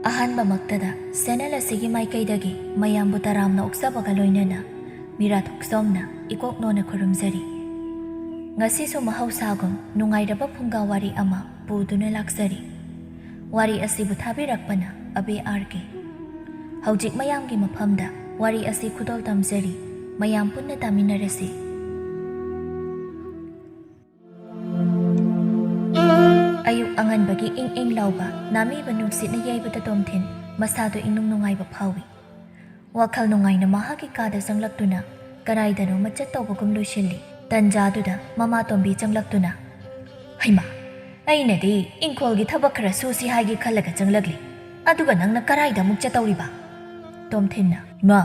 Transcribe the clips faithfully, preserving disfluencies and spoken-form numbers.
ꯑꯍꯥꯟꯕꯃꯛꯇꯗ ꯁꯦꯅꯦꯜ ꯑꯁꯤꯒꯤ ꯃꯥꯏꯀꯩꯗꯒꯤ ꯃꯌꯥꯝꯕꯨ ꯇꯔꯥꯝꯅ ꯑꯣꯛꯆꯕꯒ ꯂꯣꯏꯅꯅ ꯃꯤꯔꯥ ꯊꯣꯛꯆꯣꯝꯅ ꯏꯀꯣꯛ ꯅꯣꯟꯅ ꯈꯨꯔꯨꯝꯖꯔꯤ꯫ ꯉꯁꯤꯁꯨ ꯃꯍꯧꯁꯥꯒꯨꯝ ꯅꯨꯡꯉꯥꯏꯔꯕ ꯐꯨꯡꯒꯥ ꯋꯥꯔꯤ ꯑꯃ ꯄꯨꯗꯨꯅ ꯂꯥꯛꯆꯔꯤ꯫ ꯋꯥꯔꯤ ꯑꯁꯤꯕꯨ ꯊꯥꯕꯤꯔꯛꯄꯅ ꯑꯕꯦ ꯑꯥꯔ ꯀꯦ꯫ ꯍꯧꯖꯤꯛ ꯃꯌꯥꯝꯒꯤ ꯃꯐꯝꯗ ꯋꯥꯔꯤ ꯑꯁꯤ ꯈꯨꯗꯣꯜ ꯇꯝꯖꯔꯤ꯫ ꯃꯌꯥꯝ ꯄꯨꯟꯅ ꯇꯥꯃꯤꯟꯅꯔꯁꯤ꯫ ꯑꯌꯨꯛ ꯑꯉꯟꯕꯒꯤ ꯏꯪ ꯏꯪ ꯂꯥꯎꯕ ꯅꯥꯃꯤꯕ ꯅꯨꯡꯁꯤꯠꯅ ꯌꯩꯕꯗ ꯇꯣꯝꯊꯤꯟ ꯃꯁꯥꯗꯨ ꯏꯅꯨꯡ ꯅꯨꯡꯉꯥꯏꯕ ꯐꯥꯎꯏ꯫ ꯋꯥꯈꯜ ꯅꯨꯡꯉꯥꯏꯅ ꯃꯍꯥꯛꯀꯤ ꯀꯥꯗ ꯆꯪꯂꯛꯇꯨꯅ ꯀꯗꯥꯏꯗꯅꯣ ꯃꯆꯠ ꯇꯧꯕꯒꯨꯝ ꯂꯣꯏꯁꯤꯜꯂꯤ꯫ ꯇꯟꯖꯥꯗꯨꯗ ꯃꯃꯥ ꯇꯣꯝꯕꯤ ꯆꯪꯂꯛꯇꯨꯅ, "ꯍꯩꯃꯥ, ꯑꯩꯅꯗꯤ ꯏꯪꯈꯣꯜꯒꯤ ꯊꯕꯛ ꯈꯔ ꯁꯨꯁꯤ ꯍꯥꯏꯒꯦ ꯈꯜꯂꯒ ꯆꯪꯂꯛꯂꯤ, ꯑꯗꯨꯒ ꯅꯪꯅ ꯀꯗꯥꯏꯗ ꯑꯃꯨꯛ ꯆꯠꯇꯧꯔꯤꯕ?" ꯇꯣꯝꯊꯤꯟꯅ, "ꯏꯃꯥ,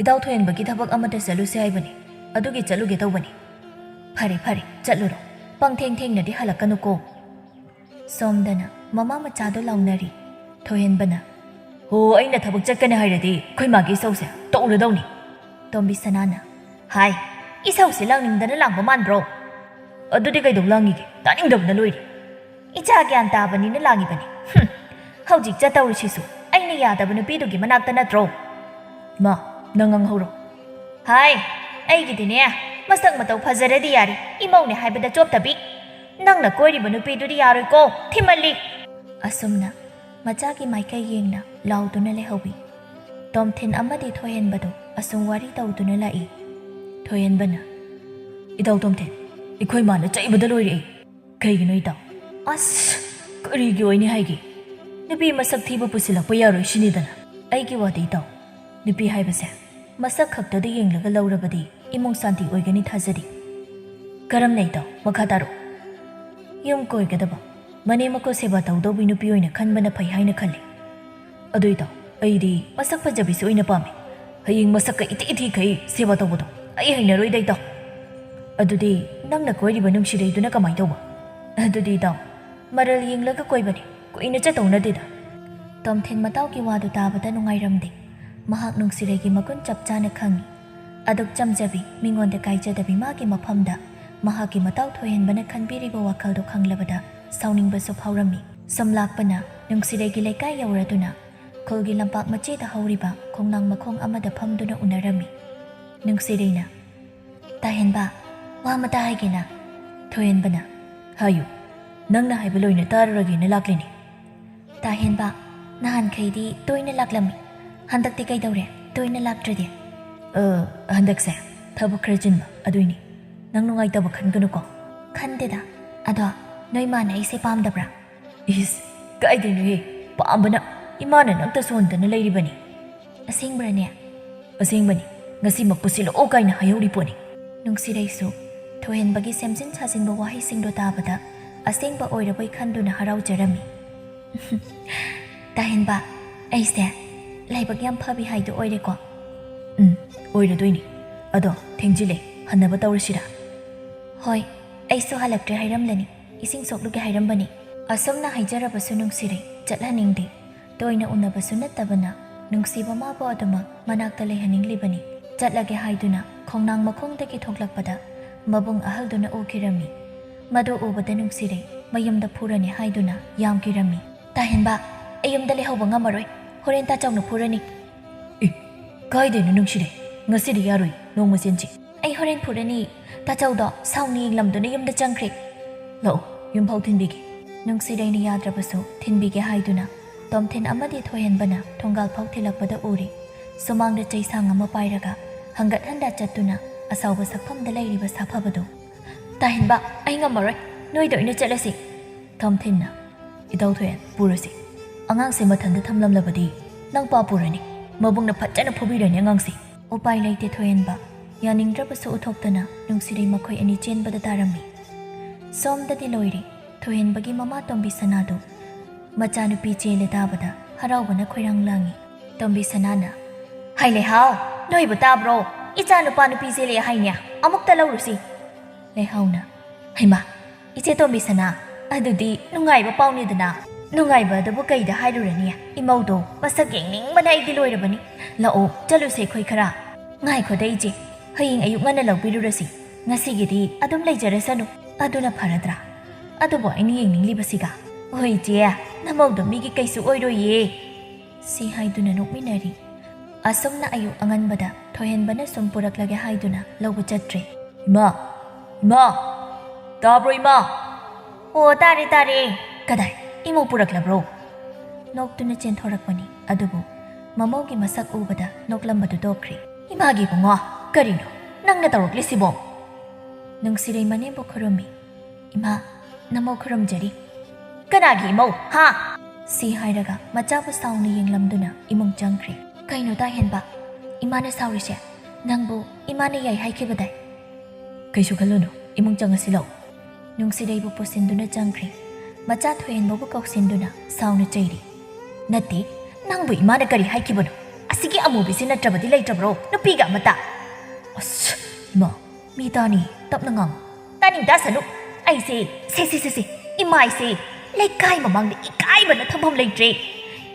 ꯏꯇꯥꯎ ꯊꯣꯏꯍꯦꯟꯕꯒꯤ ꯊꯕꯛ ꯑꯃꯗ ꯆꯠꯂꯨꯁꯤ ꯍꯥꯏꯕꯅꯤ, ꯑꯗꯨꯒꯤ ꯆꯠꯂꯨꯒꯦ ꯇꯧꯕꯅꯤ꯫" "ꯐꯔꯦ ꯐꯔꯦ, ꯆꯠꯂꯨꯔꯣ, ꯄꯪꯊꯦꯡ ꯊꯦꯡꯅꯗꯤ ꯍꯜꯂꯛꯀꯅꯨꯀꯣ꯫" ꯁꯣꯝꯗꯅ ꯃꯃꯥ ꯃꯆꯥꯗꯣ ꯂꯥꯎꯅꯔꯤ꯫ ꯊꯣꯏꯍꯦꯟꯕꯅ, "ꯍꯣ, ꯑꯩꯅ ꯊꯕꯛ ꯆꯠꯀꯅꯤ ꯍꯥꯏꯔꯗꯤ ꯑꯩꯈꯣꯏ ꯃꯥꯒꯤ ꯏꯁꯧꯁꯦ ꯇꯧꯔꯗꯧꯅꯤ꯫" ꯇꯣꯝꯕꯤ ꯁꯅꯥꯅ, "ꯍꯥꯏ, ꯏꯁꯧꯁꯦ ꯂꯥꯡꯅꯤꯡꯗꯅ ꯂꯥꯡꯕ ꯃꯥꯟꯕ꯭ꯔꯣ? ꯑꯗꯨꯗꯤ ꯀꯩꯗꯧ ꯂꯥꯡꯉꯤꯒꯦ? ꯇꯥꯅꯤꯡꯗꯕꯅ ꯂꯣꯏꯔꯦ꯫" "ꯏꯆꯥ ꯒ꯭ꯌꯥꯟ ꯇꯥꯕꯅꯤꯅ ꯂꯥꯡꯉꯤꯕꯅꯤ꯫ ꯍꯨꯝ, ꯍꯧꯖꯤꯛ ꯆꯠꯇꯧꯔꯤꯁꯤꯁꯨ ꯑꯩꯅ ꯌꯥꯗꯕ ꯅꯨꯄꯤꯗꯨꯒꯤ ꯃꯅꯥꯛꯇ ꯅꯠꯇ꯭ꯔꯣ?" "ꯃꯥ, ꯅꯪ ꯉꯥꯡꯍꯧꯔꯣ꯫" "ꯍꯥꯏ, ꯑꯩꯒꯤꯗꯤꯅꯦ, ꯃꯁꯛ ꯃꯇꯧ ꯐꯖꯔꯗꯤ ꯌꯥꯔꯦ, ꯏꯃꯧꯅꯦ ꯍꯥꯏꯕꯗ ꯆꯣꯞꯇꯕꯤ꯫ ꯅꯪꯅ ꯀꯣꯏꯔꯤꯕ ꯅꯨꯄꯤꯗꯨꯗꯤ ꯌꯥꯔꯣꯏꯀꯣ, ꯊꯤꯃꯜꯂꯤ꯫" ꯑꯁꯨꯝꯅ ꯃꯆꯥꯒꯤ ꯃꯥꯏꯀꯩ ꯌꯦꯡꯅ ꯂꯥꯎꯗꯨꯅ ꯂꯩꯍꯧꯏ꯫ ꯇꯣꯝꯊꯤꯟ ꯑꯃꯗꯤ ꯊꯣꯏꯍꯦꯟꯕꯗꯨ ꯑꯁꯨꯝ ꯋꯥꯔꯤ ꯇꯧꯗꯨꯅ ꯂꯥꯛꯏ꯫ ꯊꯣꯏꯍꯦꯟꯕꯅ, "ꯏꯇꯥꯎ ꯇꯣꯝꯊꯤꯟ, ꯑꯩꯈꯣꯏ ꯃꯥꯅ ꯆꯩꯕꯗ ꯂꯣꯏꯔꯦ ꯑꯩ꯫" "ꯀꯩꯒꯤꯅꯣ ꯏꯇꯥꯎ?" "ꯑꯁ, ꯀꯔꯤꯒꯤ ꯑꯣꯏꯅꯤ ꯍꯥꯏꯒꯦ? ꯅꯨꯄꯤ ꯃꯁꯛ ꯊꯤꯕ ꯄꯨꯁꯤꯜꯂꯛꯄ ꯌꯥꯔꯣꯏ ꯁꯤꯅꯤꯗꯅ꯫ ꯑꯩꯒꯤ ꯋꯥꯗꯤ ꯏꯇꯥꯎ, ꯅꯨꯄꯤ ꯍꯥꯏꯕꯁꯦ ꯃꯁꯛ ꯈꯛꯇꯗ ꯌꯦꯡꯂꯒ ꯂꯧꯔꯕꯗꯤ ꯏꯃꯨꯡ ꯁꯥꯟꯇꯤ ꯑꯣꯏꯒꯅꯤ ꯊꯥꯖꯗꯦ꯫" "ꯀꯔꯝꯅ ꯏꯇꯥꯎ? ꯃꯈꯥ ꯇꯥꯔꯣ꯫" "ꯌꯨꯝ ꯀꯣꯏꯒꯗꯕ, ꯃꯅꯦꯝ ꯃꯀꯨ ꯁꯦꯕꯥ ꯇꯧꯗꯧꯕꯤ ꯅꯨꯄꯤ ꯑꯣꯏꯅ ꯈꯟꯕꯅ ꯐꯩ ꯍꯥꯏꯅ ꯈꯜꯂꯤ꯫ ꯑꯗꯨ ꯏꯇꯥꯎ, ꯑꯩꯗꯤ ꯃꯁꯛ ꯐꯖꯕꯤꯁꯨ ꯑꯣꯏꯅ ꯄꯥꯝꯃꯤ꯫ ꯍꯌꯦꯡ ꯃꯁꯛꯀ ꯏꯊꯤ ꯏꯊꯤꯈꯩ ꯁꯦꯕꯥ ꯇꯧꯕꯗꯣ ꯑꯩ ꯍꯩꯅꯔꯣꯏꯗ ꯏꯇꯥꯎ꯫" "ꯑꯗꯨꯗꯤ ꯅꯪꯅ ꯀꯣꯏꯔꯤꯕ ꯅꯨꯡꯁꯤꯔꯩꯗꯨꯅ ꯀꯃꯥꯏ ꯇꯧꯕ?" "ꯑꯗꯨꯗꯤ ꯏꯇꯥꯎ, ꯃꯔꯜ ꯌꯦꯡꯂꯒ ꯀꯣꯏꯕꯅꯤ, ꯀꯨꯏꯅ ꯆꯠꯇꯧ ꯅꯠꯇꯦꯗ꯫" ꯇꯣꯝꯊꯤꯟ ꯃꯇꯥꯎꯒꯤ ꯋꯥꯗꯨ ꯇꯥꯕꯗ ꯅꯨꯡꯉꯥꯏꯔꯝꯗꯦ꯫ ꯃꯍꯥꯛ ꯅꯨꯡꯁꯤꯔꯩꯒꯤ ꯃꯒꯨꯟ ꯆꯞ ꯆꯥꯅ ꯈꯪꯏ꯫ ꯑꯗꯨꯛ ꯆꯝꯖꯕꯤ, ꯃꯤꯉꯣꯟꯗ ꯀꯥꯏꯖꯗꯕꯤ ꯃꯥꯒꯤ ꯃꯐꯝꯗ ꯃꯍꯥꯛꯀꯤ ꯃꯇꯥꯎ ꯊꯣꯏꯍꯦꯟꯕꯅ ꯈꯟꯕꯤꯔꯤꯕ ꯋꯥꯈꯜꯗꯨ ꯈꯪꯂꯕꯗ ꯁꯥꯎꯅꯤꯡꯕꯁꯨ ꯐꯥꯎꯔꯝꯃꯤ꯫ ꯁꯨꯝ ꯂꯥꯛꯄꯅ ꯅꯨꯡꯁꯤꯔꯩꯒꯤ ꯂꯩꯀꯥꯏ ꯌꯧꯔꯗꯨꯅ ꯈꯨꯜꯒꯤ ꯂꯝꯄꯥꯛ ꯃꯆꯦꯗ ꯍꯧꯔꯤꯕ ꯈꯣꯡꯅꯥꯡ ꯃꯈꯣꯡ ꯑꯃꯗ ꯐꯝꯗꯨꯅ ꯎꯅꯔꯝꯃꯤ꯫ ꯅꯨꯡꯁꯤꯔꯩꯅ, "ꯇꯥꯍꯦꯟꯕ, ꯋꯥ ꯑꯃꯇ ꯍꯥꯏꯒꯦꯅ?" ꯊꯣꯏꯍꯦꯟꯕꯅ, "ꯍꯥꯏꯌꯨ, ꯅꯪꯅ ꯍꯥꯏꯕ ꯂꯣꯏꯅ ꯇꯥꯔꯨꯔꯒꯦꯅ ꯂꯥꯛꯂꯤꯅꯤ꯫" "ꯇꯥꯍꯦꯟꯕ, ꯅꯍꯥꯟꯈꯩꯗꯤ ꯇꯣꯏꯅ ꯂꯥꯛꯂꯝꯃꯤ, ꯍꯟꯗꯛꯇꯤ ꯀꯩꯗꯧꯔꯦ ꯇꯣꯏꯅ ꯂꯥꯛꯇ꯭ꯔꯗꯤ?" "ꯑ, ꯍꯟꯗꯛꯁꯦ ꯊꯕꯛ ꯈꯔ ꯆꯤꯟꯕ ꯑꯗꯨꯏꯅꯤ, ꯅꯪ ꯅꯨꯡꯉꯥꯏꯇꯕ ꯈꯟꯒꯅꯨꯀꯣ꯫" "ꯈꯟꯗꯦꯗ, ꯑꯗꯣ ꯅꯣꯏ ꯃꯥꯅ ꯑꯩꯁꯦ ꯄꯥꯝꯗꯕ꯭ꯔꯥ?" "ꯏꯁ, ꯀꯥꯏꯗꯩꯅꯣꯍꯦ, ꯄꯥꯝꯕꯅ ꯏꯃꯥꯅ ꯅꯪꯇ ꯁꯣꯟꯗꯅ ꯂꯩꯔꯤꯕꯅꯤ꯫" "ꯑꯁꯦꯡꯕ꯭ꯔꯅꯦ?" "ꯑꯁꯦꯡꯕꯅꯤ, ꯉꯁꯤꯃꯛ ꯄꯨꯁꯤꯜꯂꯛꯑꯣ ꯀꯥꯏꯅ ꯍꯥꯏꯍꯧꯔꯤ ꯄꯣꯠꯅꯤ꯫" ꯅꯨꯡꯁꯤꯔꯩꯁꯨ ꯊꯣꯏꯍꯦꯟꯕꯒꯤ ꯁꯦꯝꯖꯤꯟ ꯁꯥꯖꯤꯟꯕ ꯋꯥꯍꯩꯁꯤꯡꯗꯣ ꯇꯥꯕꯗ ꯑꯁꯦꯡꯕ ꯑꯣꯏꯔꯕꯣꯏ ꯈꯟꯗꯨꯅ ꯍꯔꯥꯎꯖꯔꯝꯃꯤ꯫ "ꯇꯥꯍꯦꯟꯕ, ꯑꯩꯁꯦ ꯂꯥꯏꯕꯛ ꯌꯥꯝ ꯐꯕꯤ ꯍꯥꯏꯗꯣ ꯑꯣꯏꯔꯦꯀꯣ?" "ꯎꯝ, ꯑꯣꯏꯔꯗꯣꯏꯅꯤ꯫ ꯑꯗꯣ ꯊꯦꯡꯖꯤꯜꯂꯦ, ꯍꯟꯅꯕ ꯇꯧꯔꯁꯤꯔꯥ?" "ꯍꯣꯏ, ꯑꯩꯁꯨ ꯍꯜꯂꯛꯇ꯭ꯔꯦ ꯍꯥꯏꯔꯝꯂꯅꯤ, ꯏꯁꯤꯡ ꯁꯣꯛꯂꯨꯒꯦ ꯍꯥꯏꯔꯝꯕꯅꯤ꯫" ꯑꯁꯨꯝꯅ ꯍꯥꯏꯖꯔꯕꯁꯨ ꯅꯨꯡꯁꯤꯔꯩ ꯆꯠꯍꯟꯅꯤꯡꯗꯦ꯫ ꯇꯣꯏꯅ ꯎꯅꯕꯁꯨ ꯅꯠꯇꯕꯅ ꯅꯨꯡꯁꯤꯕ ꯃꯥꯕꯨ ꯑꯗꯨꯃꯛ ꯃꯅꯥꯛꯇ ꯂꯩꯍꯟꯅꯤꯡꯂꯤꯕꯅꯤ꯫ ꯆꯠꯂꯒꯦ ꯍꯥꯏꯗꯨꯅ ꯈꯣꯡꯅꯥꯡ ꯃꯈꯣꯡꯗꯒꯤ ꯊꯣꯛꯂꯛꯄꯗ ꯃꯕꯨꯡ ꯑꯍꯜꯗꯨꯅ ꯎꯈꯤꯔꯝꯃꯤ꯫ ꯃꯗꯨ ꯎꯕꯗ ꯅꯨꯡꯁꯤꯔꯩ ꯃꯌꯨꯝꯗ ꯐꯨꯔꯅꯤ ꯍꯥꯏꯗꯨꯅ ꯌꯥꯝꯈꯤꯔꯝꯃꯤ꯫ "ꯇꯥꯍꯦꯟꯕ, ꯑꯩ ꯌꯨꯝꯗ ꯂꯩꯍꯧꯕ ꯉꯝꯃꯔꯣꯏ, ꯍꯣꯔꯦꯟ ꯇꯥꯆꯧꯅ ꯐꯨꯔꯅꯤ꯫" "ꯑꯦ, ꯀꯥꯏꯗꯩꯅꯣ ꯅꯨꯡꯁꯤꯔꯩ, ꯉꯁꯤꯗꯤ ꯌꯥꯔꯣꯏ, ꯅꯣꯡꯃ ꯆꯦꯟꯁꯤ꯫" "ꯑꯩ ꯍꯣꯔꯦꯟ ꯐꯨꯔꯅꯤ, ꯇꯥꯆꯧꯗꯣ ꯁꯥꯎꯅ ꯌꯦꯡꯂꯝꯗꯨꯅ ꯌꯨꯝꯗ ꯆꯪꯈ꯭ꯔꯦ꯫" "ꯂꯥꯛꯑꯣ, ꯌꯨꯝꯐꯥꯎ ꯊꯤꯟꯕꯤꯒꯦ꯫" ꯅꯨꯡꯁꯤꯔꯩꯅ ꯌꯥꯗ꯭ꯔꯕꯁꯨ ꯊꯤꯟꯕꯤꯒꯦ ꯍꯥꯏꯗꯨꯅ ꯇꯣꯝꯊꯤꯟ ꯑꯃꯗꯤ ꯊꯣꯏꯍꯦꯟꯕꯅ ꯊꯣꯡꯒꯥꯜ ꯐꯥꯎ ꯊꯤꯜꯂꯛꯄꯗ ꯎꯔꯤ꯫ ꯁꯨꯃꯥꯡꯗ ꯆꯩꯁꯥꯡ ꯑꯃ ꯄꯥꯏꯔꯒ ꯍꯪꯒꯠ ꯍꯟꯗꯥ ꯆꯠꯇꯨꯅ ꯑꯁꯥꯎꯕ ꯁꯛꯐꯝꯗ ꯂꯩꯔꯤꯕ ꯁꯥꯐꯕꯗꯨ꯫ "ꯇꯥꯍꯦꯟꯕ, ꯑꯩ ꯉꯝꯃꯔꯣꯏ, ꯅꯣꯏꯗ ꯑꯣꯏꯅ ꯆꯠꯂꯁꯤ꯫" ꯇꯣꯝꯊꯤꯟꯅ, "ꯏꯇꯧ ꯊꯣꯏꯍꯦꯟ, ꯄꯨꯔꯁꯤ꯫ ꯑꯉꯥꯡꯁꯦ ꯃꯊꯟꯇ ꯊꯝꯂꯝꯂꯕꯗꯤ ꯅꯪ ꯄꯥꯞ ꯄꯨꯔꯅꯤ꯫ ꯃꯕꯨꯡꯅ ꯐꯖꯅ ꯐꯨꯕꯤꯔꯅꯤ ꯑꯉꯥꯡꯁꯦ꯫" ꯎꯄꯥꯏ ꯂꯩꯇꯦ ꯊꯣꯏꯍꯦꯟꯕ꯫ ꯌꯥꯅꯤꯡꯗ꯭ꯔꯕꯁꯨ ꯎꯊꯣꯛꯇꯅ ꯅꯨꯡꯁꯤꯔꯩ ꯃꯈꯣꯏ ꯑꯅꯤ ꯆꯦꯟꯕꯗ ꯇꯥꯔꯝꯃꯤ꯫ ꯁꯣꯝꯗꯗꯤ ꯂꯣꯏꯔꯦ꯫ ꯊꯣꯏꯍꯦꯟꯕꯒꯤ ꯃꯃꯥ ꯇꯣꯝꯕꯤ ꯁꯅꯥꯗꯨ ꯃꯆꯥꯅꯨꯄꯤ ꯆꯦꯜꯂꯦ ꯇꯥꯕꯗ ꯍꯔꯥꯎꯕꯅ ꯈꯣꯏꯔꯥꯡ ꯂꯥꯡꯉꯤ꯫ ꯇꯣꯝꯕꯤ ꯁꯅꯥꯅ, "ꯍꯥꯏ ꯂꯩꯍꯥꯎ, ꯅꯣꯏꯕꯨ ꯇꯥꯕ꯭ꯔꯣ? ꯏꯆꯥ ꯅꯨꯄꯥ ꯅꯨꯄꯤ ꯆꯦꯜꯂꯦ ꯍꯥꯏꯅꯦ, ꯑꯃꯨꯛꯇ ꯂꯧꯔꯨꯁꯤ꯫" ꯂꯩꯍꯥꯎꯅ, "ꯍꯩꯃꯥ, ꯏꯆꯦ ꯇꯣꯝꯕꯤ ꯁꯅꯥ, ꯑꯗꯨꯗꯤ ꯅꯨꯡꯉꯥꯏꯕ ꯄꯥꯎꯅꯤꯗꯅ꯫" "ꯅꯨꯡꯉꯥꯏꯕ ꯑꯗꯨꯕꯨ ꯀꯩꯗ ꯍꯥꯏꯔꯨꯔꯅꯤ? ꯏꯃꯧꯗꯣ ꯃꯁꯛ ꯌꯦꯡꯅꯤꯡꯕꯅ ꯑꯩꯗꯤ ꯂꯣꯏꯔꯕꯅꯤ꯫ ꯂꯥꯛꯑꯣ, ꯆꯠꯂꯨꯁꯦ ꯑꯩꯈꯣꯏ ꯈꯔ꯫" "ꯉꯥꯏꯈꯣꯗ ꯏꯆꯦ, ꯍꯌꯦꯡ ꯑꯌꯨꯛ ꯉꯟꯅ ꯂꯧꯕꯤꯔꯨꯔꯁꯤ꯫ ꯉꯁꯤꯒꯤꯗꯤ ꯑꯗꯨꯝ ꯂꯩꯖꯔꯁꯅꯨ, ꯑꯗꯨꯅ ꯐꯔꯗ꯭ꯔꯥ? ꯑꯗꯨꯕꯨ ꯑꯩꯅ ꯌꯦꯡꯅꯤꯡꯂꯤꯕꯁꯤꯒ?" "ꯍꯣꯏ ꯏꯆꯦ, ꯅꯃꯧꯗꯣ ꯃꯤꯒꯤ ꯀꯩꯁꯨ ꯑꯣꯏꯔꯣꯏꯌꯦ," ꯁꯤ ꯍꯥꯏꯗꯨꯅ ꯅꯣꯛꯃꯤꯟꯅꯔꯤ꯫ ꯑꯁꯨꯝꯅ ꯑꯌꯨꯛ ꯑꯉꯟꯕꯗ ꯊꯣꯏꯍꯦꯟꯕꯅ ꯁꯨꯝ ꯄꯨꯔꯛꯂꯒꯦ ꯍꯥꯏꯗꯨꯅ ꯂꯧꯕ ꯆꯠꯇ꯭ꯔꯦ꯫ "ꯏꯃꯥ! ꯏꯃꯥ! ꯇꯥꯕ꯭ꯔꯣ ꯏꯃꯥ?" "ꯑꯣ, ꯇꯥꯔꯦ, ꯇꯥꯔꯦ꯫ ꯀꯗꯥꯏ, ꯏꯃꯧ ꯄꯨꯔꯛꯂꯕ꯭ꯔꯣ?" ꯅꯣꯛꯇꯨꯅ ꯆꯦꯟꯊꯣꯔꯛꯄꯅꯤ, ꯑꯗꯨꯕꯨ ꯃꯃꯧꯒꯤ ꯃꯁꯛ ꯎꯕꯗ ꯅꯣꯛꯂꯝꯕꯗꯨ ꯇꯣꯛꯈ꯭ꯔꯦ꯫ "ꯏꯃꯥꯒꯤ ꯏꯕꯨꯡꯉꯣ, ꯀꯔꯤꯅꯣ ꯅꯪꯅ ꯇꯧꯔꯛꯂꯤꯁꯤꯕꯣ?" ꯅꯨꯡꯁꯤꯔꯩ ꯃꯅꯦꯝꯕꯨ ꯈꯨꯔꯨꯝꯃꯤ꯫ "ꯏꯃꯥ, ꯅꯃꯧ ꯈꯨꯔꯨꯝꯖꯔꯤ꯫" "ꯀꯅꯥꯒꯤ ꯏꯃꯧ, ꯍꯥ?" ꯁꯤ ꯍꯥꯏꯔꯒ ꯃꯆꯥꯕꯨ ꯁꯥꯎꯅ ꯌꯦꯡꯂꯝꯗꯨꯅ ꯏꯃꯨꯡ ꯆꯪꯈ꯭ꯔꯦ꯫ "ꯀꯩꯅꯣ ꯇꯥꯍꯦꯟꯕ, ꯏꯃꯥꯅ ꯁꯥꯎꯔꯤꯁꯦ? ꯅꯪꯕꯨ ꯏꯃꯥꯅ ꯌꯥꯏ ꯍꯥꯏꯈꯤꯕꯗꯥꯏ?" "ꯀꯩꯁꯨ ꯈꯜꯂꯨꯅꯨ, ꯏꯃꯨꯡ ꯆꯪꯉꯁꯤ ꯂꯥꯛꯑꯣ꯫" ꯅꯨꯡꯁꯤꯔꯩꯕꯨ ꯄꯨꯁꯤꯟꯗꯨꯅ ꯆꯪꯈ꯭ꯔꯦ꯫ ꯃꯆꯥ ꯊꯣꯏꯍꯦꯟꯕꯕꯨ ꯀꯧꯁꯤꯟꯗꯨꯅ ꯁꯥꯎꯅ ꯆꯩꯔꯤ꯫ "ꯅꯠꯇꯦ, ꯅꯪꯕꯨ ꯏꯃꯥꯅ ꯀꯔꯤ ꯍꯥꯏꯈꯤꯕꯅꯣ? ꯑꯁꯤꯒꯤ ꯑꯃꯨꯕꯤꯁꯤ ꯅꯠꯇ꯭ꯔꯕꯗꯤ ꯂꯩꯇ꯭ꯔꯕ꯭ꯔꯣ ꯅꯨꯄꯤꯒ ꯑꯃꯠꯇ?" "ꯑꯁ, ꯏꯃꯥ, ꯃꯤ ꯇꯥꯅꯤ, ꯇꯞꯅ ꯉꯥꯡꯉꯨ꯫" "ꯇꯥꯅꯤꯡ ꯇꯥꯁꯅꯨ꯫ ꯑꯩꯁꯦ, ꯁꯦ, ꯁꯦ, ꯁꯦ, ꯁꯦ, ꯏꯃꯥ ꯑꯩꯁꯦ ꯂꯩꯀꯥꯏ ꯃꯃꯥꯡꯗ ꯏꯀꯥꯏꯕꯅ ꯊꯝꯐꯝ ꯂꯩꯇ꯭ꯔꯦ꯫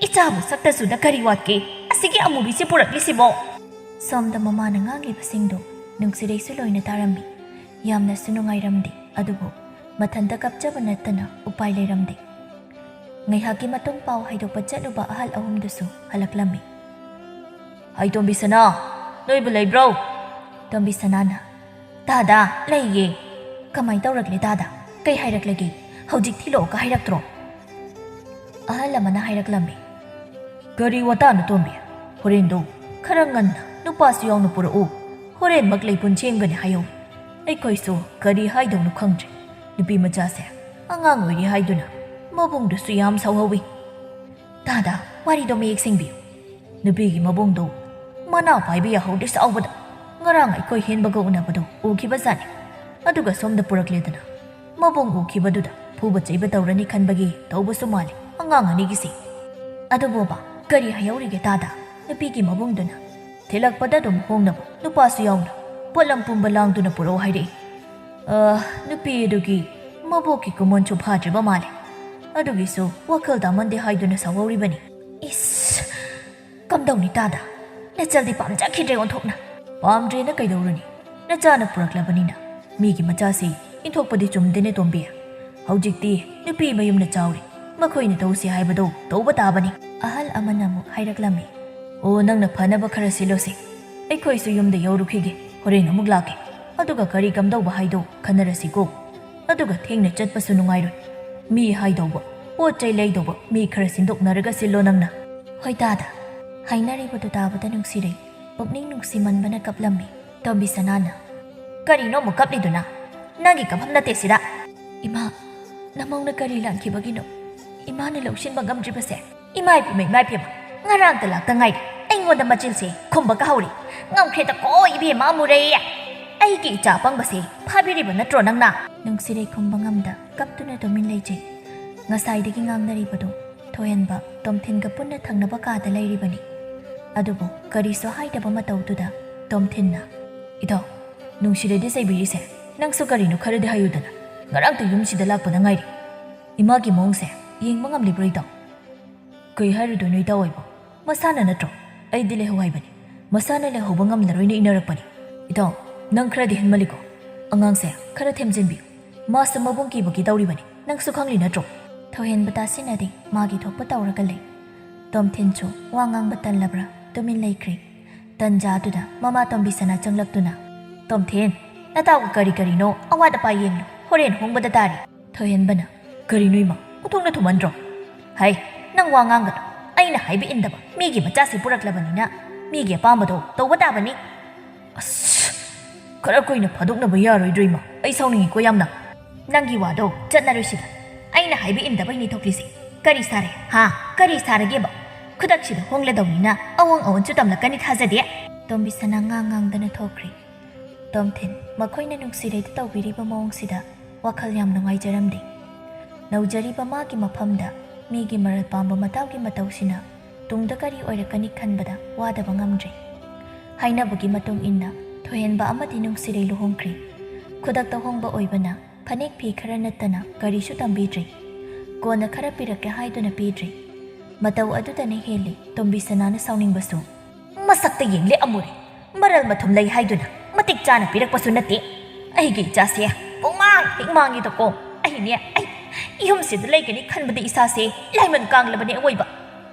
ꯏꯆꯥꯕꯨ ꯁꯛꯇꯁꯨꯅ ꯀꯔꯤ ꯋꯥꯠꯀꯦ ꯑꯁꯤꯒꯤ ꯑꯃꯨꯕꯤꯁꯤ ꯄꯨꯔꯛꯂꯤꯁꯤꯕꯣ?" ꯁꯣꯝꯗ ꯃꯃꯥꯅ ꯉꯥꯡꯂꯤꯕꯁꯤꯡꯗꯨ ꯅꯨꯡꯁꯤꯔꯩꯁꯨ ꯂꯣꯏꯅ ꯇꯥꯔꯝꯃꯤ꯫ ꯌꯥꯝꯅꯁꯨ ꯅꯨꯡꯉꯥꯏꯔꯝꯗꯦ, ꯑꯗꯨꯕꯨ ꯃꯊꯟꯇ ꯀꯞꯆꯕ ꯅꯠꯇꯅ ꯎꯄꯥꯏ ꯂꯩꯔꯝꯗꯦ꯫ ꯉꯥꯏꯍꯥꯛꯀꯤ ꯃꯇꯨꯡ ꯄꯥꯎ ꯍꯥꯏꯗꯣꯛꯄ ꯆꯠꯂꯨꯕ ꯑꯍꯜ ꯑꯍꯨꯝꯗꯨꯁꯨ ꯍꯜꯂꯛꯂꯝꯃꯤ꯫ "ꯍꯥꯏ ꯇꯣꯝꯕꯤ ꯁꯅꯥ, ꯅꯣꯏꯕꯨ ꯂꯩꯕ꯭ꯔꯣ?" ꯇꯣꯝꯕꯤ ꯁꯅꯥꯅ, "ꯇꯥꯗ, ꯂꯩꯌꯦ꯫" "ꯀꯃꯥꯏ ꯇꯧꯔꯛꯂꯦ ꯇꯥꯗ? ꯀꯩ ꯍꯥꯏꯔꯛꯂꯒꯦ? ꯍꯧꯖꯤꯛ ꯊꯤꯜꯂꯛꯑꯣꯒ ꯍꯥꯏꯔꯛꯇ꯭ꯔꯣ?" ꯑꯍꯜ ꯑꯃꯅ ꯍꯥꯏꯔꯛꯂꯝꯃꯤ꯫ "ꯀꯔꯤ ꯋꯥꯇꯥꯅꯣ ꯇꯣꯝꯕꯤ? ꯍꯣꯔꯦꯟꯗꯣ ꯈꯔ ꯉꯟꯅ ꯅꯨꯄꯥꯁꯨ ꯌꯥꯎꯅ ꯄꯨꯔꯛꯎ꯫ ꯍꯣꯔꯦꯟꯃꯛ ꯂꯩꯄꯨꯟ ꯁꯦꯝꯒꯅꯤ ꯍꯥꯏꯍꯧꯏ꯫ ꯑꯩꯈꯣꯏꯁꯨ ꯀꯔꯤ ꯍꯥꯏꯗꯧꯅꯣ ꯈꯪꯗ꯭ꯔꯦ꯫ ꯅꯨꯄꯤ ꯃꯆꯥꯁꯦ ꯑꯉꯥꯡ ꯑꯣꯏꯔꯤ ꯍꯥꯏꯗꯨꯅ ꯃꯕꯨꯡꯗꯨꯁꯨ ꯌꯥꯝ ꯁꯥꯎꯍꯧꯏ꯫" "ꯇꯥꯗ, ꯋꯥꯔꯤꯗꯣ ꯃꯌꯦꯛ ꯁꯦꯡꯕꯤꯌꯨ꯫" "ꯅꯨꯄꯤꯒꯤ ꯃꯕꯨꯡꯗꯣ ꯃꯅꯥ ꯄꯥꯏꯕ ꯌꯥꯍꯧꯗꯦ ꯁꯥꯎꯕꯗ꯫ ꯉꯔꯥꯡ ꯑꯩꯈꯣꯏ ꯍꯦꯟꯕꯒ ꯎꯅꯕꯗꯣ ꯎꯈꯤꯕꯖꯥꯠꯅꯤ꯫ ꯑꯗꯨꯒ ꯁꯣꯝꯗ ꯄꯨꯔꯛꯂꯦꯗꯅ꯫ ꯃꯕꯨꯡ ꯎꯈꯤꯕꯗꯨꯗ ꯐꯨꯕ ꯆꯩꯕ ꯇꯧꯔꯅꯤ ꯈꯟꯕꯒꯤ ꯇꯧꯕꯁꯨ ꯃꯥꯜꯂꯤ ꯑꯉꯥꯡ ꯑꯅꯤꯒꯤꯁꯤ꯫" "ꯑꯗꯨꯕꯣꯕ, ꯀꯔꯤ ꯍꯥꯏꯍꯧꯔꯤꯒꯦ ꯇꯥꯗ? ꯅꯨꯄꯤꯒꯤ ꯃꯕꯨꯡꯗꯨꯅ ꯊꯤꯜꯂꯛꯄꯗ ꯑꯗꯨꯝ ꯍꯣꯡꯅꯕ ꯅꯨꯄꯥꯁꯨ ꯌꯥꯎꯅ ꯄꯣꯠꯂꯝ ꯄꯨꯝꯕ ꯂꯥꯡꯗꯨꯅ ꯄꯨꯔꯛꯎ ꯍꯥꯏꯔꯛꯏ꯫ ꯑ, ꯅꯨꯄꯤ ꯑꯗꯨꯒꯤ ꯃꯕꯣꯛꯀꯤ ꯀꯨꯃꯣꯟꯁꯨ ꯐꯥꯗ꯭ꯔꯤꯕ ꯃꯥꯜꯂꯦ꯫ ꯑꯗꯨꯒꯤꯁꯨ ꯋꯥꯈꯜ ꯇꯥꯃꯟꯗꯦ ꯍꯥꯏꯗꯨꯅ ꯁꯥꯎꯍꯧꯔꯤꯕꯅꯤ꯫" "ꯏꯁ! ꯀꯝꯗꯧꯅꯤ ꯇꯥꯗ? ꯅꯆꯜꯗꯤ ꯄꯥꯝꯖꯈꯤꯗ꯭ꯔꯦ ꯑꯣꯟꯊꯣꯛꯅ꯫" "ꯄꯥꯝꯗ꯭ꯔꯦꯅ ꯀꯩꯗꯧꯔꯨꯅꯤ? ꯅꯆꯥꯅ ꯄꯨꯔꯛꯂꯕꯅꯤꯅ꯫ ꯃꯤꯒꯤ ꯃꯆꯥꯁꯤ ꯏꯟꯊꯣꯛꯄꯗꯤ ꯆꯨꯝꯗꯦꯅꯦ ꯇꯣꯝꯕꯤ꯫ ꯍꯧꯖꯤꯛꯇꯤ ꯅꯨꯄꯤ ꯃꯌꯨꯝꯅ ꯆꯥꯎꯔꯦ, ꯃꯈꯣꯏꯅ ꯇꯧꯁꯤ ꯍꯥꯏꯕꯗꯣ ꯇꯧꯕ ꯇꯥꯕꯅꯤ꯫ ꯑꯍꯜ ꯑꯃꯅ ꯑꯃꯨꯛ ꯍꯥꯏꯔꯛꯂꯝꯃꯤ꯫ ꯑꯣ, ꯅꯪꯅ ꯐꯅꯕ ꯈꯔ ꯁꯤꯜꯂꯣꯁꯦ, ꯑꯩꯈꯣꯏꯁꯨ ꯌꯨꯝꯗ ꯌꯧꯔꯨꯈꯤꯒꯦ, ꯍꯣꯔꯦꯟ ꯑꯃꯨꯛ ꯂꯥꯛꯀꯦ꯫ ꯑꯗꯨꯒ ꯀꯔꯤ ꯀꯝꯗꯧꯕ ꯍꯥꯏꯗꯣ ꯈꯟꯅꯔꯁꯤꯀꯣ꯫ ꯑꯗꯨꯒ ꯊꯦꯡꯅ ꯆꯠꯄꯁꯨ ꯅꯨꯡꯉꯥꯏꯔꯣꯏ꯫ ꯃꯤ ꯍꯥꯏꯗꯧꯕ, ꯄꯣꯠ ꯆꯩ ꯂꯩꯗꯧꯕ ꯃꯤ ꯈꯔ ꯁꯤꯟꯗꯣꯛꯅꯔꯒ ꯁꯤꯜꯂꯣ ꯅꯪꯅ꯫ ꯍꯣꯏ ꯇꯥꯗ꯫ ꯍꯥꯏꯅꯔꯤꯕꯗꯨ ꯇꯥꯕꯗ ꯅꯨꯡꯁꯤꯔꯩ ꯄꯨꯛꯅꯤꯡ ꯅꯨꯡꯁꯤꯃꯟꯕꯅ ꯀꯞꯂꯝꯃꯤ꯫ ꯇꯣꯝꯕꯤ ꯁꯅꯥꯅ, ꯀꯔꯤꯅꯣ ꯑꯃꯨꯛ ꯀꯞꯂꯤꯗꯨꯅ? ꯅꯪꯒꯤ ꯀꯞꯐꯝ ꯅꯠꯇꯦ ꯁꯤꯗ꯫ ꯏꯃꯥ, ꯅꯃꯧꯅ ꯀꯔꯤ ꯂꯥꯟꯈꯤꯕꯒꯤꯅꯣ ꯏꯃꯥꯅ ꯂꯧꯁꯤꯟꯕ ꯉꯝꯗ꯭ꯔꯤꯕꯁꯦ? ꯏꯃꯥ ꯏꯄꯦꯝꯃ, ꯏꯃꯥ ꯏꯄꯦꯝꯃ, ꯉꯔꯥꯡꯇ ꯂꯥꯛꯇ ꯉꯥꯏꯔꯤ꯫ ꯑꯩꯉꯣꯟꯗ ꯃꯆꯤꯟꯁꯦ ꯈꯨꯝꯕ ꯀꯥꯍꯧꯔꯤ꯫ ꯉꯝꯈ꯭ꯔꯦꯗꯀꯣ ꯏꯕꯦꯝꯃ ꯑꯃꯨꯔꯩ꯫ ꯑꯩꯒꯤ ꯏꯆꯥ ꯑꯄꯪꯕꯁꯦ ꯐꯥꯕꯤꯔꯤꯕ ꯅꯠꯇ꯭ꯔꯣ ꯅꯪꯅ? ꯅꯨꯡꯁꯤꯔꯩ ꯈꯨꯝꯕ ꯉꯝꯗ ꯀꯞꯇꯨꯅ ꯇꯨꯃꯤꯟ ꯂꯩꯖꯩ꯫ ꯉꯁꯥꯏꯗꯒꯤ ꯉꯥꯡꯅꯔꯤꯕꯗꯣ ꯊꯣꯏꯍꯟꯕ ꯇꯣꯝꯊꯤꯟꯒ ꯄꯨꯟꯅ ꯊꯪꯅꯕ ꯀꯥꯗ ꯂꯩꯔꯤꯕꯅꯤ꯫ ꯑꯗꯨꯕꯨ ꯀꯔꯤꯁꯨ ꯍꯥꯏꯗꯕ ꯃꯇꯧꯗꯨꯗ ꯇꯣꯝꯊꯤꯟꯅ, ꯏꯇꯥꯎ, ꯅꯨꯡꯁꯤꯔꯩꯗ ꯆꯩꯕꯤꯔꯤꯁꯦ ꯅꯪꯁꯨ ꯀꯔꯤꯅꯣ ꯈꯔꯗꯤ ꯍꯥꯏꯌꯨꯗꯅ꯫ ꯉꯔꯥꯡꯇ ꯌꯨꯝꯁꯤꯗ ꯂꯥꯛꯄꯗ ꯉꯥꯏꯔꯤ꯫ ꯏꯃꯥꯒꯤ ꯃꯑꯣꯡꯁꯦ ꯌꯦꯡꯕ ꯉꯝꯂꯤꯕ꯭ꯔꯣ ꯏꯇꯥꯎ? ꯀꯩ ꯍꯥꯏꯔꯨꯗꯣꯏꯅꯣ ꯏꯇꯥꯎ ꯑꯩꯕꯣ? ꯃꯁꯥꯅ ꯅꯠꯇ꯭ꯔꯣ ꯑꯩꯗꯤ ꯂꯩꯍꯧ ꯍꯥꯏꯕꯅꯤ? ꯃꯁꯥꯅ ꯂꯩꯍꯧꯕ ꯉꯝꯂꯔꯣꯏꯅ ꯏꯟꯅꯔꯛꯄꯅꯤ꯫ ꯏꯇꯥꯎ, ꯅꯪ ꯈꯔꯗꯤ ꯍꯦꯟꯃꯜꯂꯤꯀꯣ꯫ ꯑꯉꯥꯡꯁꯦ ꯈꯔ ꯊꯦꯝꯖꯤꯟꯕꯤꯌꯨ꯫ ꯃꯥꯁꯨ ꯃꯕꯨꯡ ꯀꯤꯕꯒꯤ ꯇꯧꯔꯤꯕꯅꯤ, ꯅꯪꯁꯨ ꯈꯪꯂꯤ ꯅꯠꯇ꯭ꯔꯣ? ꯊꯣꯏꯍꯦꯟꯕ ꯇꯥꯁꯤꯟꯅꯗꯦ, ꯃꯥꯒꯤ ꯊꯣꯛꯄ ꯇꯧꯔꯒ ꯂꯩ꯫ ꯇꯣꯝꯊꯤꯟꯁꯨ ꯋꯥ ꯉꯥꯡꯕ ꯇꯜꯂꯕ꯭ꯔꯥ ꯇꯨꯃꯤꯟ ꯂꯩꯈ꯭ꯔꯦ꯫ ꯇꯟꯖꯥꯗꯨꯗ ꯃꯃꯥ ꯇꯣꯝꯕꯤꯁꯅꯥ ꯆꯪꯂꯛꯇꯨꯅ, ꯇꯣꯝꯊꯤꯟ, ꯅꯇꯥꯎꯒ ꯀꯔꯤ ꯀꯔꯤꯅꯣ ꯑꯋꯥꯠ ꯑꯄꯥ ꯌꯦꯡꯂꯨ, ꯍꯣꯔꯦꯟ ꯍꯣꯡꯕꯗ ꯇꯥꯔꯤ꯫ ꯊꯣꯏꯍꯦꯟꯕꯅ, ꯀꯔꯤꯅꯣ ꯏꯃꯥ, ꯎꯊꯣꯛꯅ ꯊꯨꯃꯟꯗ꯭ꯔꯣ? ꯍꯩ, ꯅꯪ ꯋꯥ ꯉꯥꯡꯒꯅꯨ꯫ ꯑꯩꯅ ꯍꯥꯏꯕ ꯏꯟꯗꯕ ꯃꯤꯒꯤ ꯃꯆꯥꯁꯤ ꯄꯨꯔꯛꯂꯕꯅꯤꯅ ꯃꯤꯒꯤ ꯑꯄꯥꯝꯕꯗꯣ ꯇꯧꯕ ꯇꯥꯕꯅꯤ꯫ ꯑꯁ, ꯈꯔ ꯀꯨꯏꯅ ꯐꯥꯗꯣꯛꯅꯕ ꯌꯥꯔꯣꯏꯗ꯭ꯔꯣ ꯏꯃꯥ? ꯑꯩ ꯁꯥꯎꯅꯤꯡꯉꯤꯀꯣ ꯌꯥꯝꯅ꯫ ꯅꯪꯒꯤ ꯋꯥꯗꯣ ꯆꯠꯅꯔꯣꯏꯁꯤꯗ꯫ ꯑꯩꯅ ꯍꯥꯏꯕ ꯏꯟꯗꯕꯩꯅꯤ ꯊꯣꯛꯂꯤꯁꯦ꯫ ꯀꯔꯤ ꯁꯥꯔꯦ? ꯍꯥ? ꯀꯔꯤ ꯁꯥꯔꯒꯦꯕ? ꯈꯨꯗꯛꯁꯤꯗ ꯍꯣꯡꯂꯗꯧꯅꯤꯅ ꯑꯑꯣꯟ ꯑꯑꯣꯟꯁꯨ ꯇꯝꯂꯛꯀꯅꯤ ꯊꯥꯖꯗꯦ꯫ ꯇꯣꯝꯕꯤꯁꯅꯥ ꯉꯥꯡ ꯉꯥꯡꯗꯅ ꯊꯣꯛꯈ꯭ꯔꯦ꯫ ꯇꯣꯝꯊꯤꯟ ꯃꯈꯣꯏꯅ ꯅꯨꯡꯁꯤꯔꯩꯗ ꯇꯧꯕꯤꯔꯤꯕ ꯃꯑꯣꯡꯁꯤꯗ ꯋꯥꯈꯜ ꯌꯥꯝ ꯅꯨꯡꯉꯥꯏꯖꯔꯝꯗꯦ꯫ ꯅꯧꯖꯔꯤꯕ ꯃꯥꯒꯤ ꯃꯐꯝꯗ ꯃꯤꯒꯤ ꯃꯔꯜ ꯄꯥꯝꯕ ꯃꯇꯥꯎꯒꯤ ꯃꯇꯧꯁꯤꯅ ꯇꯨꯡꯗ ꯀꯔꯤ ꯑꯣꯏꯔꯛꯀꯅꯤ ꯈꯟꯕꯗ ꯋꯥꯗꯕ ꯉꯝꯗ꯭ꯔꯦ꯫ ꯍꯥꯏꯅꯕꯒꯤ ꯃꯇꯨꯡ ꯏꯟꯅ ꯊꯣꯏꯍꯦꯟꯕ ꯑꯃꯗꯤ ꯅꯨꯡꯁꯤꯔꯩ ꯂꯨꯍꯣꯡꯈ꯭ꯔꯦ꯫ ꯈꯨꯗꯛꯇ ꯍꯣꯡꯕ ꯑꯣꯏꯕꯅ ꯐꯅꯦꯛ ꯐꯤ ꯈꯔ ꯅꯠꯇꯅ ꯀꯔꯤꯁꯨ ꯇꯝꯕꯤꯗ꯭ꯔꯦ꯫ ꯀꯣꯟꯅ ꯈꯔ ꯄꯤꯔꯛꯀꯦ ꯍꯥꯏꯗꯨꯅ ꯄꯤꯗ꯭ꯔꯦ꯫ ꯃꯇꯧ ꯑꯗꯨꯗꯅ ꯍꯦꯜꯂꯤ ꯇꯣꯝꯕꯤꯁꯅꯥꯅ ꯁꯥꯎꯅꯤꯡꯕꯁꯨ꯫ ꯃꯁꯛꯇ ꯌꯦꯡꯂꯦ ꯑꯃꯨꯔꯩ꯫ ꯃꯔꯜ ꯃꯊꯨꯝ ꯂꯩ ꯍꯥꯏꯗꯨꯅ ꯃꯇꯤꯛ ꯆꯥꯅ ꯄꯤꯔꯛꯄꯁꯨ ꯅꯠꯇꯦ꯫ ꯑꯩꯒꯤ ꯏꯆꯥꯁꯦ ꯄꯨꯡꯃꯥꯡ ꯍꯦꯛ ꯃꯥꯡꯉꯤꯗꯀꯣ꯫ ꯑꯩꯅꯦ, ꯑꯩ ꯌꯨꯝꯁꯤꯗ ꯂꯩꯒꯅꯤ ꯈꯟꯕꯗ ꯏꯁꯥꯁꯦ ꯂꯥꯏꯃꯟ ꯀꯥꯡꯂꯕꯅꯦ ꯑꯋꯣꯏꯕ꯫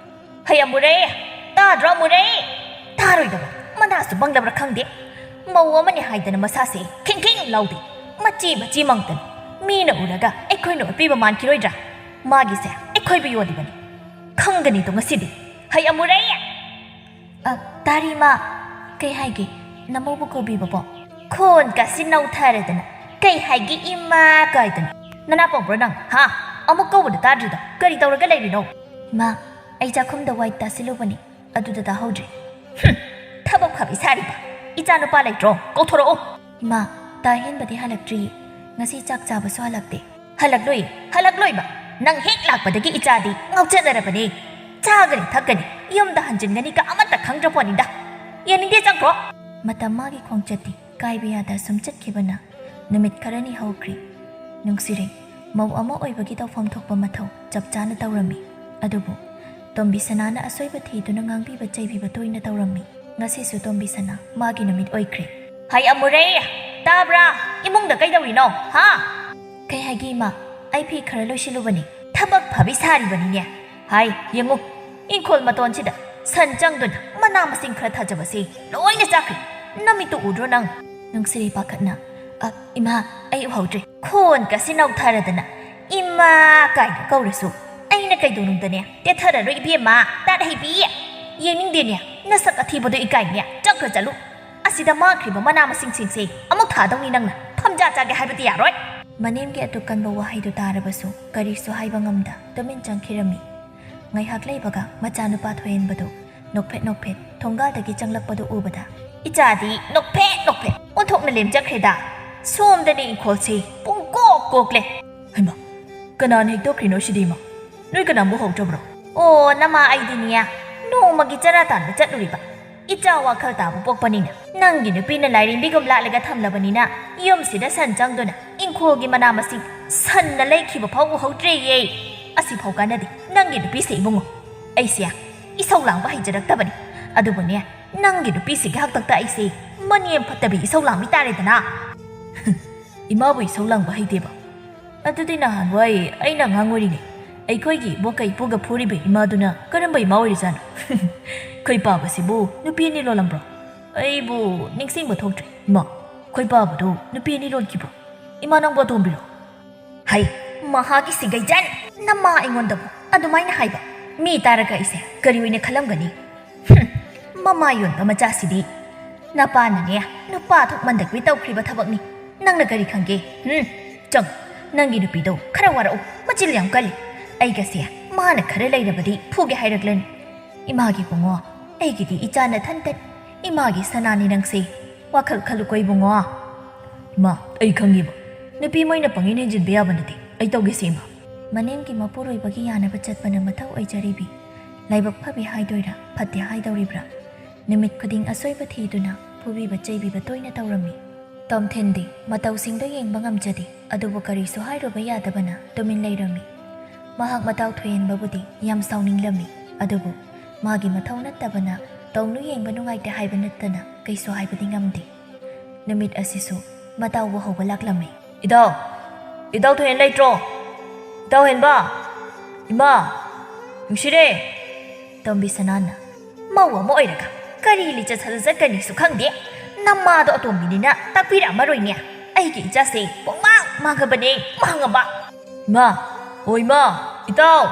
"ꯍꯩ ꯑꯃꯨꯔꯦ, ꯇꯥꯗ꯭ꯔꯣ ꯑꯃꯨꯔꯦ?" ꯇꯥꯔꯣꯏꯗꯕ ꯃꯅꯥꯁꯨ ꯄꯪꯂꯕ꯭ꯔꯥ ꯈꯪꯗꯦ, ꯃꯧ ꯑꯃꯅꯤ ꯍꯥꯏꯗꯅ ꯃꯁꯥꯁꯦ ꯈꯤꯡ ꯈꯤꯡ ꯂꯥꯎꯗꯦ, ꯃꯆꯤ ꯃꯆꯤ ꯃꯪꯇꯅꯤ꯫ ꯃꯤꯅ ꯎꯔꯒ ꯑꯩꯈꯣꯏꯅ ꯑꯣꯠꯄꯤꯕ ꯃꯥꯟꯈꯤꯔꯣꯏꯗ꯭ꯔꯥ? ꯃꯥꯒꯤꯁꯦ ꯑꯩꯈꯣꯏꯕꯨ ꯌꯣꯜꯂꯤꯕꯅꯤ꯫ ꯈꯪꯒꯅꯤꯗꯣ ꯉꯁꯤꯗꯤ꯫ "ꯍꯩ ꯑꯃꯨꯔꯦ!" "ꯑ, ꯇꯥꯔꯤ ꯏꯃꯥ꯫ ꯀꯩ ꯍꯥꯏꯒꯦ? ꯅꯃꯧꯕꯨ ꯀꯧꯕꯤꯕꯕꯣ?" ꯈꯣꯟ ꯀꯥꯁꯤ ꯅꯧꯊꯔꯗꯅ, "ꯀꯩ ꯍꯥꯏꯒꯦ ꯏꯃꯥ?" ꯀꯥꯏꯗꯅ꯫ ꯅꯅꯥ ꯄꯪꯕ꯭ꯔꯣ ꯅꯪ, ꯍꯥ? ꯑꯃꯨꯛ ꯀꯧꯕꯗ ꯇꯥꯗ꯭ꯔꯤꯗꯣ ꯀꯔꯤ ꯇꯧꯔꯒ ꯂꯩꯔꯤꯅꯣ? "ꯏꯃꯥ, ꯑꯩ ꯆꯥꯛꯈꯨꯝꯗ ꯋꯥꯏ ꯇꯥꯁꯤꯜꯂꯨꯕꯅꯤ, ꯑꯗꯨꯗ ꯇꯥꯍꯧꯗ꯭ꯔꯦ꯫" "ꯍꯨꯝ, ꯊꯕꯛ ꯐꯕꯤ ꯁꯥꯔꯤꯕ꯫ ꯏꯆꯥ ꯅꯨꯄꯥ ꯂꯩꯇ꯭ꯔꯣ? ꯀꯧꯊꯣꯔꯛꯎ꯫" "ꯏꯃꯥ, ꯇꯥ ꯍꯦꯟꯕꯗꯤ ꯍꯜꯂꯛꯇ꯭ꯔꯤꯌꯦ꯫ ꯉꯁꯤ ꯆꯥꯛ ꯆꯥꯕꯁꯨ ꯍꯜꯂꯛꯇꯦ꯫" "ꯍꯜꯂꯛꯂꯣꯏ, ꯍꯜꯂꯛꯂꯣꯏꯕ꯫ ꯅꯪ ꯍꯦꯛ ꯂꯥꯛꯄꯗꯒꯤ ꯏꯆꯥꯗꯤ ꯉꯥꯎꯆꯠꯅꯔꯕꯅꯦ꯫ ꯆꯥꯒꯅꯤ ꯊꯛꯀꯅꯤ, ꯌꯨꯝꯗ ꯍꯟꯖꯤꯟꯒꯅꯤꯒ ꯑꯃꯠꯇ ꯈꯪꯗ꯭ꯔ ꯄꯣꯠꯅꯤꯗ꯫ ꯌꯦꯡꯅꯤꯡꯗꯦ, ꯆꯪꯈ꯭ꯔꯣ꯫" ꯃꯇꯝ ꯃꯥꯒꯤ ꯈꯣꯡꯆꯠꯇꯤ ꯀꯥꯏꯕ ꯌꯥꯗ ꯁꯨꯝ ꯆꯠꯈꯤꯕꯅ ꯅꯨꯃꯤꯠ ꯈꯔꯅꯤ ꯍꯧꯈ꯭ꯔꯦ꯫ ꯅꯨꯡꯁꯤꯔꯩ ꯃꯧ ꯑꯃ ꯑꯣꯏꯕꯒꯤ ꯇꯧꯐꯝ ꯊꯣꯛꯄ ꯃꯊꯧ ꯆꯞ ꯆꯥꯅ ꯇꯧꯔꯝꯃꯤ꯫ ꯑꯗꯨꯕꯨ ꯇꯣꯝꯕꯤ ꯁꯅꯥꯅ ꯑꯁꯣꯏꯕ ꯊꯤꯗꯨꯅ ꯉꯥꯡꯕꯤꯕ ꯆꯩꯕꯤꯕ ꯇꯣꯏꯅ ꯇꯧꯔꯝꯃꯤ꯫ ꯉꯁꯤꯁꯨ ꯇꯣꯝꯕꯤ ꯁꯅꯥ ꯃꯥꯒꯤ ꯅꯨꯃꯤꯠ ꯑꯣꯏꯈ꯭ꯔꯦ꯫ "ꯍꯩ ꯑꯃꯨꯔꯦ, ꯇꯥꯕ꯭ꯔꯥ? ꯏꯃꯨꯡꯗ ꯀꯩꯗꯧꯔꯤꯅꯣ, ꯍꯥ?" "ꯀꯩ ꯍꯥꯏꯒꯦ ꯏꯃꯥ? ꯑꯩ ꯐꯤ ꯈꯔ ꯂꯣꯏꯁꯤꯜꯂꯨꯕꯅꯤ꯫" "ꯊꯕꯛ ꯐꯕꯤ ꯁꯥꯔꯤꯕꯅꯤꯅꯦ꯫ ꯍꯥꯏ, ꯌꯦꯡꯉꯨ, ꯏꯪꯈꯣꯜ ꯃꯇꯣꯟꯁꯤꯗ ꯁꯟ ꯆꯪꯗꯨꯅ ꯃꯅꯥ ꯃꯁꯤꯡ ꯈꯔ ꯊꯥꯖꯕꯁꯤ ꯂꯣꯏꯅ ꯆꯥꯈ꯭ꯔꯦ꯫ ꯅꯃꯤꯠꯇꯨ ꯎꯗ꯭ꯔꯣ ꯅꯪ?" ꯅꯨꯡꯁꯤꯔꯩ ꯄꯥꯈꯠꯅ, "ꯑ, ꯏꯃꯥ, ꯑꯩ ꯎꯍꯧꯗ꯭ꯔꯦ꯫" ꯈꯣꯟ ꯀꯥꯁꯤ ꯅꯧꯊꯔꯗꯅ, "ꯏꯃꯥ" ꯀꯥꯏꯅ ꯀꯧꯔꯁꯨ ꯑꯩꯅ ꯀꯩꯗꯧꯅꯨꯡꯗꯅꯦ ꯇꯦꯊꯔꯔꯣꯏ ꯏꯕꯦꯝꯃ, ꯇꯥꯠ ꯍꯩꯕꯤ꯫ ꯌꯦꯡꯅꯤꯡꯗꯦꯅꯦ ꯅꯁꯛ ꯑꯊꯤꯕꯗꯣ, ꯏꯀꯥꯏꯅꯦ, ꯆꯠꯈ꯭ꯔ ꯆꯠꯂꯨ꯫ ꯑꯁꯤꯗ ꯃꯥꯡꯈ꯭ꯔꯤꯕ ꯃꯅꯥ ꯃꯁꯤꯡꯁꯤꯡꯁꯦ ꯑꯃꯨꯛ ꯊꯥꯗꯧꯅꯤ ꯅꯪꯅ꯫ ꯐꯝꯖꯥ ꯆꯥꯒꯦ ꯍꯥꯏꯕꯗꯤ ꯌꯥꯔꯣꯏ꯫ ꯃꯅꯦꯝꯒꯤ ꯑꯗꯨ ꯀꯟꯕ ꯋꯥꯍꯩꯗꯨ ꯇꯥꯔꯕꯁꯨ ꯀꯔꯤꯁꯨ ꯍꯥꯏꯕ ꯉꯝꯗ ꯇꯨꯃꯤꯟ ꯆꯪꯈꯤꯔꯝꯃꯤ꯫ ꯉꯥꯏꯍꯥꯛ ꯂꯩꯕꯒ ꯃꯆꯥꯅꯨꯄꯥ ꯊꯣꯏꯍꯦꯟꯕꯗꯨ ꯅꯣꯛꯐꯦꯠ ꯅꯣꯛꯐꯦꯠ ꯊꯣꯡꯒꯥꯜꯗꯒꯤ ꯆꯪꯂꯛꯄꯗꯨ ꯎꯕꯗ, "ꯏꯆꯥꯗꯤ ꯅꯣꯛꯐꯦꯠ ꯅꯣꯛꯐꯦꯠ ꯑꯣꯟꯊꯣꯛꯅ ꯂꯦꯝꯖꯈ꯭ꯔꯦꯗ꯫ ꯁꯣꯝꯗꯅꯤ ꯏꯪꯈꯣꯜꯁꯤ ꯄꯨꯡꯀꯣꯛ ꯀꯣꯛꯂꯦ꯫" "ꯍꯩꯃꯥ, ꯀꯅꯥꯅ ꯍꯦꯛꯇꯣꯛꯈ꯭ꯔꯤꯅꯣ ꯁꯤꯗꯤ ꯏꯃꯥ? ꯅꯣꯏ ꯀꯅꯥꯝ ꯎꯍꯧꯗ꯭ꯔꯕ꯭ꯔꯣ?" "ꯑꯣ, ꯅꯃꯥ, ꯑꯩꯗꯤꯅꯦ ꯅꯣꯡꯃꯒꯤ ꯆꯔꯥ ꯇꯥꯟꯕ ꯆꯠꯂꯨꯔꯤꯕ꯫ ꯏꯆꯥ ꯋꯥꯈꯜ ꯇꯥꯕ ꯄꯣꯛꯄꯅꯤꯅ ꯅꯪꯒꯤ ꯅꯨꯄꯤꯅ ꯂꯥꯏꯔꯦꯝꯕꯤꯒꯨꯝ ꯂꯥꯠꯂꯒ ꯊꯝꯂꯕꯅꯤꯅ ꯌꯨꯝꯁꯤꯗ ꯁꯟ ꯆꯪꯗꯨꯅ ꯏꯪꯈꯣꯜꯒꯤ ꯃꯅꯥ ꯃꯁꯤꯡ ꯁꯟꯅ ꯂꯩꯈꯤꯕ ꯐꯥꯎ ꯎꯍꯧꯗ꯭ꯔꯦꯌꯦ꯫ ꯑꯁꯤꯐꯥꯎ ꯀꯥꯟꯅꯗꯦ ꯅꯪꯒꯤ ꯅꯨꯄꯤꯁꯦ ꯏꯕꯨꯡꯉꯣ꯫ ꯑꯩꯁꯦ ꯏꯁꯧ ꯂꯥꯡꯕ ꯍꯩꯖꯔꯛꯇꯕꯅꯤ꯫ ꯑꯗꯨꯕꯨꯅꯦ, ꯅꯪꯒꯤ ꯅꯨꯄꯤꯁꯤꯒꯤ ꯍꯥꯛꯇꯛꯇ ꯑꯩꯁꯦ ꯃꯅꯦꯝ ꯐꯠꯇꯕꯤ ꯏꯁꯧ ꯂꯥꯡꯕꯤ ꯇꯥꯔꯦꯗꯅ꯫" "ꯏꯃꯥꯕꯨ ꯏꯁꯧ ꯂꯥꯡꯕ ꯍꯩꯇꯦꯕ? ꯑꯗꯨꯗꯤ ꯅꯍꯥꯟꯋꯥꯏ ꯑꯩꯅ ꯑꯉꯥꯡ ꯑꯣꯏꯔꯤꯉꯩ ꯑꯩꯈꯣꯏꯒꯤ ꯏꯕꯣꯛꯀ ꯏꯄꯨꯒ ꯐꯨꯔꯤꯕ ꯏꯃꯥꯗꯨꯅ ꯀꯔꯝꯕ ꯏꯃꯥ ꯑꯣꯏꯔꯤꯖꯥꯠꯅꯣ? ꯈꯣꯏ ꯄꯥꯕꯁꯤꯕꯨ ꯅꯨꯄꯤ ꯑꯅꯤ ꯂꯣꯜꯂꯝꯕ꯭ꯔꯣ? ꯑꯩꯕꯨ ꯅꯤꯡꯁꯤꯡꯕ ꯊꯣꯛꯇ꯭ꯔꯦ꯫ ꯏꯃꯥ, ꯈꯣꯏ ꯄꯥꯕꯗꯨ ꯅꯨꯄꯤ ꯑꯅꯤ ꯂꯣꯟꯈꯤꯕ꯭ꯔꯣ? ꯏꯃꯥ, ꯅꯪꯕꯨ ꯑꯇꯣꯝꯕꯤꯔꯣ? ꯍꯩ, ꯃꯍꯥꯛꯀꯤ ꯁꯤꯒꯩꯖꯥꯠꯅꯤ꯫ ꯅꯃꯥ ꯑꯩꯉꯣꯟꯗꯕꯨ ꯑꯗꯨꯃꯥꯏꯅ ꯍꯥꯏꯕ꯫ ꯃꯤ ꯇꯥꯔꯒ ꯑꯩꯁꯦ ꯀꯔꯤ ꯑꯣꯏꯅ ꯈꯜꯂꯝꯒꯅꯤ? ꯍꯨꯝ, ꯃꯃꯥ ꯌꯣꯟꯕ ꯃꯆꯥꯁꯤꯗꯤ꯫ ꯅꯄꯥꯅꯅꯦ, ꯅꯨꯄꯥ ꯊꯣꯛꯃꯟꯗꯒꯤ ꯇꯧꯈ꯭ꯔꯤꯕ ꯊꯕꯛꯅꯤ꯫ ꯅꯪꯅ ꯀꯔꯤ ꯈꯪꯒꯦ? ꯍꯨꯝ, ꯆꯪ, ꯅꯪꯒꯤ ꯅꯨꯄꯤꯗꯣ ꯈꯔ ꯋꯥꯔꯛꯎ, ꯃꯆꯤꯜ ꯌꯥꯝ ꯀꯜꯂꯤ꯫ ꯑꯩꯒꯁꯦ ꯃꯥꯅ ꯈꯔ ꯂꯩꯔꯕꯗꯤ ꯐꯨꯒꯦ ꯍꯥꯏꯔꯛꯂꯅꯤ꯫ ꯏꯃꯥꯒꯤ ꯏꯕꯨꯡꯉꯣ, ꯑꯩꯒꯤꯗꯤ ꯏꯆꯥ ꯅꯊꯟꯇꯅꯤ꯫ ꯏꯃꯥꯒꯤ ꯁꯅꯥꯅꯤ ꯅꯪꯁꯦ꯫ ꯋꯥꯈꯜ ꯈꯜꯂꯨꯀꯣ ꯏꯕꯨꯡꯉꯣ꯫ ꯏꯃꯥ, ꯑꯩ ꯈꯪꯉꯤꯕ꯫ ꯅꯨꯄꯤ ꯃꯣꯏꯅ ꯄꯪꯍꯦꯟ ꯍꯦꯟꯖꯤꯟꯕ ꯌꯥꯕ ꯅꯠꯇꯦ꯫ ꯑꯩ ꯇꯧꯒꯦꯁꯦ ꯏꯃꯥ꯫ ꯃꯅꯦꯝꯒꯤ ꯃꯄꯨꯔꯣꯏꯕꯒꯤ ꯌꯥꯅꯕ ꯆꯠꯄꯅ ꯃꯊꯧ ꯑꯣꯏꯖꯔꯤꯕꯤ꯫ ꯂꯥꯏꯕꯛ ꯐꯕꯤ ꯍꯥꯏꯗꯣꯏꯔꯥ, ꯐꯠꯇꯦ ꯍꯥꯏꯗꯧꯔꯤꯕ꯭ꯔꯥ? ꯅꯨꯃꯤꯠ ꯈꯨꯗꯤꯡ ꯑꯁꯣꯏꯕ ꯊꯤꯗꯨꯅ ꯐꯨꯕꯤꯕ ꯆꯩꯕꯤꯕ ꯇꯣꯏꯅ ꯇꯧꯔꯝꯃꯤ꯫ ꯇꯣꯝꯊꯤꯟꯗꯤ ꯃꯇꯧꯁꯤꯡꯗꯣ ꯌꯦꯡꯕ ꯉꯝꯖꯗꯦ, ꯑꯗꯨꯕꯨ ꯀꯔꯤꯁꯨ ꯍꯥꯏꯔꯨꯕ ꯌꯥꯗꯕꯅ ꯇꯨꯃꯤꯟ ꯂꯩꯔꯝꯃꯤ꯫ ꯃꯍꯥꯛ ꯃꯇꯥꯎ ꯊꯣꯏꯍꯦꯟꯕꯕꯨꯗꯤ ꯌꯥꯝ ꯁꯥꯎꯅꯤꯡꯂꯝꯃꯤ, ꯑꯗꯨꯕꯨ ꯃꯥꯒꯤ ꯃꯊꯧ ꯅꯠꯇꯕꯅ ꯇꯧꯅꯨ ꯌꯦꯡꯕ ꯅꯨꯡꯉꯥꯏꯇꯦ ꯍꯥꯏꯕ ꯅꯠꯇꯅ ꯀꯩꯁꯨ ꯍꯥꯏꯕꯗꯤ ꯉꯝꯗꯦ꯫ ꯅꯨꯃꯤꯠ ꯑꯁꯤꯁꯨ ꯃꯇꯥꯎꯕꯨ ꯍꯧꯕ ꯂꯥꯛꯂꯝꯃꯤ꯫ "ꯏꯇꯥꯎ, ꯏꯇꯥꯎ ꯊꯣꯏꯍꯦꯟ ꯂꯩꯇ꯭ꯔꯣ? ꯏꯇꯥꯎ ꯍꯦꯟꯕ, ꯏꯃꯥ, ꯅꯨꯡꯁꯤꯔꯦ!" ꯇꯣꯝꯕꯤ ꯁꯅꯥꯅ, "ꯃꯧ ꯑꯃ ꯑꯣꯏꯔꯒ ꯀꯔꯤ ꯂꯤꯆꯠ ꯁꯥꯖꯠ ꯆꯠꯀꯅꯤꯁꯨ ꯈꯪꯗꯦ꯫ ꯅꯃꯥꯗꯣ ꯑꯇꯣꯝꯕꯤꯅꯤꯅ ꯇꯥꯛꯄꯤꯔꯛꯑꯝꯃꯔꯣꯏꯅꯦ꯫ ꯑꯩꯒꯤ ꯏꯆꯥꯁꯦ ꯄꯨꯡꯃꯥꯡ ꯃꯥꯡꯉꯕꯅꯦ, ꯃꯥꯡꯉꯕ!" "ꯏꯃꯥ, ꯑꯣ ꯏꯃꯥ, ꯏꯇꯥꯎ!"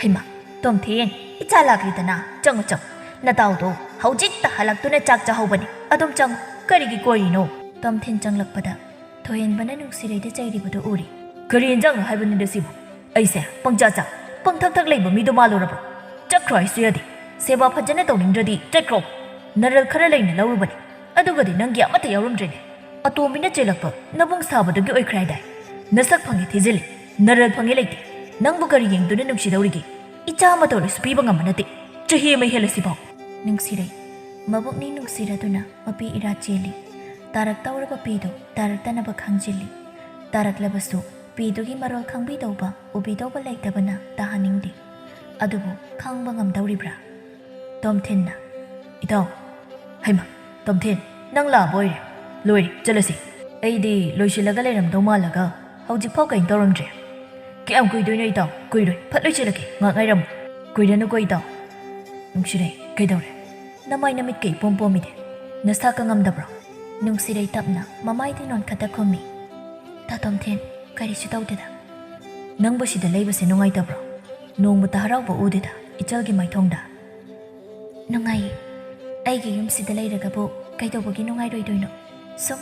"ꯍꯩꯃꯥ, ꯇꯣꯝꯊꯤꯟ, ꯏꯆꯥ ꯂꯥꯛꯂꯤꯗꯅ, ꯆꯪꯉꯨ, ꯆꯪꯉꯨ꯫ ꯅꯇꯥꯎꯗꯣ ꯍꯧꯖꯤꯛꯇ ꯍꯜꯂꯛꯇꯨꯅ ꯆꯥꯛ ꯆꯥꯍꯧꯕꯅꯤ꯫ ꯑꯗꯨꯝ ꯆꯪꯉꯨ, ꯀꯔꯤꯒꯤ ꯀꯣꯏꯔꯤꯅꯣ?" ꯇꯣꯝꯊꯤꯟ ꯆꯪꯂꯛꯄꯗ ꯊꯣꯏꯍꯦꯟꯕꯅ ꯅꯨꯡꯁꯤꯔꯩꯗ ꯆꯩꯔꯤꯕꯗꯨ ꯎꯔꯤ꯫ "ꯀꯔꯤ ꯏꯟꯖꯥꯡꯅꯣ ꯍꯥꯏꯕꯅꯤꯗ ꯁꯤꯕꯨ? ꯑꯩꯁꯦ ꯄꯪꯆꯥ ꯆꯥ, ꯄꯪꯊꯛ ꯊꯛ ꯂꯩꯕ ꯃꯤꯗꯣ ꯃꯥꯜꯂꯨꯔꯕ꯭ꯔꯣ? ꯆꯠꯈ꯭ꯔꯣ ꯍꯥꯏꯁꯨ ꯌꯥꯗꯦ꯫ ꯁꯦꯕꯥ ꯐꯖꯅ ꯇꯧꯅꯤꯡꯗ꯭ꯔꯗꯤ ꯆꯠꯈ꯭ꯔꯣ꯫ ꯅꯔꯜ ꯈꯔ ꯂꯩꯅ ꯂꯧꯔꯨꯕꯅꯤ, ꯑꯗꯨꯒꯗꯤ ꯅꯪꯒꯤ ꯑꯃꯠꯇ ꯌꯥꯎꯔꯝꯗ꯭ꯔꯦꯅꯦ꯫ ꯑꯇꯣꯝꯕꯤꯅ ꯆꯦꯜꯂꯛꯄ ꯅꯕꯨꯡ ꯁꯥꯕꯗꯒꯤ ꯑꯣꯏꯈ꯭ꯔꯦ ꯍꯥꯏꯗꯥꯏ? ꯅꯁꯛ ꯐꯪꯉꯦ ꯊꯤꯖꯤꯜꯂꯤ, ꯅꯔꯜ ꯐꯪꯉꯦ ꯂꯩꯇꯦ꯫ ꯅꯪꯕꯨ ꯀꯔꯤ ꯌꯦꯡꯗꯨꯅ ꯅꯨꯡꯁꯤꯗꯧꯔꯤꯒꯦ? ꯏꯆꯥ ꯑꯃ ꯇꯧꯔꯁꯨ ꯄꯤꯕ ꯉꯝꯕ ꯅꯠꯇꯦ꯫ ꯆꯍꯤ ꯑꯃ ꯍꯦꯜꯂꯁꯤꯐꯥꯎ!" ꯅꯨꯡꯁꯤꯔꯩ ꯃꯕꯨꯛꯅꯤ ꯅꯨꯡꯁꯤꯔꯗꯨꯅ ꯃꯄꯤ ꯏꯔꯥ ꯆꯦꯜꯂꯤ꯫ ꯇꯥꯔꯛꯇꯧꯔꯕ ꯄꯤꯗꯨ ꯇꯥꯔꯛꯇꯅꯕ ꯈꯪꯖꯤꯜꯂꯤ꯫ ꯇꯥꯔꯛꯂꯕꯁꯨ ꯄꯤꯗꯨꯒꯤ ꯃꯔꯣꯜ ꯈꯪꯕꯤꯗꯧꯕ, ꯎꯕꯤꯗꯧꯕ ꯂꯩꯇꯕꯅ ꯇꯥꯍꯟꯅꯤꯡꯗꯦ꯫ ꯑꯗꯨꯕꯨ ꯈꯪꯕ ꯉꯝꯗꯧꯔꯤꯕ꯭ꯔꯥ? ꯇꯣꯝꯊꯤꯟꯅ, "ꯏꯇꯥꯎ, ꯍꯩꯃꯥ, ꯇꯣꯝꯊꯤꯟ, ꯅꯪ ꯂꯥꯛꯑꯕ ꯑꯣꯏꯔꯦ꯫ ꯂꯣꯏꯔꯦ, ꯆꯠꯂꯁꯤ꯫ ꯑꯩꯗꯤ ꯂꯣꯏꯁꯤꯜꯂꯒ ꯂꯩꯔꯝꯗꯧ ꯃꯥꯜꯂꯒ ꯍꯧꯖꯤꯛꯐꯥꯎ ꯀꯩꯅꯣ ꯇꯧꯔꯝꯗ꯭ꯔꯦ꯫ ꯀꯌꯥꯝ ꯀꯨꯏꯗꯣꯏꯅꯣ ꯏꯇꯥꯎ? ꯀꯨꯏꯔꯣꯏ, ꯐꯠ ꯂꯣꯏꯁꯤꯜꯂꯛꯀꯦ, ꯉꯥꯏꯍꯥꯛ ꯉꯥꯏꯔꯝꯃꯨ꯫ ꯀꯨꯏꯔꯅꯨꯀꯣ ꯏꯇꯥꯎ꯫ ꯅꯨꯡꯁꯤꯔꯩ, ꯀꯩꯗꯧꯔꯦ? ꯅꯃꯥꯏ ꯅꯃꯤꯠ ꯀꯩ ꯏꯄꯣꯝ ꯄꯣꯝꯃꯤꯗꯤ? ꯅꯁꯥ ꯀ ꯉꯝꯗꯕ꯭ꯔꯣ? ꯅꯨꯡꯁꯤꯔꯩ ꯇꯞꯅ ꯃꯃꯥꯏꯗꯤ ꯅꯣꯟꯈꯠꯇ ꯈꯨꯝꯃꯤ꯫ ꯇꯥ ꯇꯣꯝꯊꯤꯟ, ꯀꯔꯤꯁꯨ ꯇꯧꯗꯦꯗ꯫ ꯅꯪꯕꯨ ꯁꯤꯗ ꯂꯩꯕꯁꯦ ꯅꯨꯡꯉꯥꯏꯇꯕ꯭ꯔꯣ? ꯅꯣꯡꯃꯇ ꯍꯔꯥꯎꯕ ꯎꯗꯦꯗ ꯏꯆꯜꯒꯤ ꯃꯥꯏꯊꯣꯡꯗ꯫ ꯅꯨꯡꯉꯥꯏꯌꯦ꯫ ꯑꯩꯒꯤ ꯌꯨꯝꯁꯤꯗ ꯂꯩꯔꯒꯕꯨ ꯀꯩꯗꯧꯕꯒꯤ ꯅꯨꯡꯉꯥꯏꯔꯣꯏꯗꯣꯏꯅꯣ? ꯁꯨꯝ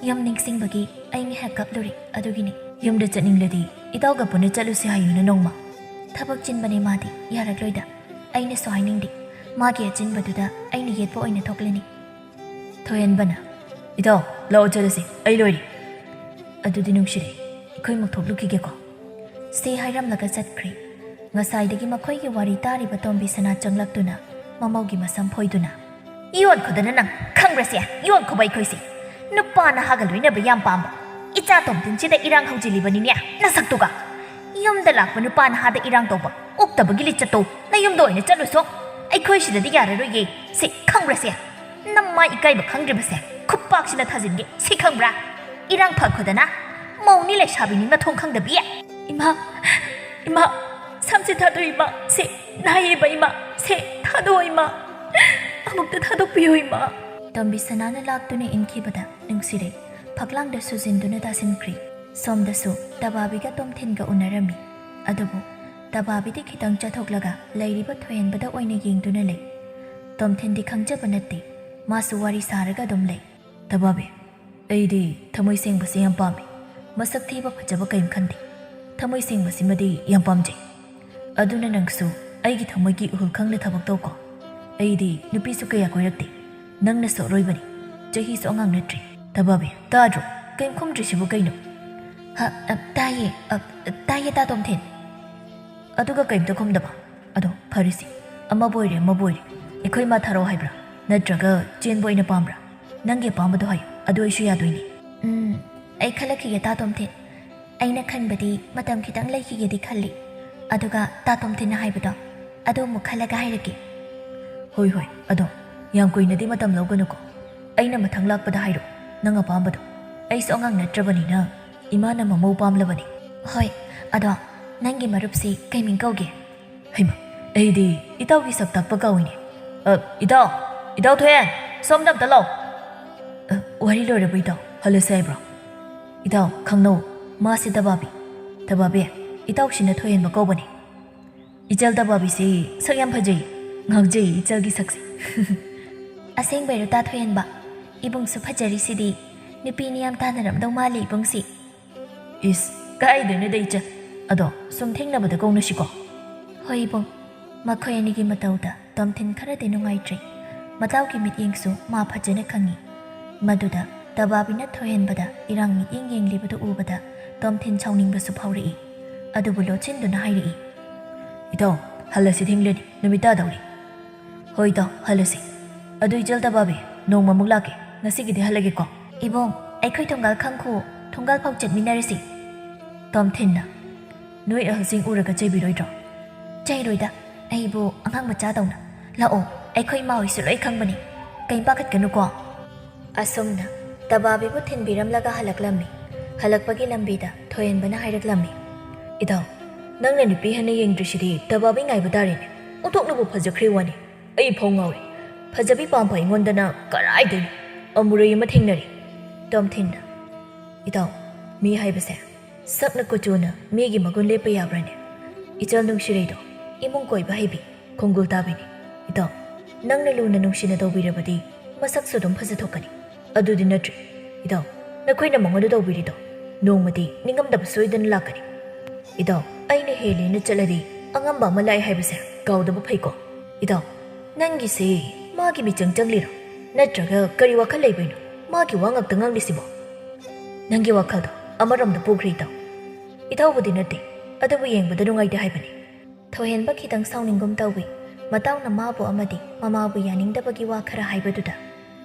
ꯌꯨꯝ ꯅꯤꯡꯁꯤꯡꯕꯒꯤ ꯑꯩ ꯉꯥꯏꯍꯥꯛ ꯀꯞꯂꯨꯔꯦ, ꯑꯗꯨꯒꯤꯅꯤ꯫ ꯌꯨꯝꯗ ꯆꯠꯅꯤꯡꯂꯗꯤ ꯏꯇꯥꯎꯒ ꯄꯨꯟꯅ ꯆꯠꯂꯨꯁꯤ ꯍꯥꯏꯌꯨꯅ ꯅꯣꯡꯃ꯫ ꯊꯕꯛ ꯆꯤꯟꯕꯅꯦ ꯃꯥꯗꯤ, ꯌꯥꯔꯛꯂꯣꯏꯗ꯫ ꯑꯩꯅꯁꯨ ꯍꯥꯏꯅꯤꯡꯗꯦ꯫ ꯃꯥꯒꯤ ꯑꯆꯤꯟꯕꯗꯨꯗ ꯑꯩꯅ ꯌꯦꯠꯄ ꯑꯣꯏꯅ ꯊꯣꯛꯂꯅꯤ꯫ ꯊꯣꯏꯍꯟꯕꯅ, "ꯏꯇꯥꯎ, ꯂꯥꯛꯑꯣ ꯆꯠꯂꯁꯤ, ꯑꯩ ꯂꯣꯏꯔꯦ꯫ ꯑꯗꯨꯗꯤ ꯅꯨꯡꯁꯤꯔꯦ, ꯑꯩꯈꯣꯏꯃꯨꯛ ꯊꯣꯛꯂꯨꯈꯤꯒꯦꯀꯣ?" ꯁꯤ ꯍꯥꯏꯔꯝꯂꯒ ꯆꯠꯈ꯭ꯔꯦ꯫ ꯉꯁꯥꯏꯗꯒꯤ ꯃꯈꯣꯏꯒꯤ ꯋꯥꯔꯤ ꯇꯥꯔꯤꯕ ꯇꯣꯝꯕꯤ ꯁꯅꯥ ꯆꯪꯂꯛꯇꯨꯅ ꯃꯃꯧꯒꯤ ꯃꯁꯝ ꯐꯣꯏꯗꯨꯅ, "ꯌꯣꯟꯈꯣꯗꯅ ꯅꯪ ꯈꯪꯕ꯭ꯔꯁꯦ? ꯌꯣꯟꯈꯣꯕ ꯑꯩꯈꯣꯏꯁꯦ꯫ ꯅꯨꯄꯥ ꯅꯍꯥꯒ ꯂꯣꯏꯅꯕ ꯌꯥꯝ ꯄꯥꯝꯕ꯫ ꯏꯆꯥ ꯇꯣꯝꯊꯤꯟꯁꯤꯗ ꯏꯔꯥꯡ ꯍꯧꯖꯤꯜꯂꯤꯕꯅꯤꯅꯦ ꯅꯁꯛꯇꯨꯒ꯫ ꯌꯨꯝꯗ ꯂꯥꯛꯄ ꯅꯨꯄꯥ ꯅꯍꯥꯗ ꯏꯔꯥꯡ ꯇꯧꯕ ꯑꯣꯛꯇꯕꯒꯤ ꯂꯤꯆꯠꯇꯣ ꯅꯌꯨꯝꯗ ꯑꯣꯏꯅ ꯆꯠꯂꯨꯁꯣ꯫ ꯑꯩꯈꯣꯏ ꯁꯤꯗꯗꯤ ꯌꯥꯔꯔꯣꯏꯌꯦ꯫ ꯁꯤ ꯈꯪꯕ꯭ꯔꯁꯦ? ꯅꯃꯥꯏ ꯏꯀꯥꯏꯕ ꯈꯪꯗ꯭ꯔꯤꯕꯁꯦ ꯈꯨꯄꯥꯛꯁꯤꯅ ꯊꯥꯖꯤꯟꯒꯦ꯫ ꯁꯤ ꯈꯪꯕ꯭ꯔꯥ? ꯏꯔꯥꯡ ꯐꯈꯣꯗꯅ꯫ ꯃꯧꯅꯤ ꯂꯩꯁꯥꯕꯤꯅꯤ ꯃꯊꯣꯡ ꯈꯪꯗꯕꯤ꯫ ꯏꯃꯥ, ꯏꯃꯥ, ꯁꯝꯁꯦ ꯊꯥꯗꯣꯛꯏ ꯏꯃꯥ꯫ ꯁꯦ ꯅꯥꯏꯌꯦꯕ ꯏꯃꯥ꯫ ꯁꯦ ꯊꯥꯗꯣꯛꯑꯣ ꯏꯃꯥ꯫ ꯑꯃꯨꯛꯇ ꯊꯥꯗꯣꯛꯄꯤꯌꯣ ꯏꯃꯥ꯫" ꯇꯣꯝꯕꯤ ꯁꯅꯥꯅ ꯂꯥꯛꯇꯨꯅ ꯏꯟꯈꯤꯕꯗ ꯅꯨꯡꯁꯤꯔꯩ ꯐꯛꯂꯥꯡꯗ ꯁꯨꯖꯤꯟꯗꯨꯅ ꯇꯥꯁꯤꯟꯈ꯭ꯔꯦ꯫ ꯁꯣꯝꯗꯁꯨ ꯇꯕꯥꯕꯤꯒ ꯇꯣꯝꯊꯤꯟꯒ ꯎꯅꯔꯝꯃꯤ꯫ ꯑꯗꯨꯕꯨ ꯇꯕꯥꯕꯤꯗꯤ ꯈꯤꯇꯪ ꯆꯠꯊꯣꯛꯂꯒ ꯂꯩꯔꯤꯕ ꯊꯣꯏꯍꯟꯕꯗ ꯑꯣꯏꯅ ꯌꯦꯡꯗꯨꯅ ꯂꯩ꯫ ꯇꯣꯝꯊꯤꯟꯗꯤ ꯈꯪꯖꯕ ꯅꯠꯇꯦ꯫ ꯃꯥꯁꯨ ꯋꯥꯔꯤ ꯁꯥꯔꯒ ꯑꯗꯨꯝ ꯂꯩ꯫ "ꯇꯕꯥꯕꯤ, ꯑꯩꯗꯤ ꯊꯃꯣꯏ ꯁꯦꯡꯕꯁꯦ ꯌꯥꯝ ꯄꯥꯝꯃꯤ꯫ ꯃꯁꯛ ꯊꯤꯕ ꯐꯖꯕ ꯀꯔꯤꯝ ꯈꯟꯗꯦ꯫ ꯊꯃꯣꯏ ꯁꯦꯡꯕꯁꯤꯃꯗꯤ ꯌꯥꯝ ꯄꯥꯝꯖꯩ꯫ ꯑꯗꯨꯅ ꯅꯪꯁꯨ ꯑꯩꯒꯤ ꯊꯃꯣꯏꯒꯤ ꯏꯍꯨꯜ ꯈꯪꯅ ꯊꯕꯛ ꯇꯧꯀꯣ꯫ ꯑꯩꯗꯤ ꯅꯨꯄꯤꯁꯨ ꯀꯌꯥ ꯀꯣꯏꯔꯛꯇꯦ꯫ ꯅꯪꯅꯁꯨ ꯑꯔꯣꯏꯕꯅꯤ꯫ ꯆꯍꯤꯁꯨ ꯑꯉꯥꯡ ꯅꯠꯇ꯭ꯔꯤ꯫" "ꯇꯕꯥꯕꯤ, ꯇꯥꯗ꯭ꯔꯣ? ꯀꯩꯝ ꯈꯨꯝꯗ꯭ꯔꯤꯁꯤꯕꯨ ꯀꯩꯅꯣ?" "ꯍ, ꯑ, ꯇꯥꯏꯌꯦ, ꯑ, ꯇꯥꯏꯌꯦ, ꯇꯥ ꯇꯣꯝꯊꯤꯟ꯫" ꯑꯗꯨꯒ ꯀꯩꯝꯇ ꯈꯨꯝꯗꯕ? ꯑꯗꯣ ꯐꯔꯦꯁꯦ, ꯑꯃꯕꯨ ꯑꯣꯏꯔꯦ ꯑꯃꯕꯨ ꯑꯣꯏꯔꯦ, ꯑꯩꯈꯣꯏ ꯏꯃꯥ ꯊꯥꯔꯛꯑꯣ ꯍꯥꯏꯕ꯭ꯔꯥ? ꯅꯠꯇ꯭ꯔꯒ ꯆꯦꯟꯕ ꯑꯣꯏꯅ ꯄꯥꯝꯕ꯭ꯔꯥ? ꯅꯪꯒꯤ ꯑꯄꯥꯝꯕꯗꯣ ꯍꯥꯏꯌꯨ, ꯑꯗꯨ ꯑꯩꯁꯨ ꯌꯥꯗꯣꯏꯅꯦ꯫ ꯎꯝ, ꯑꯩ ꯈꯜꯂꯛꯈꯤꯒꯦ, ꯇꯥ ꯇꯣꯝꯊꯤꯟ꯫ ꯑꯩꯅ ꯈꯟꯕꯗꯤ ꯃꯇꯝ ꯈꯤꯇꯪ ꯂꯩꯈꯤꯒꯦꯗꯤ ꯈꯜꯂꯤ, ꯑꯗꯨꯒ ꯇꯥ ꯇꯣꯝꯊꯤꯟꯅ ꯍꯥꯏꯕꯗꯣ ꯑꯗꯨ ꯑꯃꯨꯛ ꯈꯜꯂꯒ ꯍꯥꯏꯔꯛꯀꯦ꯫ ꯍꯣꯏ ꯍꯣꯏ, ꯑꯗꯣ ꯌꯥꯝ ꯀꯨꯏꯅꯗꯤ ꯃꯇꯝ ꯂꯧꯒꯅꯨꯀꯣ꯫ ꯑꯩꯅ ꯃꯊꯪ ꯂꯥꯛꯄꯗ ꯍꯥꯏꯔꯣ, ꯅꯪ ꯑꯄꯥꯝꯕꯗꯣ꯫ ꯑꯩꯁꯨ ꯑꯉꯥꯡ ꯅꯠꯇ꯭ꯔꯕꯅꯤꯅ꯫ ꯏꯃꯥꯅ ꯃꯃꯧ ꯄꯥꯝꯂꯕꯅꯤ꯫ ꯍꯣꯏ, ꯑꯗꯣ ꯅꯪꯒꯤ ꯃꯔꯨꯞꯁꯤ ꯀꯩ ꯃꯤꯡ ꯀꯧꯒꯦ? ꯍꯩꯃ, ꯑꯩꯗꯤ ꯏꯇꯥꯎꯒꯤ ꯁꯛ ꯇꯥꯛꯄ ꯀꯧꯏꯅꯦ꯫ ꯑ, ꯏꯇꯥꯎ, ꯏꯇꯥꯎ ꯊꯣꯏꯍꯦꯟ, ꯁꯣꯝꯗ ꯑꯝꯇ ꯂꯥꯛꯑꯣ꯫ ꯑ, ꯋꯥꯔꯤ ꯂꯣꯏꯔꯕꯣ ꯏꯇꯥꯎ? ꯍꯜꯂꯁꯦ ꯍꯥꯏꯕ꯭ꯔꯣ? ꯏꯇꯥꯎ, ꯈꯪꯅꯧ, ꯃꯥꯁꯤ ꯇꯕꯥꯕꯤ꯫ ꯇꯕꯥꯕꯤ, ꯏꯇꯥꯎꯁꯤꯅ ꯊꯣꯏꯍꯦꯟꯕ ꯀꯧꯕꯅꯤ꯫ ꯏꯆꯜ ꯇꯕꯥꯕꯤꯁꯤ ꯁꯛ ꯌꯥꯝ ꯐꯖꯩ꯫ ꯉꯥꯎꯖꯩ ꯏꯆꯜꯒꯤ ꯁꯛꯁꯦ꯫ ꯑꯁꯦꯡꯕꯩꯔꯣ ꯇꯥ ꯊꯣꯏꯍꯦꯟꯕ? ꯏꯕꯨꯡꯁꯨ ꯐꯖꯔꯤꯁꯤꯗꯤ꯫ ꯅꯨꯄꯤꯅꯤ ꯌꯥꯝ ꯇꯥꯟꯅꯔꯝꯗꯧ ꯃꯥꯜꯂꯤ ꯏꯕꯨꯡꯁꯤ꯫ ꯏꯁ, ꯀꯥꯏꯗꯩꯅꯣꯗ ꯏꯆꯜ꯫ ꯑꯗꯣ ꯁꯨꯝ ꯊꯦꯡꯅꯕꯗ ꯀꯧꯅꯁꯤꯀꯣ꯫ ꯍꯣꯏ ꯏꯕꯨꯡ꯫ ꯃꯈꯣꯏ ꯑꯅꯤꯒꯤ ꯃꯇꯧꯗ ꯇꯣꯝꯊꯤꯟ ꯈꯔꯗꯤ ꯅꯨꯡꯉꯥꯏꯇ꯭ꯔꯦ꯫ ꯃꯇꯥꯎꯒꯤ ꯃꯤꯠꯌꯦꯡꯁꯨ ꯃꯥ ꯐꯖꯅ ꯈꯪꯏ꯫ ꯃꯗꯨꯗ ꯇꯕꯥꯕꯤꯅ ꯊꯣꯏꯍꯦꯟꯕꯗ ꯏꯔꯥꯡ ꯃꯤꯠꯌꯦꯡ ꯌꯦꯡꯂꯤꯕꯗꯨ ꯎꯕꯗ ꯇꯣꯝꯊꯤꯟ ꯁꯥꯎꯅꯤꯡꯕꯁꯨ ꯐꯥꯎꯔꯛꯏ꯫ ꯑꯗꯨꯕꯨ ꯂꯣꯠꯁꯤꯟꯗꯨꯅ ꯍꯥꯏꯔꯛꯏ꯫ ꯏꯇꯥꯎ, ꯍꯜꯂꯁꯤ, ꯊꯦꯡꯂꯅꯤ, ꯅꯨꯃꯤꯠ ꯇꯥꯗꯧꯔꯤ꯫ ꯍꯣꯏ ꯏꯇꯥꯎ, ꯍꯜꯂꯁꯤ꯫ ꯑꯗꯨ ꯏꯆꯜ ꯇꯕꯥꯕꯤ, ꯅꯣꯡꯃꯃꯨꯛ ꯂꯥꯛꯀꯦ, ꯉꯁꯤꯒꯤꯗꯤ ꯍꯜꯂꯒꯦꯀꯣ꯫ ꯏꯕꯨꯡ, ꯑꯩꯈꯣꯏ ꯊꯣꯡꯒꯥꯜ ꯈꯪꯈꯣ, ꯊꯣꯡꯒꯥꯜ ꯐꯥꯎ ꯆꯠꯃꯤꯟꯅꯔꯁꯤ꯫ ꯇꯣꯝꯊꯤꯟꯅ, ꯅꯣꯏ ꯑꯍꯜꯁꯤꯡ ꯎꯔꯒ ꯆꯩꯕꯤꯔꯣꯏꯗ꯭ꯔꯣ? ꯆꯩꯔꯣꯏꯗ, ꯑꯩꯕꯨ ꯑꯉꯥꯡ ꯃꯆꯥꯗꯧꯅ꯫ ꯂꯥꯛꯑꯣ, ꯑꯩꯈꯣꯏ ꯏꯃꯥ ꯍꯣꯏꯁꯨ ꯂꯣꯏ ꯈꯪꯕꯅꯤ꯫ ꯀꯩꯝ ꯄꯥꯈꯠꯀꯅꯨꯀꯣ꯫ ꯑꯁꯨꯝꯅ ꯇꯕꯥꯕꯤꯕꯨ ꯊꯤꯟꯕꯤꯔꯝꯂꯒ ꯍꯜꯂꯛꯂꯝꯃꯤ꯫ ꯍꯜꯂꯛꯄꯒꯤ ꯂꯝꯕꯤꯗ ꯊꯣꯏꯍꯦꯟꯕꯅ ꯍꯥꯏꯔꯛꯂꯝꯃꯤ꯫ ꯏꯇꯥꯎ, ꯅꯪꯅ ꯅꯨꯄꯤ ꯍꯟꯅ ꯌꯦꯡꯗ꯭ꯔꯤꯁꯤꯗꯤ ꯇꯕꯥꯕꯤ ꯉꯥꯏꯕ ꯇꯥꯔꯦꯅꯦ꯫ ꯑꯣꯟꯊꯣꯛꯅꯕꯨ ꯐꯖꯈ꯭ꯔꯦ ꯋꯥꯅꯤ꯫ ꯑꯩ ꯐꯥꯎ ꯉꯥꯎꯔꯦ꯫ ꯐꯖꯕꯤ ꯄꯥꯝꯕ ꯑꯩꯉꯣꯟꯗꯅ ꯀꯔꯥꯏꯗꯩꯅꯣ? ꯑꯃꯨꯔꯩ ꯑꯃ ꯊꯦꯡꯅꯔꯦ꯫ ꯇꯣꯝꯊꯤꯟꯅ, ꯏꯇꯥꯎ, ꯃꯤ ꯍꯥꯏꯕꯁꯦ ꯁꯛꯅ ꯀꯨꯆꯨꯅ ꯃꯤꯒꯤ ꯃꯒꯨꯟ ꯂꯦꯞꯄ ꯌꯥꯕ꯭ꯔꯥꯅꯦ? ꯏꯆꯜ ꯅꯨꯡꯁꯤꯔꯩꯗꯣ ꯏꯃꯨꯡ ꯀꯣꯏꯕ ꯍꯩꯕꯤ, ꯈꯣꯡꯒꯨꯜ ꯇꯥꯕꯤꯅꯤ꯫ ꯏꯇꯥꯎ, ꯅꯪꯅ ꯂꯨꯅ ꯅꯨꯡꯁꯤꯅ ꯇꯧꯕꯤꯔꯕꯗꯤ ꯃꯁꯛꯁꯨ ꯑꯗꯨꯝ ꯐꯖꯊꯣꯛꯀꯅꯤ꯫ ꯑꯗꯨꯗꯤ ꯅꯠꯇ꯭ꯔꯦ꯫ ꯏꯇꯥꯎ, ꯅꯈꯣꯏꯅ ꯃꯉꯣꯟꯗ ꯇꯧꯕꯤꯔꯤꯗꯣ ꯅꯣꯡꯃꯗꯤ ꯅꯤꯡꯉꯝꯗꯕ ꯁꯣꯏꯗꯅ ꯂꯥꯛꯀꯅꯤ꯫ ꯏꯇꯥꯎ, ꯑꯩꯅ ꯍꯦꯜꯂꯦꯅ ꯆꯠꯂꯗꯤ ꯑꯉꯝꯕ ꯑꯃ ꯂꯥꯛꯑꯦ ꯍꯥꯏꯕꯁꯦ ꯀꯥꯎꯗꯕ ꯐꯩꯀꯣ꯫ ꯏꯇꯥꯎ, ꯅꯪꯒꯤꯁꯦ ꯃꯥꯒꯤ ꯃꯤꯆꯪ ꯆꯪꯂꯤꯔꯣ? ꯅꯠꯇ꯭ꯔꯒ ꯀꯔꯤ ꯋꯥꯈꯜ ꯂꯩꯕꯩꯅꯣ ꯃꯥꯒꯤ ꯋꯥ ꯉꯥꯛꯇ ꯉꯥꯡꯂꯤꯁꯤꯕꯣ? ꯅꯪꯒꯤ ꯋꯥꯈꯜꯗꯣ ꯑꯃꯔꯣꯝꯗ ꯄꯨꯈ꯭ꯔꯦ ꯏꯇꯥꯎ꯫ ꯏꯇꯥꯎꯕꯨꯗꯤ ꯅꯠꯇꯦ, ꯑꯗꯨꯕꯨ ꯌꯦꯡꯕꯗ ꯅꯨꯡꯉꯥꯏꯇꯦ ꯍꯥꯏꯕꯅꯤ꯫ ꯊꯣꯏꯍꯦꯟꯕ ꯈꯤꯇꯪ ꯁꯥꯎꯅꯤꯡꯒꯨꯝ ꯇꯧꯏ꯫ ꯃꯇꯥꯎꯅ ꯃꯥꯕꯨ ꯑꯃꯗꯤ ꯃꯃꯥꯕꯨ ꯌꯥꯅꯤꯡꯗꯕꯒꯤ ꯋꯥ ꯈꯔ ꯍꯥꯏꯕꯗꯨꯗ꯫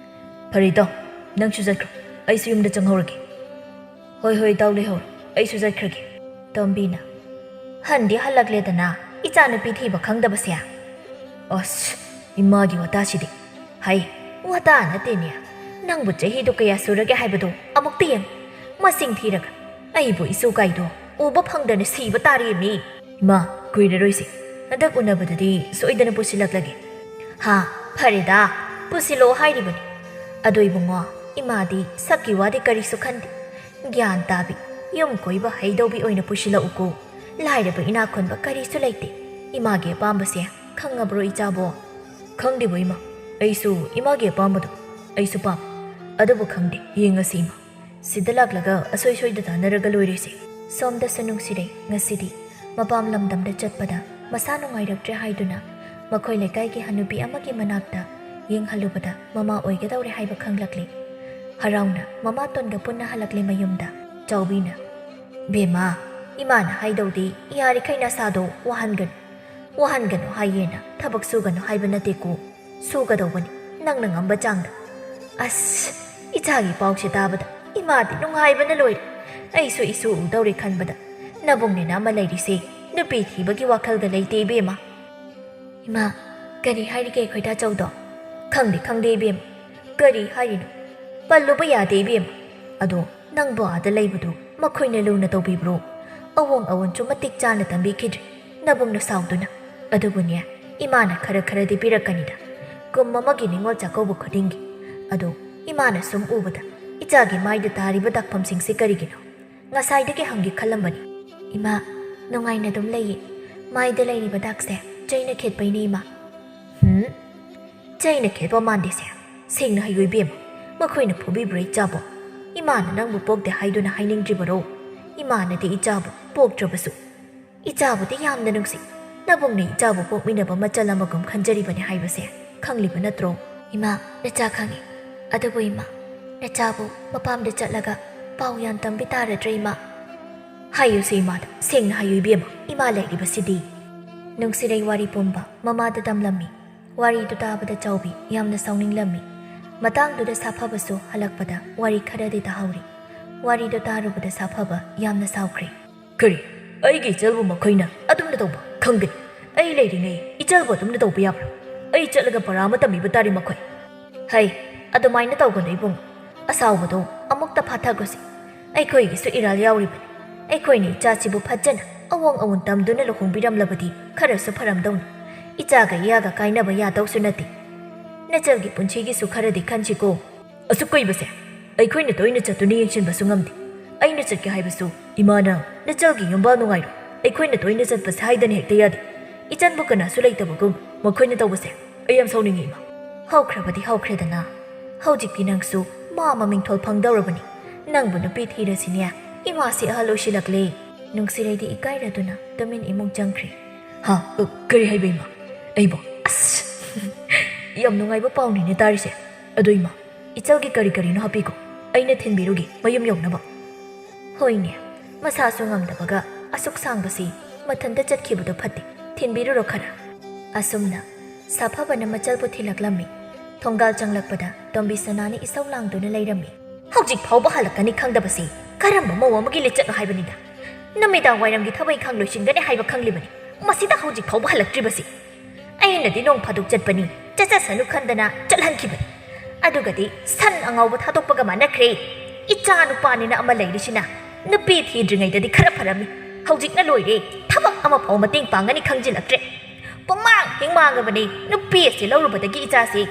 ꯐꯔꯦ ꯏꯇꯥꯎ, ꯅꯪꯁꯨ ꯆꯠꯈ꯭ꯔꯣ, ꯑꯩꯁꯨ ꯌꯨꯝꯗ ꯆꯪꯍꯧꯔꯒꯦ꯫ ꯍꯣꯏ ꯍꯣꯏ ꯏꯇꯥꯎ, ꯂꯩꯍꯧꯔꯣ, ꯑꯩꯁꯨ ꯆꯠꯈ꯭ꯔꯒꯦ꯫ ꯇꯣꯝꯕꯤꯅ, ꯍꯟꯗꯤ ꯍꯜꯂꯛꯂꯦꯗꯅ, ꯏꯆꯥꯅꯨꯄꯤ ꯊꯤꯕ ꯈꯪꯗꯕꯁꯦ꯫ ꯑꯁ, ꯏꯃꯥꯒꯤ ꯋꯥꯇꯥꯁꯤꯗꯤ꯫ ꯍꯩ, ꯋꯥꯇꯥ ꯅꯠꯇꯦꯅꯦ꯫ ꯅꯪꯕꯨ ꯆꯍꯤꯗꯣ ꯀꯌꯥ ꯁꯨꯔꯒꯦ ꯍꯥꯏꯕꯗꯣ ꯑꯃꯨꯛꯇ ꯌꯦꯡ꯫ ꯃꯁꯤꯡ ꯊꯤꯔꯒ ꯑꯩꯕꯨ ꯏꯁꯨ ꯀꯥꯏꯗꯣ ꯎꯕ ꯐꯪꯗꯅ ꯁꯤꯕ ꯇꯥꯔꯦꯃꯤ꯫ ꯏꯃꯥ, ꯀꯨꯏꯔꯔꯣꯏꯁꯦ꯫ ꯍꯟꯗꯛ ꯎꯅꯕꯗꯗꯤ ꯁꯣꯏꯗꯅ ꯄꯨꯁꯤꯜꯂꯛꯂꯒꯦ꯫ ꯍꯥ, ꯐꯔꯦꯗ, ꯄꯨꯁꯤꯜꯂꯣ ꯍꯥꯏꯔꯤꯕꯅꯤ꯫ ꯑꯗꯣ ꯏꯕꯨꯡꯉꯣ, ꯏꯃꯥꯗꯤ ꯁꯛꯀꯤ ꯋꯥꯗꯤ ꯀꯔꯤꯁꯨ ꯈꯟꯗꯦ꯫ ꯒ꯭ꯌꯥꯟ ꯇꯥꯕꯤ, ꯌꯨꯝ ꯀꯣꯏꯕ ꯍꯩꯗꯧꯕꯤ ꯑꯣꯏꯅ ꯄꯨꯁꯤꯜꯂꯛꯎꯀꯣ꯫ ꯂꯥꯏꯔꯕ ꯏꯅꯥꯛ ꯈꯨꯟꯕ ꯀꯔꯤꯁꯨ ꯂꯩꯇꯦ꯫ ꯏꯃꯥꯒꯤ ꯑꯄꯥꯝꯕꯁꯦ ꯈꯪꯉꯕ꯭ꯔꯣ ꯏꯆꯥꯕꯣ? ꯈꯪꯗꯦꯕꯣ ꯏꯃꯥ, ꯑꯩꯁꯨ ꯏꯃꯥꯒꯤ ꯑꯄꯥꯝꯕꯗꯣ ꯑꯩꯁꯨ ꯄꯥꯝꯃꯤ꯫ ꯑꯗꯨꯕꯨ ꯈꯪꯗꯦ, ꯌꯦꯡꯉꯁꯤ ꯏꯃꯥ꯫ ꯁꯤꯗ ꯂꯥꯛꯂꯒ ꯑꯁꯣꯏ ꯁꯣꯏꯗ ꯇꯥꯟꯅꯔꯒ ꯂꯣꯏꯔꯦꯁꯦ꯫ ꯁꯣꯝꯗꯁꯨ ꯅꯨꯡꯁꯤꯔꯩ ꯉꯁꯤꯗꯤ ꯃꯄꯥꯝ ꯂꯝꯗꯝꯗ ꯆꯠꯄꯗ ꯃꯁꯥ ꯅꯨꯡꯉꯥꯏꯔꯛꯇ꯭ꯔꯦ ꯍꯥꯏꯗꯨꯅ ꯃꯈꯣꯏ ꯂꯩꯀꯥꯏꯒꯤ ꯍꯅꯨꯄꯤ ꯑꯃꯒꯤ ꯃꯅꯥꯛꯇ ꯌꯦꯡꯍꯜꯂꯨꯕꯗ ꯃꯃꯥ ꯑꯣꯏꯒꯗꯧꯔꯦ ꯍꯥꯏꯕ ꯈꯪꯂꯛꯂꯦ꯫ ꯍꯔꯥꯎꯅ ꯃꯃꯥꯇꯣꯟꯒ ꯄꯨꯟꯅ ꯍꯜꯂꯛꯂꯦ ꯃꯌꯨꯝꯗ꯫ ꯆꯥꯎꯕꯤꯅ, "ꯕꯦꯝꯃ, ꯏꯃꯥꯅ ꯍꯥꯏꯗꯧꯗꯤ ꯌꯥꯔꯤꯈꯩ ꯅꯁꯥꯗꯣ ꯋꯥꯍꯟꯒꯅꯨ꯫ ꯋꯥꯍꯟꯒꯅꯨ ꯍꯥꯏꯌꯦꯅ ꯊꯕꯛ ꯁꯨꯒꯅꯨ ꯍꯥꯏꯕ ꯅꯠꯇꯦꯀꯣ꯫ ꯁꯨꯒꯗꯧꯕꯅꯤ, ꯅꯪꯅ ꯉꯝꯕ ꯆꯥꯡꯗ꯫" ꯑꯁ, ꯏꯆꯥꯒꯤ ꯄꯥꯎꯁꯦ ꯇꯥꯕꯗ ꯏꯃꯥꯗꯤ ꯅꯨꯡꯉꯥꯏꯕꯅ ꯂꯣꯏꯔꯦ꯫ ꯑꯩꯁꯨ ꯏꯁꯨ ꯎꯗꯧꯔꯦ ꯈꯟꯕꯗ ꯅꯕꯨꯡꯅꯦꯅ ꯑꯃ ꯂꯩꯔꯤꯁꯦ ꯅꯨꯄꯤ ꯊꯤꯕꯒꯤ ꯋꯥꯈꯜꯗ ꯂꯩꯇꯦ ꯏꯕꯦꯝꯃ꯫ ꯏꯃꯥ, ꯀꯔꯤ ꯍꯥꯏꯔꯤꯒꯦ ꯈꯣꯏꯗꯥꯆꯧꯗꯣ? ꯈꯪꯗꯦ, ꯈꯪꯗꯦ ꯏꯕꯦꯝꯃ, ꯀꯔꯤ ꯍꯥꯏꯔꯤꯅꯣ? ꯄꯜꯂꯨꯕ ꯌꯥꯗꯦ ꯏꯕꯦꯝꯃ꯫ ꯑꯗꯣ ꯅꯪꯕꯨ ꯑꯥꯗ ꯂꯩꯕꯗꯨ ꯃꯈꯣꯏꯅ ꯂꯨꯅ ꯇꯧꯕꯤꯕ꯭ꯔꯣ? ꯑꯋꯣꯡ ꯑꯋꯣꯟꯁꯨ ꯃꯇꯤꯛ ꯆꯥꯅ ꯇꯝꯕꯤꯈꯤꯗ꯭ꯔꯦ ꯅꯕꯨꯡꯅ ꯁꯥꯎꯗꯨꯅ꯫ ꯑꯗꯨꯕꯨꯅꯦ, ꯏꯃꯥꯅ ꯈꯔ ꯈꯔꯗꯤ ꯄꯤꯔꯛꯀꯅꯤꯗ, ꯀꯨꯝ ꯑꯃꯒꯤ ꯅꯤꯉꯣꯜ ꯆꯥꯛꯀꯧꯕ ꯈꯨꯗꯤꯡꯒꯤ꯫ ꯑꯗꯣ ꯏꯃꯥꯅ ꯁꯨꯝ ꯎꯕꯗ ꯏꯆꯥꯒꯤ ꯃꯥꯏꯗ ꯇꯥꯔꯤꯕ ꯗꯥꯛꯐꯝꯁꯤꯡꯁꯤ ꯀꯔꯤꯒꯤꯅꯣ? ꯉꯁꯥꯏꯗꯒꯤ ꯍꯪꯒꯦ ꯈꯜꯂꯝꯕꯅꯤ꯫ ꯏꯃꯥ, ꯅꯨꯡꯉꯥꯏꯅ ꯑꯗꯨꯝ ꯂꯩꯌꯦ꯫ ꯃꯥꯏꯗ ꯂꯩꯔꯤꯕ ꯗꯥꯛꯁꯦ ꯆꯩꯅ ꯈꯦꯠꯄꯩꯅꯦ ꯏꯃꯥ꯫ ꯍꯨꯝ? ꯆꯩꯅ ꯈꯦꯠꯄ ꯃꯥꯟꯗꯦꯁꯦ꯫ ꯁꯦꯡꯅ ꯍꯥꯏꯌꯨ ꯏꯕꯦꯝꯃ, ꯃꯈꯣꯏꯅ ꯐꯨꯕꯤꯕ꯭ꯔꯥ ꯏꯆꯥꯕꯨ? ꯏꯃꯥꯅ ꯅꯪꯕꯨ ꯄꯣꯛꯇꯦ ꯍꯥꯏꯗꯨꯅ ꯍꯥꯏꯅꯤꯡꯗ꯭ꯔꯤꯕꯔꯣ? ꯏꯃꯥꯅꯗꯤ ꯏꯆꯥꯕꯨ ꯄꯣꯛꯇ꯭ꯔꯕꯁꯨ ꯏꯆꯥꯕꯨꯗꯤ ꯌꯥꯝꯅ ꯅꯨꯡꯁꯤ꯫ ꯅꯕꯨꯡꯅ ꯏꯆꯥꯕꯨ ꯄꯣꯛꯃꯤꯟꯅꯕ ꯃꯆꯜ ꯑꯃꯒꯨꯝ ꯈꯟꯖꯔꯤꯕꯅꯤ ꯍꯥꯏꯕꯁꯦ ꯈꯪꯂꯤꯕ ꯅꯠꯇ꯭ꯔꯣ? ꯏꯃꯥ, ꯅꯆꯥ ꯈꯪꯉꯤ꯫ ꯑꯗꯨꯕꯨ ꯏꯃꯥ, ꯅꯆꯥꯕꯨ ꯃꯄꯥꯝꯗ ꯆꯠꯂꯒ ꯄꯥꯎ ꯌꯥꯝ ꯇꯝꯕꯤ ꯇꯥꯔꯗ꯭ꯔꯦ ꯏꯃꯥ? ꯍꯥꯏꯌꯨꯁꯦ ꯏꯃꯥꯗ, ꯁꯦꯡꯅ ꯍꯥꯏꯌꯨ ꯏꯕꯦꯝꯃ, ꯏꯃꯥ ꯂꯩꯔꯤꯕꯁꯤꯗꯤ꯫ ꯅꯨꯡꯁꯤꯔꯩ ꯋꯥꯔꯤ ꯄꯨꯝꯕ ꯃꯃꯥꯗ ꯇꯝꯂꯝꯃꯤ꯫ ꯋꯥꯔꯤꯗꯨ ꯇꯥꯕꯗ ꯆꯥꯎꯕꯤ ꯌꯥꯝꯅ ꯁꯥꯎꯅꯤꯡꯂꯝꯃꯤ꯫ ꯃꯇꯥꯡꯗꯨꯗ ꯁꯥꯐꯕꯁꯨ ꯍꯜꯂꯛꯄꯗ ꯋꯥꯔꯤ ꯈꯔꯗꯤ ꯇꯥꯍꯧꯔꯤ꯫ ꯋꯥꯔꯤꯗꯨ ꯇꯥꯔꯨꯕꯗ ꯁꯥꯐꯕ ꯌꯥꯝꯅ ꯁꯥꯎꯈ꯭ꯔꯦ꯫ ꯀꯔꯤ? ꯑꯩꯒꯤ ꯏꯆꯜꯕꯨ ꯃꯈꯣꯏꯅ ꯑꯗꯨꯝꯅ ꯇꯧꯕ? ꯈꯪꯒꯅꯤ꯫ ꯑꯩ ꯂꯩꯔꯤꯉꯩ ꯏꯆꯜꯕꯨ ꯑꯗꯨꯝꯅ ꯇꯧꯕ ꯌꯥꯕ꯭ꯔꯥ? ꯑꯩ ꯆꯠꯂꯒ ꯄꯔꯥ ꯑꯃ ꯇꯝꯕꯤꯕ ꯇꯥꯔꯦ ꯃꯈꯣꯏ꯫ ꯍꯩ, ꯑꯗꯨꯃꯥꯏꯅ ꯇꯧꯒꯅꯨ ꯏꯕꯨꯡ꯫ ꯑꯁꯥꯎꯕꯗꯣ ꯑꯃꯨꯛꯇ ꯐꯥꯊꯈꯣꯁꯤ꯫ ꯑꯩꯈꯣꯏꯒꯤꯁꯨ ꯏꯔꯥꯜ ꯌꯥꯎꯔꯤꯕꯅꯤ꯫ ꯑꯩꯈꯣꯏꯅ ꯏꯆꯥꯁꯤꯕꯨ ꯐꯖꯅ ꯑꯑꯣꯡ ꯑꯑꯣꯟ ꯇꯝꯗꯨꯅ ꯂꯨꯍꯣꯡꯕꯤꯔꯝꯂꯕꯗꯤ ꯈꯔꯁꯨ ꯐꯔꯝꯗꯧꯅꯤ꯫ ꯏꯆꯥꯒ ꯏꯌꯥꯒ ꯀꯥꯏꯅꯕ ꯌꯥꯗꯧꯁꯨ ꯅꯠꯇꯦ꯫ ꯅꯆꯜꯒꯤ ꯄꯨꯟꯁꯤꯒꯤꯁꯨ ꯈꯔꯗꯤ ꯈꯟꯁꯤꯀꯣ꯫ ꯑꯁꯨꯛ ꯀꯨꯏꯕꯁꯦ ꯑꯩꯈꯣꯏꯅ ꯇꯣꯏꯅ ꯆꯠꯇꯨꯅ ꯌꯦꯡꯁꯤꯟꯕꯁꯨ ꯉꯝꯗꯦ꯫ ꯑꯩꯅ ꯆꯠꯀꯦ ꯍꯥꯏꯕꯁꯨ ꯏꯃꯥꯅ ꯅꯆꯜꯒꯤ ꯌꯨꯝꯕꯥꯜ ꯅꯨꯡꯉꯥꯏꯔꯣꯏ, ꯑꯩꯈꯣꯏꯅ ꯇꯣꯏꯅ ꯆꯠꯄꯁꯦ ꯍꯥꯏꯗꯅ ꯍꯦꯛꯇ ꯌꯥꯗꯦ꯫ ꯏꯆꯟꯕꯨ ꯀꯅꯥꯁꯨ ꯂꯩꯇꯕꯒꯨꯝ ꯃꯈꯣꯏꯅ ꯇꯧꯕꯁꯦ ꯑꯩ ꯌꯥꯝ ꯁꯥꯎꯅꯤꯡꯉꯤ, ꯏꯃꯥ꯫ ꯍꯧꯈ꯭ꯔꯕꯗꯤ ꯍꯧꯈ꯭ꯔꯦꯗꯅ꯫ ꯍꯧꯖꯤꯛꯇꯤ ꯅꯪꯁꯨ ꯃꯥ ꯃꯃꯤꯡꯊꯣꯜ ꯐꯪꯗꯧꯔꯕꯅꯤ꯫ ꯅꯪꯕꯨ ꯅꯨꯄꯤ ꯊꯤꯔꯁꯤꯅꯦ꯫ ꯏꯃꯥꯁꯤ ꯑꯍꯜ ꯑꯣꯏꯁꯤꯜꯂꯛꯂꯦ꯫ ꯅꯨꯡꯁꯤꯔꯩꯗꯤ ꯏꯀꯥꯏꯔꯗꯨꯅ ꯇꯨꯃꯤꯟ ꯏꯃꯨꯡ ꯆꯪꯈ꯭ꯔꯦ꯫ ꯍꯥ? ꯑ, ꯀꯔꯤ ꯍꯥꯏꯕ, ꯏꯃꯥ? ꯑꯩꯕꯨ? ꯑꯁ! ꯌꯥꯝ ꯅꯨꯡꯉꯥꯏꯕ ꯄꯥꯎꯅꯤꯅꯦ ꯇꯥꯔꯤꯁꯦ꯫ ꯑꯗꯣ ꯏꯃꯥ, ꯏꯆꯜꯒꯤ ꯀꯔꯤ ꯀꯔꯤꯅꯣ ꯍꯥꯞꯄꯤꯀꯣ, ꯑꯩꯅ ꯊꯤꯟꯕꯤꯔꯨꯒꯦ ꯃꯌꯨꯝ ꯌꯧꯅꯕ꯫ ꯍꯣꯏꯅꯦ, ꯃꯁꯥꯁꯨ ꯉꯝꯗꯕꯒ ꯑꯁꯨꯛ ꯁꯥꯡꯕꯁꯤ ꯃꯊꯟꯇ ꯆꯠꯈꯤꯕꯗꯣ ꯐꯠꯇꯦ, ꯊꯤꯟꯕꯤꯔꯨꯔꯣ ꯈꯔ꯫ ꯑꯁꯨꯝꯅ ꯁꯥꯐꯕꯅ ꯃꯆꯜꯕꯨ ꯊꯤꯜꯂꯛꯂꯝꯃꯤ꯫ ꯊꯣꯡꯒꯥꯜ ꯆꯪꯂꯛꯄꯗ ꯇꯣꯝꯕꯤ ꯁꯅꯥꯅ ꯏꯁꯧ ꯂꯥꯡꯗꯨꯅ ꯂꯩꯔꯝꯃꯤ꯫ ꯍꯧꯖꯤꯛ ꯐꯥꯎꯕ ꯍꯜꯂꯛꯀꯅꯤ ꯈꯪꯗꯕꯁꯤ ꯀꯔꯝꯕ ꯃꯧ ꯑꯃꯒꯤ ꯂꯤꯆꯠꯅꯣ ꯍꯥꯏꯕꯅꯤꯗ꯫ ꯅꯨꯃꯤꯗꯥꯡ ꯋꯥꯏꯔꯝꯒꯤ ꯊꯕꯛ ꯏꯪꯈꯥꯡ ꯂꯣꯏꯁꯤꯟꯒꯅꯤ ꯍꯥꯏꯕ ꯈꯪꯂꯤꯕꯅꯤ, ꯃꯁꯤꯗ ꯍꯧꯖꯤꯛ ꯐꯥꯎꯕ ꯍꯜꯂꯛꯇ꯭ꯔꯤꯕꯁꯤ꯫ ꯑꯩꯅꯗꯤ ꯅꯣꯡ ꯐꯥꯗꯣꯛ ꯆꯠꯄꯅꯤ, ꯆꯠꯆꯁꯅꯨ ꯈꯟꯗꯅ ꯆꯠꯍꯟꯈꯤꯕꯅꯤ꯫ ꯑꯗꯨꯒꯗꯤ ꯁꯟ ꯑꯉꯥꯎꯕ ꯊꯥꯗꯣꯛꯄꯒ ꯃꯥꯟꯅꯈ꯭ꯔꯦ꯫ ꯏꯆꯥ ꯅꯨꯄꯥꯅꯤꯅ ꯑꯃ ꯂꯩꯔꯤꯁꯤꯅ꯫ ꯅꯨꯄꯤ ꯊꯤꯗ꯭ꯔꯤꯉꯩꯗꯗꯤ ꯈꯔ ꯐꯔꯝꯃꯤ, ꯍꯧꯖꯤꯛꯅ ꯂꯣꯏꯔꯦ꯫ ꯊꯕꯛ ꯑꯃꯐꯥꯎ ꯃꯇꯦꯡ ꯄꯥꯡꯒꯅꯤ ꯈꯪꯖꯤꯜꯂꯛꯇ꯭ꯔꯦ꯫ ꯄꯨꯡꯃꯥꯡ ꯍꯦꯛ ꯃꯥꯡꯉꯕꯅꯤ ꯅꯨꯄꯤ ꯑꯁꯤ ꯂꯧꯔꯨꯕꯗꯒꯤ ꯏꯆꯥꯁꯤ꯫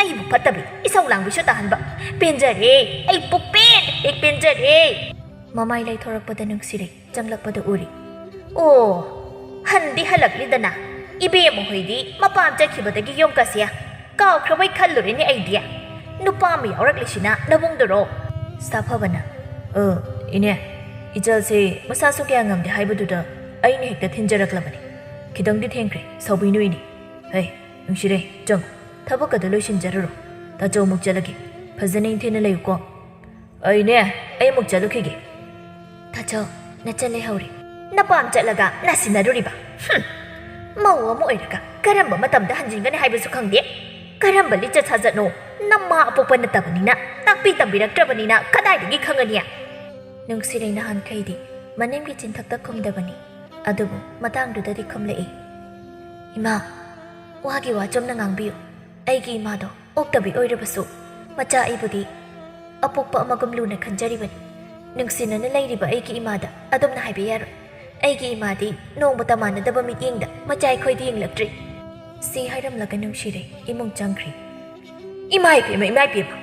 ꯑꯩꯕꯨ ꯐꯠꯇꯕꯤ ꯏꯁꯧ ꯂꯥꯡꯕꯤꯁꯨ ꯇꯥꯍꯟꯕ꯫ ꯄꯦꯟꯖꯔꯦ, ꯑꯩ ꯄꯨꯛꯄꯦꯟ ꯍꯦꯛ ꯄꯦꯟꯖꯔꯦ꯫ ꯃꯃꯥꯏ ꯂꯩꯊꯣꯔꯛꯄꯗ ꯅꯨꯡꯁꯤꯔꯩ ꯆꯪꯂꯛꯄꯗ ꯎꯔꯤ꯫ ꯑꯣ, ꯍꯟꯗꯤ ꯍꯜꯂꯛꯂꯤꯗꯅ꯫ ꯏꯕꯦꯝꯃ ꯍꯣꯏꯗꯤ ꯃꯄꯥꯝ ꯆꯠꯈꯤꯕꯗꯒꯤ ꯌꯨꯝ ꯀꯁꯦ ꯀꯥꯎꯈ꯭ꯔꯕꯩ ꯈꯜꯂꯨꯔꯦꯅꯦ ꯑꯩꯗꯤ꯫ ꯅꯨꯄꯥ ꯑꯃ ꯌꯥꯎꯔꯛꯂꯤꯁꯤꯅ ꯅꯕꯨꯡꯗꯨꯔꯣ? ꯁꯥꯐꯕꯅ, "ꯑ, ꯏꯅꯦ, ꯏꯆꯜꯁꯦ ꯃꯁꯥꯁꯨ ꯀꯌꯥ ꯉꯝꯗꯦ ꯍꯥꯏꯕꯗꯨꯗ ꯑꯩꯅ ꯍꯦꯛꯇ ꯊꯤꯟꯖꯔꯛꯂꯕꯅꯤ꯫ ꯈꯤꯇꯪꯗꯤ ꯊꯦꯡꯈ꯭ꯔꯦ, ꯁꯥꯎꯕꯤꯅꯨ ꯏꯅꯦ꯫ ꯍꯩ, ꯅꯨꯡꯁꯤꯔꯦ, ꯆꯪꯉꯨ, ꯊꯕꯛ ꯑꯗꯨ ꯂꯣꯏꯁꯤꯟꯖꯔꯨꯔꯣ꯫ ꯇꯥꯆꯧ ꯑꯃꯨꯛ ꯆꯠꯂꯒꯦ꯫ ꯐꯖꯅ ꯏꯪꯊꯤꯅ ꯂꯩꯌꯨꯀꯣ꯫" ꯑꯩꯅꯦ, ꯑꯩ ꯑꯃꯨꯛ ꯆꯠꯂꯨꯈꯤꯒꯦ꯫ ꯇꯥꯆꯧ, ꯅꯆꯜ ꯂꯩꯍꯧꯔꯤ꯫ ꯅꯄꯥꯝ ꯆꯠꯂꯒ ꯅꯥꯁꯤꯟꯅꯔꯨꯔꯤꯕ? ꯍꯨꯝ! ꯃꯧ ꯑꯃ ꯑꯣꯏꯔꯒ ꯀꯔꯝꯕ ꯃꯇꯝꯗ ꯍꯟꯖꯤꯟꯒꯅꯤ ꯍꯥꯏꯕꯁꯨ ꯈꯪꯗꯦ꯫ ꯀꯔꯝꯕ ꯂꯤꯆꯠ ꯁꯥꯖꯠꯅꯣ? ꯅꯃꯥ ꯑꯄꯣꯛꯄ ꯅꯠꯇꯕꯅꯤꯅ, ꯇꯥꯛꯄꯤ ꯇꯝꯕꯤꯔꯛꯇ꯭ꯔꯕꯅꯤꯅ ꯀꯗꯥꯏꯗꯒꯤ ꯈꯪꯒꯅꯤ? ꯅꯨꯡꯁꯤꯔꯩ ꯅꯍꯥꯟꯈꯩꯗꯤ ꯃꯅꯤꯡꯒꯤ ꯆꯤꯟꯊꯛꯇ ꯈꯨꯝꯗꯕꯅꯤ, ꯑꯗꯨꯕꯨ ꯃꯇꯥꯡꯗꯨꯗꯗꯤ ꯈꯨꯝꯂꯛꯏ꯫ ꯏꯃꯥ, ꯋꯥꯒꯤ ꯋꯥ ꯆꯨꯝꯅ ꯉꯥꯡꯕꯤꯌꯨ꯫ ꯑꯩꯒꯤ ꯏꯃꯥꯗꯣ ꯑꯣꯛꯇꯕꯤ ꯑꯣꯏꯔꯕꯁꯨ, ꯃꯆꯥ ꯑꯩꯕꯨꯗꯤ ꯑꯄꯣꯛꯄ ꯑꯃꯒꯨꯝ ꯂꯨꯅ ꯈꯟꯖꯔꯤꯕꯅꯤ꯫ ꯅꯨꯡꯁꯤꯅꯅ ꯂꯩꯔꯤꯕ ꯑꯩꯒꯤ ꯏꯃꯥꯗ ꯑꯗꯨꯝꯅ ꯍꯥꯏꯕ ꯌꯥꯔꯣꯏ꯫ ꯑꯩꯒꯤ ꯏꯃꯥꯗꯤ ꯅꯣꯡꯃꯇ ꯃꯥꯟꯅꯗꯕ ꯃꯤꯠꯌꯦꯡꯗ ꯃꯆꯥ ꯑꯩꯈꯣꯏꯗ ꯌꯦꯡꯂꯛꯇ꯭ꯔꯤ꯫ ꯁꯤ ꯍꯥꯏꯔꯝꯂꯒ ꯅꯨꯡꯁꯤꯔꯦ ꯏꯃꯨꯡ ꯆꯪꯈ꯭ꯔꯤ꯫ ꯏꯃꯥ ꯏꯕꯦꯝꯃ, ꯏꯃꯥ ꯏꯕꯦꯝꯃ,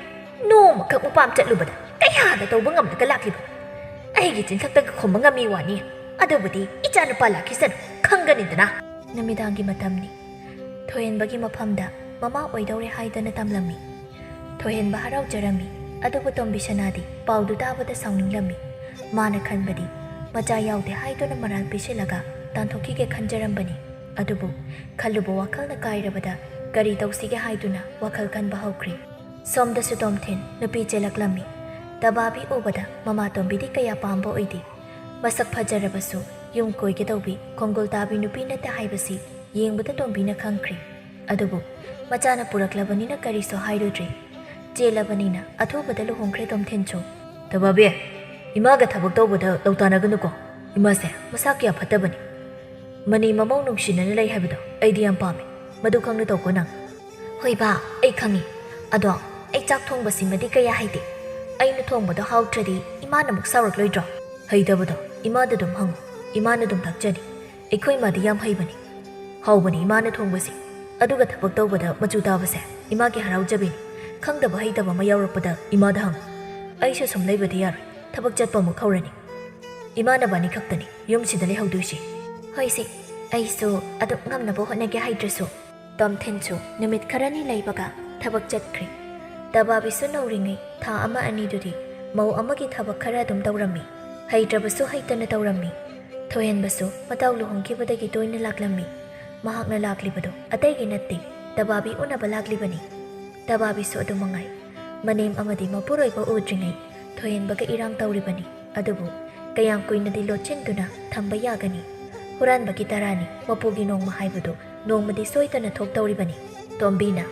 ꯅꯣꯡꯃꯈꯛ ꯃꯄꯥꯝ ꯆꯠꯂꯨꯕꯗ ꯀꯌꯥꯗ ꯇꯧꯕ ꯉꯝꯂꯒ ꯂꯥꯛꯂꯤꯕ? ꯑꯩꯒꯤ ꯆꯤꯟꯊꯛꯇꯒ ꯈꯨꯝꯕ ꯉꯝꯃꯤ ꯋꯥꯅꯤ꯫ ꯑꯗꯨꯕꯨꯗꯤ ꯏꯆꯥ ꯅꯨꯄꯥ ꯂꯥꯛꯈꯤꯁꯅꯨ, ꯈꯪꯒꯅꯤꯗꯅ꯫ ꯅꯨꯃꯤꯗꯥꯡꯒꯤ ꯃꯇꯝꯅꯤ꯫ ꯊꯣꯏꯍꯦꯟꯕꯒꯤ ꯃꯐꯝꯗ ꯃꯃꯥ ꯑꯣꯏꯗꯧꯔꯦ ꯍꯥꯏꯗꯅ ꯇꯝꯂꯝꯃꯤ꯫ ꯊꯣꯏꯍꯦꯟꯕ ꯍꯔꯥꯎꯖꯔꯝꯃꯤ, ꯑꯗꯨꯕꯨ ꯇꯣꯝꯕꯤ ꯁꯅꯥꯗꯤ ꯄꯥꯎꯗꯨ ꯇꯥꯕꯗ ꯁꯥꯎꯅꯤꯡꯂꯝꯃꯤ꯫ ꯃꯥꯅ ꯈꯟꯕꯗꯤ ꯃꯆꯥ ꯌꯥꯎꯗꯦ ꯍꯥꯏꯗꯨꯅ ꯃꯔꯥꯜ ꯄꯤꯁꯤꯜꯂꯒ ꯇꯥꯟꯊꯣꯛꯈꯤꯒꯦ ꯈꯟꯖꯔꯝꯕꯅꯤ꯫ ꯑꯗꯨꯕꯨ ꯈꯜꯂꯨꯕ ꯋꯥꯈꯜꯅ ꯀꯥꯏꯔꯕꯗ ꯀꯔꯤ ꯇꯧꯁꯤꯒꯦ ꯍꯥꯏꯗꯨꯅ ꯋꯥꯈꯜ ꯈꯟꯕ ꯍꯧꯈ꯭ꯔꯦ꯫ ꯁꯣꯝꯗꯁꯨ ꯇꯣꯝꯊꯤꯟ ꯅꯨꯄꯤ ꯆꯦꯜꯂꯛꯂꯝꯃꯤ꯫ ꯇꯕꯥꯕꯤ ꯎꯕꯗ ꯃꯃꯥ ꯇꯣꯝꯕꯤꯗꯤ ꯀꯌꯥ ꯄꯥꯝꯕ ꯑꯣꯏꯗꯦ꯫ ꯃꯁꯛ ꯐꯖꯔꯕꯁꯨ ꯌꯨꯝ ꯀꯣꯏꯒꯗꯧꯕꯤ ꯈꯣꯡꯒꯨꯜ ꯇꯥꯕꯤ ꯅꯨꯄꯤ ꯅꯠꯇꯦ ꯍꯥꯏꯕꯁꯤ ꯌꯦꯡꯕꯗ ꯇꯣꯝꯕꯤꯅ ꯈꯪꯈ꯭ꯔꯦ꯫ ꯑꯗꯨꯕꯨ ꯃꯆꯥꯅ ꯄꯨꯔꯛꯂꯕꯅꯤꯅ ꯀꯔꯤꯁꯨ ꯍꯥꯏꯔꯨꯗ꯭ꯔꯦ꯫ ꯆꯦꯜꯂꯕꯅꯤꯅ ꯑꯊꯨꯕꯗ ꯂꯨꯍꯣꯡꯈ꯭ꯔꯦ ꯇꯣꯝꯊꯤꯟꯁꯨ꯫ ꯇꯕꯥꯕꯤ, ꯏꯃꯥꯒ ꯊꯕꯛ ꯇꯧꯕꯗ ꯂꯧꯇꯥꯅꯒꯅꯨꯀꯣ꯫ ꯏꯃꯥꯁꯦ ꯃꯁꯥ ꯀꯌꯥ ꯐꯠꯇꯕꯅꯤ꯫ ꯃꯅꯤ ꯃꯃꯧ ꯅꯨꯡꯁꯤꯅꯅ ꯂꯩ ꯍꯥꯏꯕꯗꯣ ꯑꯩꯗꯤ ꯌꯥꯝ ꯄꯥꯝꯃꯦ꯫ ꯃꯗꯨ ꯈꯪꯅ ꯇꯧꯀꯣ ꯅꯪ꯫ ꯍꯣꯏ ꯕꯥ, ꯑꯩ ꯈꯪꯉꯤ꯫ ꯑꯗꯣ ꯑꯩ ꯆꯥꯛ ꯊꯣꯡꯕꯁꯤꯃꯗꯤ ꯀꯌꯥ ꯍꯩꯇꯦ꯫ ꯑꯩꯅ ꯊꯣꯡꯕꯗꯣ ꯍꯥꯎꯇ꯭ꯔꯗꯤ ꯏꯃꯥꯅ ꯑꯃꯨꯛ ꯁꯥꯎꯔꯛꯂꯣꯏꯗ꯭ꯔꯣ? ꯍꯩꯇꯕꯗꯣ ꯏꯃꯥꯗ ꯑꯗꯨꯝ ꯍꯪꯉꯨ, ꯏꯃꯥꯅ ꯑꯗꯨꯝ ꯇꯥꯛꯆꯅꯤ꯫ ꯑꯩꯈꯣꯏ ꯏꯃꯥꯗꯤ ꯌꯥꯝ ꯍꯩꯕꯅꯤ꯫ ꯍꯥꯎꯕꯅꯤ ꯏꯃꯥꯅ ꯊꯣꯡꯕꯁꯤ꯫ ꯑꯗꯨꯒ ꯊꯕꯛ ꯇꯧꯕꯗ ꯃꯆꯨ ꯇꯥꯕꯁꯦ ꯏꯃꯥꯒꯤ ꯍꯔꯥꯎꯖꯕꯤꯅꯤ꯫ ꯈꯪꯗꯕ ꯍꯩꯇꯕ ꯑꯃ ꯌꯥꯎꯔꯛꯄꯗ ꯏꯃꯥꯗ ꯍꯪꯉꯨ꯫ ꯑꯩꯁꯨ ꯁꯨꯝ ꯂꯩꯕꯗꯤ ꯌꯥꯔꯣꯏ, ꯊꯕꯛ ꯆꯠꯄ ꯑꯃꯨꯛ ꯍꯧꯔꯅꯤ꯫ ꯏꯃꯥ ꯅꯕꯥꯅꯤ ꯈꯛꯇꯅꯤ ꯌꯨꯝꯁꯤꯗ ꯂꯩꯍꯧꯗꯣꯏꯁꯤ꯫ ꯍꯣꯏꯁꯦ, ꯑꯩꯁꯨ ꯑꯗꯨꯝ ꯉꯝꯅꯕ ꯍꯣꯠꯅꯒꯦ ꯍꯥꯏꯗ꯭ꯔꯁꯨ꯫ ꯇꯣꯝꯊꯤꯟꯁꯨ ꯅꯨꯃꯤꯠ ꯈꯔꯅꯤ ꯂꯩꯕꯒ ꯊꯕꯛ ꯆꯠꯈ꯭ꯔꯦ꯫ ꯇꯕꯥꯕꯤꯁꯨ ꯅꯧꯔꯤꯉꯩ ꯊꯥ ꯑꯃ ꯑꯅꯤꯗꯨꯗꯤ ꯃꯧ ꯑꯃꯒꯤ ꯊꯕꯛ ꯈꯔ ꯑꯗꯨꯝ ꯇꯧꯔꯝꯃꯤ꯫ ꯍꯩꯇ꯭ꯔꯕꯁꯨ ꯍꯩꯇꯅ ꯇꯧꯔꯝꯃꯤ꯫ ꯊꯣꯏꯍꯦꯟꯕꯁꯨ ꯃꯇꯥꯎ ꯂꯨꯍꯣꯡꯈꯤꯕꯗꯒꯤ ꯇꯣꯏꯅ ꯂꯥꯛꯂꯝꯃꯤ꯫ ꯃꯍꯥꯛꯅ ꯂꯥꯛꯂꯤꯕꯗꯨ ꯑꯇꯩꯒꯤ ꯅꯠꯇꯦ, ꯇꯕꯥꯕꯤ ꯎꯅꯕ ꯂꯥꯛꯂꯤꯕꯅꯤ꯫ ꯇꯕꯥꯕꯤꯁꯨ ꯑꯗꯨ ꯃꯉꯥꯏ꯫ ꯃꯅꯦꯝ ꯑꯃꯗꯤ ꯃꯄꯨꯔꯣꯏꯕ ꯎꯗ꯭ꯔꯤꯉꯩ ꯊꯣꯏꯍꯦꯟꯕꯒ ꯏꯔꯥꯡ ꯇꯧꯔꯤꯕꯅꯤ꯫ ꯑꯗꯨꯕꯨ ꯀꯌꯥꯝ ꯀꯨꯏꯅꯗꯤ ꯂꯣꯠꯁꯤꯟꯗꯨꯅ ꯊꯝꯕ ꯌꯥꯒꯅꯤ? ꯍꯨꯔꯥꯟꯕꯒꯤ ꯇꯔꯥꯅꯤ, ꯃꯄꯨꯒꯤ ꯅꯣꯡꯃ ꯍꯥꯏꯕꯗꯨ ꯅꯣꯡꯃꯗꯤ ꯁꯣꯏꯗꯅ ꯊꯣꯛꯇꯧꯔꯤꯕꯅꯤ꯫ ꯇꯣꯝꯕꯤꯅ,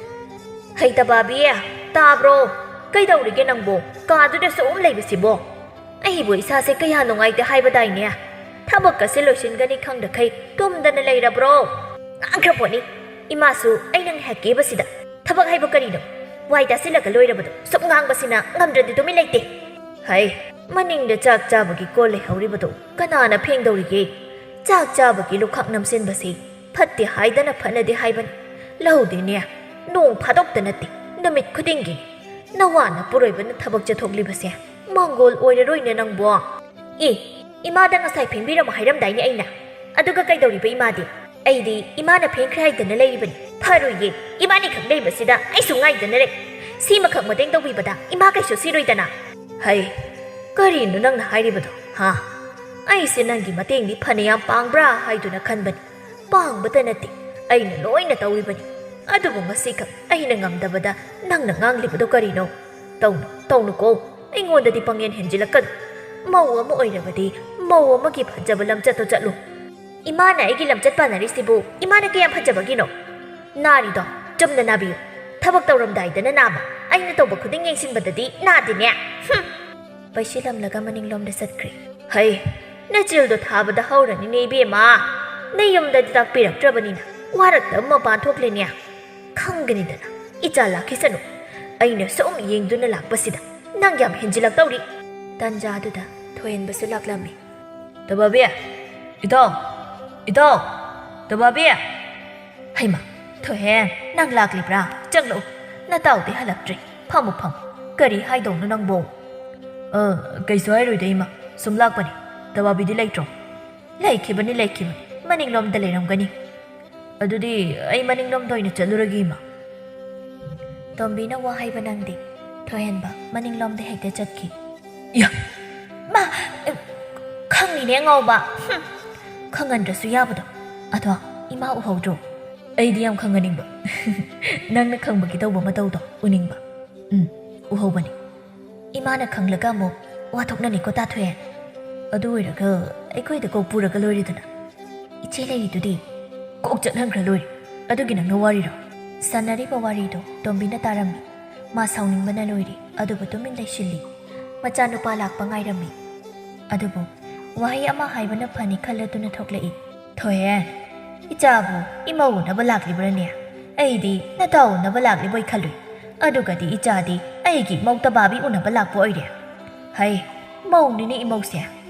"ꯍꯩ ꯇꯕꯥꯕꯤ, ꯇꯥꯕ꯭ꯔꯣ? ꯀꯩꯗꯧꯔꯤꯒꯦ ꯅꯪꯕꯣ? ꯀꯥꯗꯨꯗ ꯁꯨꯝ ꯂꯩꯕꯁꯤꯕꯣ? ꯑꯩꯕꯨ ꯏꯁꯥꯁꯦ ꯀꯌꯥ ꯅꯨꯡꯉꯥꯏꯇꯦ ꯍꯥꯏꯕꯗꯥꯏꯅꯦ? ꯊꯕꯛꯀꯁꯦ ꯂꯣꯏꯁꯤꯟꯒꯅꯤ ꯈꯪꯗꯈꯩ ꯇꯨꯝꯗꯅ ꯂꯩꯔꯕ꯭ꯔꯣ?" ꯉꯥꯡꯈ꯭ꯔ ꯄꯣꯠꯅꯤ꯫ ꯏꯃꯥꯁꯨ ꯑꯩꯅ ꯉꯥꯏꯍꯥꯛ ꯀꯦꯕꯁꯤꯗ꯫ ꯊꯕꯛ ꯍꯥꯏꯕ ꯀꯔꯤꯅꯣ? ꯋꯥꯏ ꯇꯥꯁꯤꯜꯂꯒ ꯂꯣꯏꯔꯕꯗꯣ꯫ ꯁꯨꯝ ꯉꯥꯡꯕꯁꯤꯅ ꯉꯝꯗ꯭ꯔꯗꯤ ꯇꯨꯃꯤꯟ ꯂꯩꯇꯦ꯫ ꯍꯩ, ꯃꯅꯤꯡꯗ ꯆꯥꯛ ꯆꯥꯕꯒꯤ ꯀꯣꯜ ꯂꯩꯍꯧꯔꯤꯕꯗꯨ ꯀꯅꯥꯅ ꯐꯦꯡꯗꯧꯔꯤꯒꯦ? ꯆꯥꯛ ꯆꯥꯕꯒꯤ ꯂꯨꯈꯥꯛ ꯅꯝꯁꯤꯟꯕꯁꯤ ꯐꯠꯇꯦ ꯍꯥꯏꯗꯅ ꯐꯅꯗꯦ ꯍꯥꯏꯕꯅꯤ꯫ ꯂꯧꯗꯦꯅꯦ, ꯅꯣꯡ ꯐꯥꯗꯣꯛꯇ ꯅꯠꯇꯦ, ꯅꯨꯃꯤꯠ ꯈꯨꯗꯤꯡꯒꯤ꯫ ꯅꯋꯥ ꯅꯄꯨꯔꯣꯏꯕꯅ ꯊꯕꯛ ꯆꯠꯊꯣꯛꯂꯤꯕꯁꯦ ꯃꯪꯒꯣꯜ ꯑꯣꯏꯔꯔꯣꯏꯅꯦ ꯅꯪꯕꯣ꯫ ꯑꯦ, ꯏꯃꯥꯗ ꯉꯁꯥꯏ ꯐꯦꯡꯕꯤꯔꯝꯃꯣ ꯍꯥꯏꯔꯝꯗꯥꯏꯅꯦ ꯑꯩꯅ? ꯑꯗꯨꯒ ꯀꯩꯗꯧꯔꯤꯕ ꯏꯃꯥꯗꯤ? ꯑꯩꯗꯤ ꯏꯃꯥꯅ ꯐꯦꯡꯈ꯭ꯔꯦ ꯍꯥꯏꯗꯅ ꯂꯩꯔꯤꯕꯅꯤ꯫ ꯐꯔꯣꯏꯌꯦ, ꯏꯕꯥꯅꯤꯈꯛ ꯂꯩꯕꯁꯤꯗ ꯑꯩꯁꯨ ꯉꯥꯏꯗꯅ ꯂꯩ꯫ ꯁꯤꯃꯈꯛ ꯃꯇꯦꯡ ꯇꯧꯕꯤꯕꯗ ꯏꯃꯥ ꯀꯩꯁꯨ ꯁꯤꯔꯣꯏꯗꯅ꯫ ꯍꯩ, ꯀꯔꯤꯅꯣ ꯅꯪꯅ ꯍꯥꯏꯔꯤꯕꯗꯣ, ꯍꯥ? ꯑꯩꯁꯦ ꯅꯪꯒꯤ ꯃꯇꯦꯡꯗꯤ ꯐꯅꯌꯥꯝ ꯄꯥꯡꯕ꯭ꯔꯥ ꯍꯥꯏꯗꯨꯅ ꯈꯟꯕꯅꯤ꯫ ꯄꯥꯡꯕꯇ ꯅꯠꯇꯦ, ꯑꯩꯅ ꯂꯣꯏꯅ ꯇꯧꯔꯤꯕꯅꯤ꯫ ꯑꯗꯨꯕꯨ ꯉꯁꯤꯈꯛ ꯑꯩꯅ ꯉꯝꯗꯕꯗ ꯅꯪꯅ ꯉꯥꯡꯂꯤꯕꯗꯣ ꯀꯔꯤꯅꯣ? ꯇꯧꯅꯨ, ꯇꯧꯅꯨꯀꯣ꯫ ꯑꯩꯉꯣꯟꯗꯗꯤ ꯄꯪꯍꯦꯟ ꯍꯦꯟꯖꯤꯜꯂꯛꯀꯅꯨ꯫ ꯃꯧ ꯑꯃ ꯑꯣꯏꯔꯕꯗꯤ ꯃꯧ ꯑꯃꯒꯤ ꯐꯖꯕ ꯂꯝꯆꯠꯇꯣ ꯆꯠꯂꯨ꯫ ꯏꯃꯥꯅ ꯑꯩꯒꯤ ꯂꯝꯆꯠ ꯄꯥꯟꯅꯔꯤꯁꯤꯕꯨ ꯏꯃꯥꯅ ꯀꯌꯥꯝ ꯐꯖꯕꯒꯤꯅꯣ? ꯅꯥꯔꯤꯗꯣ ꯆꯨꯝꯅ ꯅꯥꯕꯤꯌꯨ꯫ ꯊꯕꯛ ꯇꯧꯔꯝꯗꯥꯏꯗꯅ ꯅꯥꯕ, ꯑꯩꯅ ꯇꯧꯕ ꯈꯨꯗꯤꯡ ꯌꯦꯡꯁꯤꯟꯕꯗꯗꯤ ꯅꯥꯗꯦꯅꯦ꯫ ꯍꯨꯝ꯫ ꯄꯩꯁꯤꯜꯂꯝꯂꯒ ꯃꯅꯤꯡꯂꯣꯝꯗ ꯆꯠꯈ꯭ꯔꯦ꯫ ꯍꯩ, ꯅꯆꯤꯜꯗꯣ ꯊꯥꯕꯗ ꯍꯧꯔꯅꯤꯅꯦ ꯏꯕꯦꯝꯃ꯫ ꯅꯌꯨꯝꯗꯗꯤ ꯇꯥꯛꯄꯤꯔꯛꯇ꯭ꯔꯕꯅꯤꯅ ꯋꯥꯔꯛꯇꯕ ꯃꯄꯥꯟ ꯊꯣꯛꯂꯦꯅꯦ꯫ ꯈꯪꯒꯅꯤꯗꯅ, ꯏꯆꯥ ꯂꯥꯛꯈꯤꯁꯅꯨ꯫ ꯑꯩꯅ ꯁꯨꯝ ꯌꯦꯡꯗꯨꯅ ꯂꯥꯛꯄꯁꯤꯗ ꯅꯪ ꯌꯥꯝ ꯍꯦꯟꯖꯤꯜꯂꯛꯇꯧꯔꯤ꯫ ꯇꯟꯖꯥꯗꯨꯗ ꯊꯣꯏꯍꯟꯕꯁꯨ ꯂꯥꯛꯂꯝꯃꯤ꯫ ꯇꯕꯥꯕꯤ! ꯏꯇꯥꯎ! ꯏꯇꯥꯎ! ꯇꯕꯥꯕꯤ! ꯍꯩꯃꯥ, ꯊꯣꯏꯍꯦꯟ, ꯅꯪ ꯂꯥꯛꯂꯤꯕ꯭ꯔꯥ? ꯆꯪꯂꯛꯎ꯫ ꯅꯇꯥꯎꯗꯤ ꯍꯜꯂꯛꯇ꯭ꯔꯤ꯫ ꯐꯝꯃꯨ, ꯐꯝꯃꯨ꯫ ꯀꯔꯤ ꯍꯥꯏꯗꯧꯅꯣ ꯅꯪꯕꯣ? ꯑ, ꯀꯩꯁꯨ ꯍꯥꯏꯔꯣꯏꯗ, ꯏꯃꯥ꯫ ꯁꯨꯝ ꯂꯥꯛꯄꯅꯤ꯫ ꯇꯕꯥꯕꯤꯗꯤ ꯂꯩꯇ꯭ꯔꯣ? ꯂꯩꯈꯤꯕꯅꯤ, ꯂꯩꯈꯤꯕꯅꯤ꯫ ꯃꯅꯤꯡꯂꯣꯝꯗ ꯂꯩꯔꯝꯒꯅꯤ꯫ ꯑꯗꯨꯗꯤ ꯑꯩ ꯃꯅꯤꯡꯂꯣꯝꯗ ꯑꯣꯏꯅ ꯆꯠꯂꯨꯔꯒꯦ, ꯏꯃꯥ꯫ ꯇꯣꯝꯕꯤꯅ ꯋꯥ ꯍꯥꯏꯕ ꯅꯪꯗꯦ꯫ ꯊꯣꯏꯍꯦꯟꯕ ꯃꯅꯤꯡꯂꯣꯝꯗ ꯍꯦꯛꯇ ꯆꯠꯈꯤ꯫ ꯏꯌꯥ! ꯃꯥ, ꯑ, ꯈꯪꯉꯤꯅꯦ ꯑꯉꯥꯎꯕ꯫ ꯍꯨꯝ, ꯈꯪꯍꯟꯗ꯭ꯔꯁꯨ ꯌꯥꯕꯗꯣ꯫ ꯑꯗꯣ ꯏꯃꯥ ꯎꯍꯧꯗ꯭ꯔꯣ? ꯑꯩꯗꯤ ꯌꯥꯝ ꯈꯪꯍꯟꯅꯤꯡꯕ꯫ ꯅꯪꯅ ꯈꯪꯕꯒꯤ ꯇꯧꯕ ꯃꯇꯧꯗꯣ ꯎꯅꯤꯡꯕ꯫ ꯎꯝ, ꯎꯍꯧꯕꯅꯤ꯫ ꯏꯃꯥꯅ ꯈꯪꯂꯒ ꯑꯃꯨꯛ ꯋꯥ ꯊꯣꯛꯅꯅꯤꯀꯣ, ꯇꯥ ꯊꯣꯏꯍꯦꯟ꯫ ꯑꯗꯨ ꯑꯣꯏꯔꯒ ꯑꯩꯈꯣꯏꯗ ꯀꯣꯛ ꯄꯨꯔꯒ ꯂꯣꯏꯔꯦꯗꯅ꯫ ꯏꯆꯦ ꯂꯩꯔꯤꯗꯨꯗꯤ? ꯀꯣꯛ ꯆꯠꯍꯟꯈ꯭ꯔ ꯂꯣꯏꯔꯦ꯫ ꯑꯗꯨꯒꯤ ꯅꯪꯅ ꯋꯥꯔꯤꯔꯣ? ꯁꯥꯟꯅꯔꯤꯕ ꯋꯥꯔꯤꯗꯣ ꯇꯣꯝꯕꯤꯅ ꯇꯥꯔꯝꯃꯤ꯫ ꯃꯥ ꯁꯥꯎꯅꯤꯡꯕꯅ ꯂꯣꯏꯔꯦ, ꯑꯗꯨꯕꯨ ꯇꯨꯃꯤꯟ ꯂꯩꯁꯤꯜꯂꯤ꯫ ꯃꯆꯥꯅꯨꯄꯥ ꯂꯥꯛꯄ ꯉꯥꯏꯔꯝꯃꯤ꯫ ꯑꯗꯨꯕꯨ ꯋꯥꯍꯩ ꯑꯃ ꯍꯥꯏꯕꯅ ꯐꯅꯤ ꯈꯜꯂꯗꯨꯅ ꯊꯣꯛꯂꯛꯏ꯫ ꯊꯣꯏꯍꯦꯟ, ꯏꯆꯥꯕꯨ ꯏꯃꯧ ꯎꯅꯕ ꯂꯥꯛꯂꯤꯕ꯭ꯔꯅꯦ? ꯑꯩꯗꯤ ꯅꯇꯥꯎ ꯎꯅꯕ ꯂꯥꯛꯂꯤꯕꯣꯏ ꯈꯜꯂꯨꯏ꯫ ꯑꯗꯨꯒꯗꯤ ꯏꯆꯥꯗꯤ ꯑꯩꯒꯤ ꯏꯃꯧ ꯇꯕꯥꯕꯤ ꯎꯅꯕ ꯂꯥꯛꯄ ꯑꯣꯏꯔꯦ꯫ ꯍꯩ, ꯃꯧꯅꯤꯅꯦ ꯏꯃꯧꯁꯦ,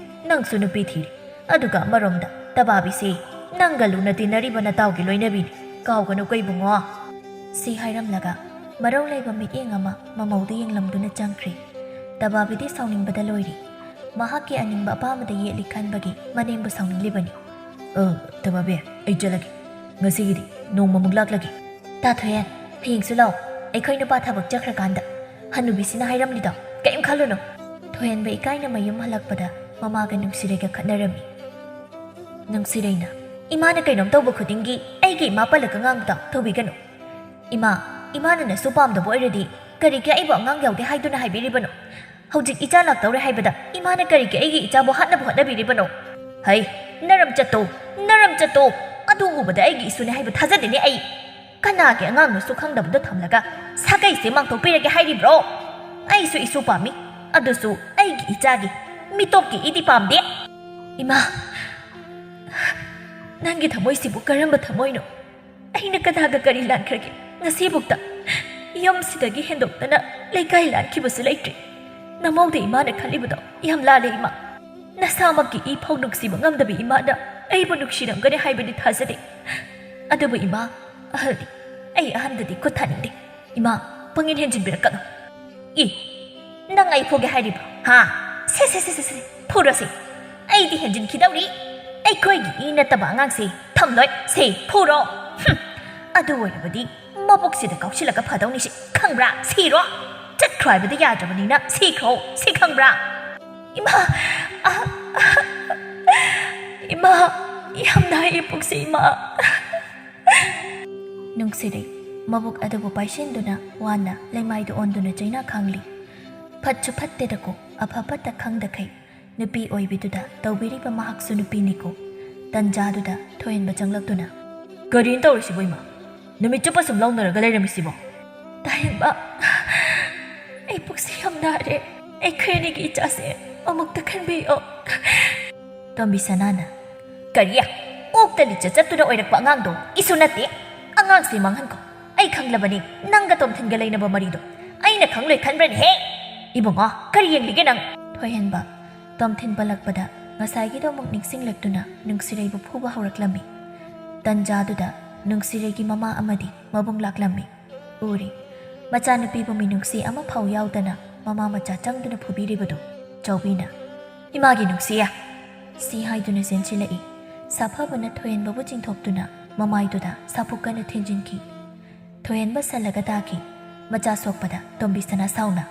ꯅꯪꯁꯨ ꯅꯨꯄꯤ ꯊꯤꯔꯦ꯫ ꯑꯗꯨꯒ ꯑꯃꯔꯣꯝꯗ ꯇꯕꯥꯕꯤꯁꯦ ꯅꯪꯒ ꯂꯨꯅ ꯇꯤꯟꯅꯔꯤꯕ ꯅꯇꯥꯎꯒꯤ ꯂꯣꯏꯅꯕꯤꯅꯤ, ꯀꯥꯎꯒꯅꯨꯀꯣ ꯏꯕꯨꯡꯉꯣ꯫ ꯁꯤ ꯍꯥꯏꯔꯝꯂꯒ ꯃꯔꯧ ꯂꯩꯕ ꯃꯤꯠꯌꯦꯡ ꯑꯃ ꯃꯃꯧꯗ ꯌꯦꯡꯂꯝꯗꯨꯅ ꯆꯪꯈ꯭ꯔꯦ꯫ ꯇꯕꯥꯕꯤꯗꯤ ꯁꯥꯎꯅꯤꯡꯕꯗ ꯂꯣꯏꯔꯤ꯫ ꯃꯍꯥꯛꯀꯤ ꯑꯅꯤꯡꯕ ꯑꯄꯥꯝꯕꯗ ꯌꯦꯠꯂꯤ ꯈꯟꯕꯒꯤ ꯃꯅꯦꯝꯕꯨ ꯁꯥꯎꯅꯤꯡꯂꯤꯕꯅꯤ꯫ "ꯑ, ꯇꯕꯥꯕꯤ, ꯑꯩ ꯆꯠꯂꯒꯦ꯫ ꯉꯁꯤꯒꯤꯗꯤ ꯅꯣꯡꯃꯃꯨꯛ ꯂꯥꯛꯂꯒꯦ꯫" "ꯇꯥ ꯊꯣꯏꯍꯦꯟ, ꯍꯌꯦꯡꯁꯨ ꯂꯥꯛꯑꯣ꯫ ꯑꯩꯈꯣꯏ ꯅꯨꯄꯥ ꯊꯕꯛ ꯆꯠꯈ꯭ꯔꯀꯥꯟꯗ ꯍꯟꯅꯨꯕꯤꯁꯤꯅ ꯍꯥꯏꯔꯝꯂꯤꯗꯣ ꯀꯔꯤꯝ ꯈꯜꯂꯨꯅꯨ꯫" ꯊꯣꯏꯍꯦꯟꯕ ꯏꯀꯥꯏꯅ ꯃꯌꯨꯝ ꯍꯜꯂꯛꯄꯗ ꯃꯃꯥꯒ ꯅꯨꯡꯁꯤꯔꯩꯒ ꯈꯠꯅꯔꯝꯃꯤ꯫ ꯅꯨꯡꯁꯤꯔꯩꯅ, "ꯏꯃꯥꯅ ꯀꯩꯅꯣꯝ ꯇꯧꯕ ꯈꯨꯗꯤꯡꯒꯤ ꯑꯩꯒꯤ ꯏꯃꯥ ꯄꯜꯂꯒ ꯉꯥꯡꯕꯗꯣ ꯇꯧꯕꯤꯒꯅꯨ꯫ ꯏꯃꯥ, ꯏꯃꯥꯅ ꯅꯁꯨ ꯄꯥꯝꯗꯕ ꯑꯣꯏꯔꯗꯤ ꯀꯔꯤꯒꯤ ꯑꯩꯕꯨ ꯑꯉꯥꯡ ꯌꯥꯎꯗꯦ ꯍꯥꯏꯗꯨꯅ ꯍꯥꯏꯕꯤꯔꯤꯕꯅꯣ? ꯍꯧꯖꯤꯛ ꯏꯆꯥ ꯂꯥꯛꯇꯧꯔꯦ ꯍꯥꯏꯕꯗ ꯏꯃꯥꯅ ꯀꯔꯤꯒꯤ ꯑꯩꯒꯤ ꯏꯆꯥꯕꯨ ꯍꯥꯠꯅꯕ ꯍꯣꯠꯅꯕꯤꯔꯤꯕꯅꯣ? ꯍꯩ, ꯅꯔꯝ ꯆꯠꯇꯣ, ꯅꯔꯝ ꯆꯠꯇꯣ꯫ ꯑꯗꯨ ꯎꯕꯗ ꯑꯩꯒꯤ ꯏꯁꯨꯅꯦ ꯍꯥꯏꯕ ꯊꯥꯖꯗꯦꯅꯦ ꯑꯩ꯫ ꯀꯅꯥꯒꯤ ꯑꯉꯥꯡꯅꯣꯁꯨ ꯈꯪꯗꯕꯗꯣ ꯊꯝꯂꯒ ꯁꯥꯒꯩꯁꯦ ꯃꯥꯡꯊꯣꯛꯄꯤꯔꯒꯦ ꯍꯥꯏꯔꯤꯕ꯭ꯔꯣ? ꯑꯩꯁꯨ ꯏꯁꯨ ꯄꯥꯝꯃꯤ, ꯑꯗꯨꯁꯨ ꯑꯩꯒꯤ ꯏꯆꯥꯒꯤ, ꯃꯤꯇꯣꯞꯀꯤ ꯏꯗꯤ ꯄꯥꯝꯗꯦ꯫" "ꯏꯃꯥ, ꯅꯪꯒꯤ ꯊꯃꯣꯏꯁꯤꯕꯨ ꯀꯔꯝꯕ ꯊꯃꯣꯏꯅꯣ? ꯑꯩꯅ ꯀꯅꯥꯒ ꯀꯔꯤ ꯂꯥꯟꯈ꯭ꯔꯒꯦ? ꯉꯁꯤꯕꯨꯛꯇ ꯌꯨꯝꯁꯤꯗꯒꯤ ꯍꯦꯟꯗꯣꯛꯇꯅ ꯂꯩꯀꯥꯏ ꯂꯥꯟꯈꯤꯕꯁꯨ ꯂꯩꯇ꯭ꯔꯤ꯫ ꯅꯃꯧꯗ ꯏꯃꯥꯅ ꯈꯜꯂꯤꯕꯗꯣ ꯌꯥꯝ ꯂꯥꯜꯂꯦ ꯏꯃꯥ꯫ ꯅꯁꯥꯃꯛꯀꯤ ꯏ ꯐꯥꯎ ꯅꯨꯡꯁꯤꯕ ꯉꯝꯗꯕ ꯏꯃꯥꯅ ꯑꯩꯕꯨ ꯅꯨꯡꯁꯤꯔꯝꯒꯅꯤ ꯍꯥꯏꯕꯗꯤ ꯊꯥꯖꯗꯦ꯫ ꯑꯗꯨꯕꯨ ꯏꯃꯥ, ꯑꯍꯜꯅꯤ꯫ ꯑꯩ ꯑꯍꯟꯗꯗꯤ ꯈꯨꯠ ꯊꯥꯅꯤꯡꯗꯦ꯫ ꯏꯃꯥ, ꯄꯪꯍꯦꯟ ꯍꯦꯟꯖꯤꯟꯕꯤꯔꯛꯀꯅꯨ꯫" "ꯏ, ꯅꯪ ꯑꯩ ꯐꯨꯒꯦ ꯍꯥꯏꯔꯤꯕ? ꯍꯥ? ꯁꯦ, ꯁꯦ, ꯁꯦ, ꯁꯦ, ꯁꯦ, ꯐꯨꯔꯣꯁꯦ꯫ ꯑꯩꯗꯤ ꯍꯦꯟꯖꯤꯟꯈꯤꯗꯧꯔꯤ꯫ ꯑꯩꯈꯣꯏꯒꯤ ꯏ ꯅꯠꯇꯕ ꯑꯉꯥꯡꯁꯦ ꯊꯝꯂꯣꯏ꯫ ꯁꯦ, ꯐꯨꯔꯣ꯫ ꯍꯨꯝ, ꯑꯗꯨ ꯑꯣꯏꯔꯕꯗꯤ ꯃꯕꯨꯛꯁꯤꯗ ꯀꯥꯎꯁꯤꯜꯂꯒ ꯐꯗꯧꯅꯤꯁꯦ, ꯈꯪꯕ꯭ꯔꯥ? ꯁꯤꯔꯣ꯫ ꯆꯠꯈ꯭ꯔꯣ ꯍꯥꯏꯕꯗ ꯌꯥꯗ꯭ꯔꯕꯅꯤꯅ ꯁꯤꯈ꯭ꯔꯣ꯫ ꯁꯤ ꯈꯪꯕ꯭ꯔꯥ?" "ꯏꯃꯥ, ꯑ, ꯑ, ꯏꯃꯥ, ꯌꯥꯝ ꯅꯥꯏꯌꯦ ꯄꯨꯛꯁꯦ, ꯏꯃꯥ꯫" ꯅꯨꯡꯁꯤꯔꯩ ꯃꯕꯨꯛ ꯑꯗꯨꯕꯨ ꯄꯥꯏꯁꯤꯟꯗꯨꯅ ꯋꯥꯅ ꯂꯩꯃꯥꯏꯗ ꯑꯣꯟꯗꯨꯅ ꯆꯩꯅꯥ ꯈꯥꯡꯂꯤ꯫ ꯐꯠꯁꯨ ꯐꯠꯇꯦꯗꯀꯣ, ꯑꯐ ꯐꯠꯇ ꯈꯪꯗꯈꯩ ꯅꯨꯄꯤ ꯑꯣꯏꯕꯤꯗꯨꯗ ꯇꯧꯕꯤꯔꯤꯕ ꯃꯍꯥꯛꯁꯨ ꯅꯨꯄꯤꯅꯤꯀꯣ꯫ ꯇꯟꯖꯥꯗꯨꯗ ꯊꯣꯏꯍꯦꯟꯕ ꯆꯪꯂꯛꯇꯨꯅ, "ꯀꯔꯤꯅꯣ ꯇꯧꯔꯤꯁꯤꯕꯣ ꯏꯃꯥ? ꯅꯨꯃꯤꯠ ꯆꯨꯞꯄ ꯁꯨꯝ ꯂꯥꯎꯅꯔꯒ ꯂꯩꯔꯝꯃꯤꯁꯤꯕꯣ?" "ꯇꯥꯍꯦꯟꯕ, ꯑꯩ ꯄꯨꯛꯁꯦ ꯌꯥꯝ ꯅꯥꯔꯦ꯫ ꯑꯩꯈꯣꯏ ꯑꯅꯤꯒꯤ ꯏꯆꯥꯁꯦ ꯑꯃꯨꯛꯇ ꯈꯟꯕꯤꯌꯣ꯫" ꯇꯣꯝꯕꯤ ꯁꯅꯥꯅ, "ꯀꯔꯤ? ꯑꯣꯛꯇ ꯂꯤꯆꯠ ꯆꯠꯇꯨꯅ ꯑꯣꯏꯔꯛꯄ ꯑꯉꯥꯡꯗꯣ ꯏꯁꯨ ꯅꯠꯇꯦ꯫ ꯑꯉꯥꯡꯁꯦ ꯃꯥꯡꯍꯟꯈꯣ꯫ ꯑꯩ ꯈꯪꯂꯕꯅꯤ ꯅꯪꯒ ꯇꯣꯝꯊꯤꯟꯒ ꯂꯩꯅꯕ ꯃꯔꯤꯗꯣ꯫ ꯑꯩꯅ ꯈꯪꯂꯣꯏ ꯈꯟꯕ꯭ꯔꯅꯦꯍꯦ? ꯏꯕꯨꯡꯉꯣ, ꯀꯔꯤ ꯌꯦꯡꯂꯤꯒꯦ ꯅꯪ? ꯊꯣꯏꯍꯦꯟꯕ, ꯇꯣꯝꯊꯤꯟ ꯄꯜꯂꯛꯄꯗ ꯉꯁꯥꯏꯒꯤꯗꯣ ꯑꯃꯨꯛ ꯅꯤꯡꯁꯤꯡꯂꯛꯇꯨꯅ ꯅꯨꯡꯁꯤꯔꯩꯕꯨ ꯐꯨꯕ ꯍꯧꯔꯛꯂꯝꯃꯤ꯫ ꯇꯟꯖꯥꯗꯨꯗ ꯅꯨꯡꯁꯤꯔꯩꯒꯤ ꯃꯃꯥ ꯑꯃꯗꯤ ꯃꯕꯨꯡ ꯂꯥꯛꯂꯝꯃꯤ꯫ ꯎꯔꯤ꯫ ꯃꯆꯥꯅꯨꯄꯤꯕꯨ ꯃꯤꯅꯨꯡꯁꯤ ꯑꯃꯐꯥꯎ ꯌꯥꯎꯗꯅ ꯃꯃꯥ ꯃꯆꯥ ꯆꯪꯗꯨꯅ ꯐꯨꯕꯤꯔꯤꯕꯗꯨ꯫ ꯆꯥꯎꯕꯤꯅ, "ꯏꯃꯥꯒꯤ ꯅꯨꯡꯁꯤꯌꯦ!" ꯁꯤ ꯍꯥꯏꯗꯨꯅ ꯆꯦꯟꯁꯤꯜꯂꯛꯏ꯫ ꯁꯥꯐꯕꯅ ꯊꯣꯏꯍꯦꯟꯕꯕꯨ ꯆꯤꯡꯊꯣꯛꯇꯨꯅ ꯃꯃꯥꯏꯗꯨꯗ ꯁꯥꯐꯨ ꯀꯟꯅ ꯊꯤꯟꯖꯤꯟꯈꯤ꯫ ꯊꯣꯏꯍꯦꯟꯕ ꯁꯜꯂꯒ ꯇꯥꯈꯤ꯫ ꯃꯆꯥ ꯁꯣꯛꯄꯗ ꯇꯣꯝꯕꯤ ꯁꯅꯥ ꯁꯥꯎꯅ,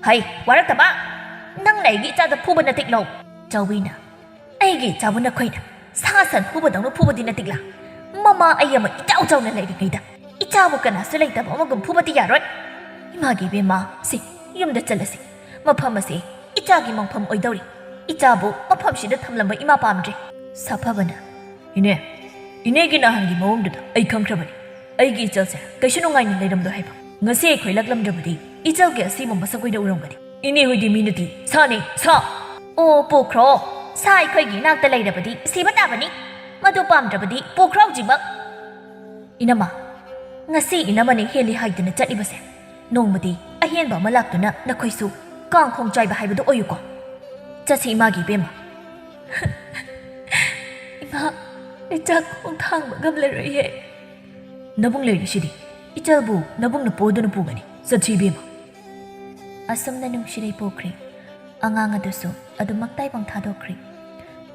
"ꯍꯩ, ꯋꯥꯔꯛꯇꯕ! ꯅꯪꯅ ꯑꯩꯒꯤ ꯏꯆꯥꯗ ꯐꯨꯕ ꯅꯠꯇꯤꯛꯂꯣ!" ꯆꯥꯎꯕꯤꯅ, "ꯑꯩꯒꯤ ꯏꯆꯥꯕꯨ ꯅꯈꯣꯏꯅ ꯁꯥ ꯁꯟ ꯐꯨꯕꯗꯧꯅ ꯐꯨꯕꯗꯤ ꯅꯠꯇꯤꯛꯂꯥ? ꯃꯃꯥ ꯑꯩ ꯑꯃ ꯏꯆꯥꯎ ꯆꯥꯎꯅ ꯂꯩꯔꯤꯉꯩꯗ ꯏꯆꯥꯕꯨ ꯀꯅꯥꯁꯨ ꯂꯩꯇꯕ ꯑꯃꯒꯨꯝ ꯐꯨꯕꯗꯤ ꯌꯥꯔꯣꯏ꯫ ꯏꯃꯥꯒꯤ ꯏꯕꯦꯝꯃ, ꯁꯤ ꯌꯨꯝꯗ ꯆꯠꯂꯁꯤ꯫ ꯃꯐꯝ ꯑꯁꯤ ꯏꯆꯥꯒꯤ ꯃꯪꯐꯝ ꯑꯣꯏꯗꯧꯔꯤ꯫ ꯏꯆꯥꯕꯨ ꯃꯐꯝꯁꯤꯗ ꯊꯝꯂꯝꯕ ꯏꯃꯥ ꯄꯥꯝꯗ꯭ꯔꯦ꯫" ꯁꯥꯐꯕꯅ, "ꯏꯅꯦ, ꯏꯅꯦꯒꯤ ꯅꯍꯥꯟꯒꯤ ꯃꯑꯣꯡꯗꯨꯗ ꯑꯩ ꯈꯪꯈ꯭ꯔꯕꯅꯤ꯫ ꯑꯩꯒꯤ ꯏꯆꯜꯁꯦ ꯀꯩꯁꯨ ꯅꯨꯡꯉꯥꯏꯅ ꯂꯩꯔꯝꯂꯣꯏ ꯍꯥꯏꯕ꯫ ꯉꯁꯤ ꯑꯩꯈꯣꯏ ꯂꯥꯛꯂꯝꯗ꯭ꯔꯕꯗꯤ ꯏꯆꯜꯒꯤ ꯑꯁꯤꯕ ꯃꯁꯛ ꯑꯣꯏꯅ ꯎꯔꯝꯒꯅꯤ꯫ ꯏꯅꯦ ꯍꯣꯏꯗꯤ ꯃꯤ ꯅꯠꯇꯦ, ꯁꯥꯅꯦ, ꯁꯥ!" "ꯑꯣ, ꯄꯨꯈ꯭ꯔꯣ꯫ ꯁꯥ ꯑꯩꯈꯣꯏꯒꯤ ꯏꯅꯥꯛꯇ ꯂꯩꯔꯕꯗꯤ ꯁꯤꯕ ꯇꯥꯕꯅꯤ꯫ ꯃꯗꯨ ꯄꯥꯝꯗ꯭ꯔꯕꯗꯤ ꯄꯨꯈ꯭ꯔꯣ ꯍꯧꯖꯤꯛꯃꯛ꯫" "ꯏꯅꯝꯃ, ꯉꯁꯤ ꯏꯅꯝꯃꯅ ꯍꯦꯜꯂꯤ ꯍꯥꯏꯗꯨꯅ ꯆꯠꯂꯤꯕꯁꯦ, ꯅꯣꯡꯃꯗꯤ ꯑꯍꯦꯟꯕ ꯑꯃ ꯂꯥꯛꯇꯨꯅ ꯅꯈꯣꯏꯁꯨ ꯀꯥꯡꯈꯣꯡ ꯆꯥꯏꯕ ꯍꯥꯏꯕꯗꯨ ꯑꯣꯏꯌꯨꯀꯣ꯫ ꯆꯠꯁꯤ ꯏꯃꯥꯒꯤ ꯏꯕꯦꯝꯃ꯫" "ꯏꯃꯥ, ꯏꯆꯥ ꯈꯣꯡ ꯊꯥꯡꯕ ꯉꯝꯂꯔꯣꯏꯌꯦ꯫" "ꯅꯕꯨꯡ ꯂꯩꯔꯤꯁꯤꯗꯤ, ꯏꯆꯜꯕꯨ ꯅꯕꯨꯡꯅ ꯄꯣꯗꯨꯅ ꯄꯨꯒꯅꯤ꯫ ꯆꯠꯁꯤ ꯏꯕꯦꯝꯃ꯫" ꯑꯁꯨꯝꯅ ꯅꯨꯡꯁꯤꯔꯩ ꯄꯣꯛꯈ꯭ꯔꯦ꯫ ꯑꯉꯥꯡ ꯑꯗꯨꯁꯨ ꯑꯗꯨꯃꯛ ꯇꯥꯏꯕꯪ ꯊꯥꯗꯣꯛꯈ꯭ꯔꯦ꯫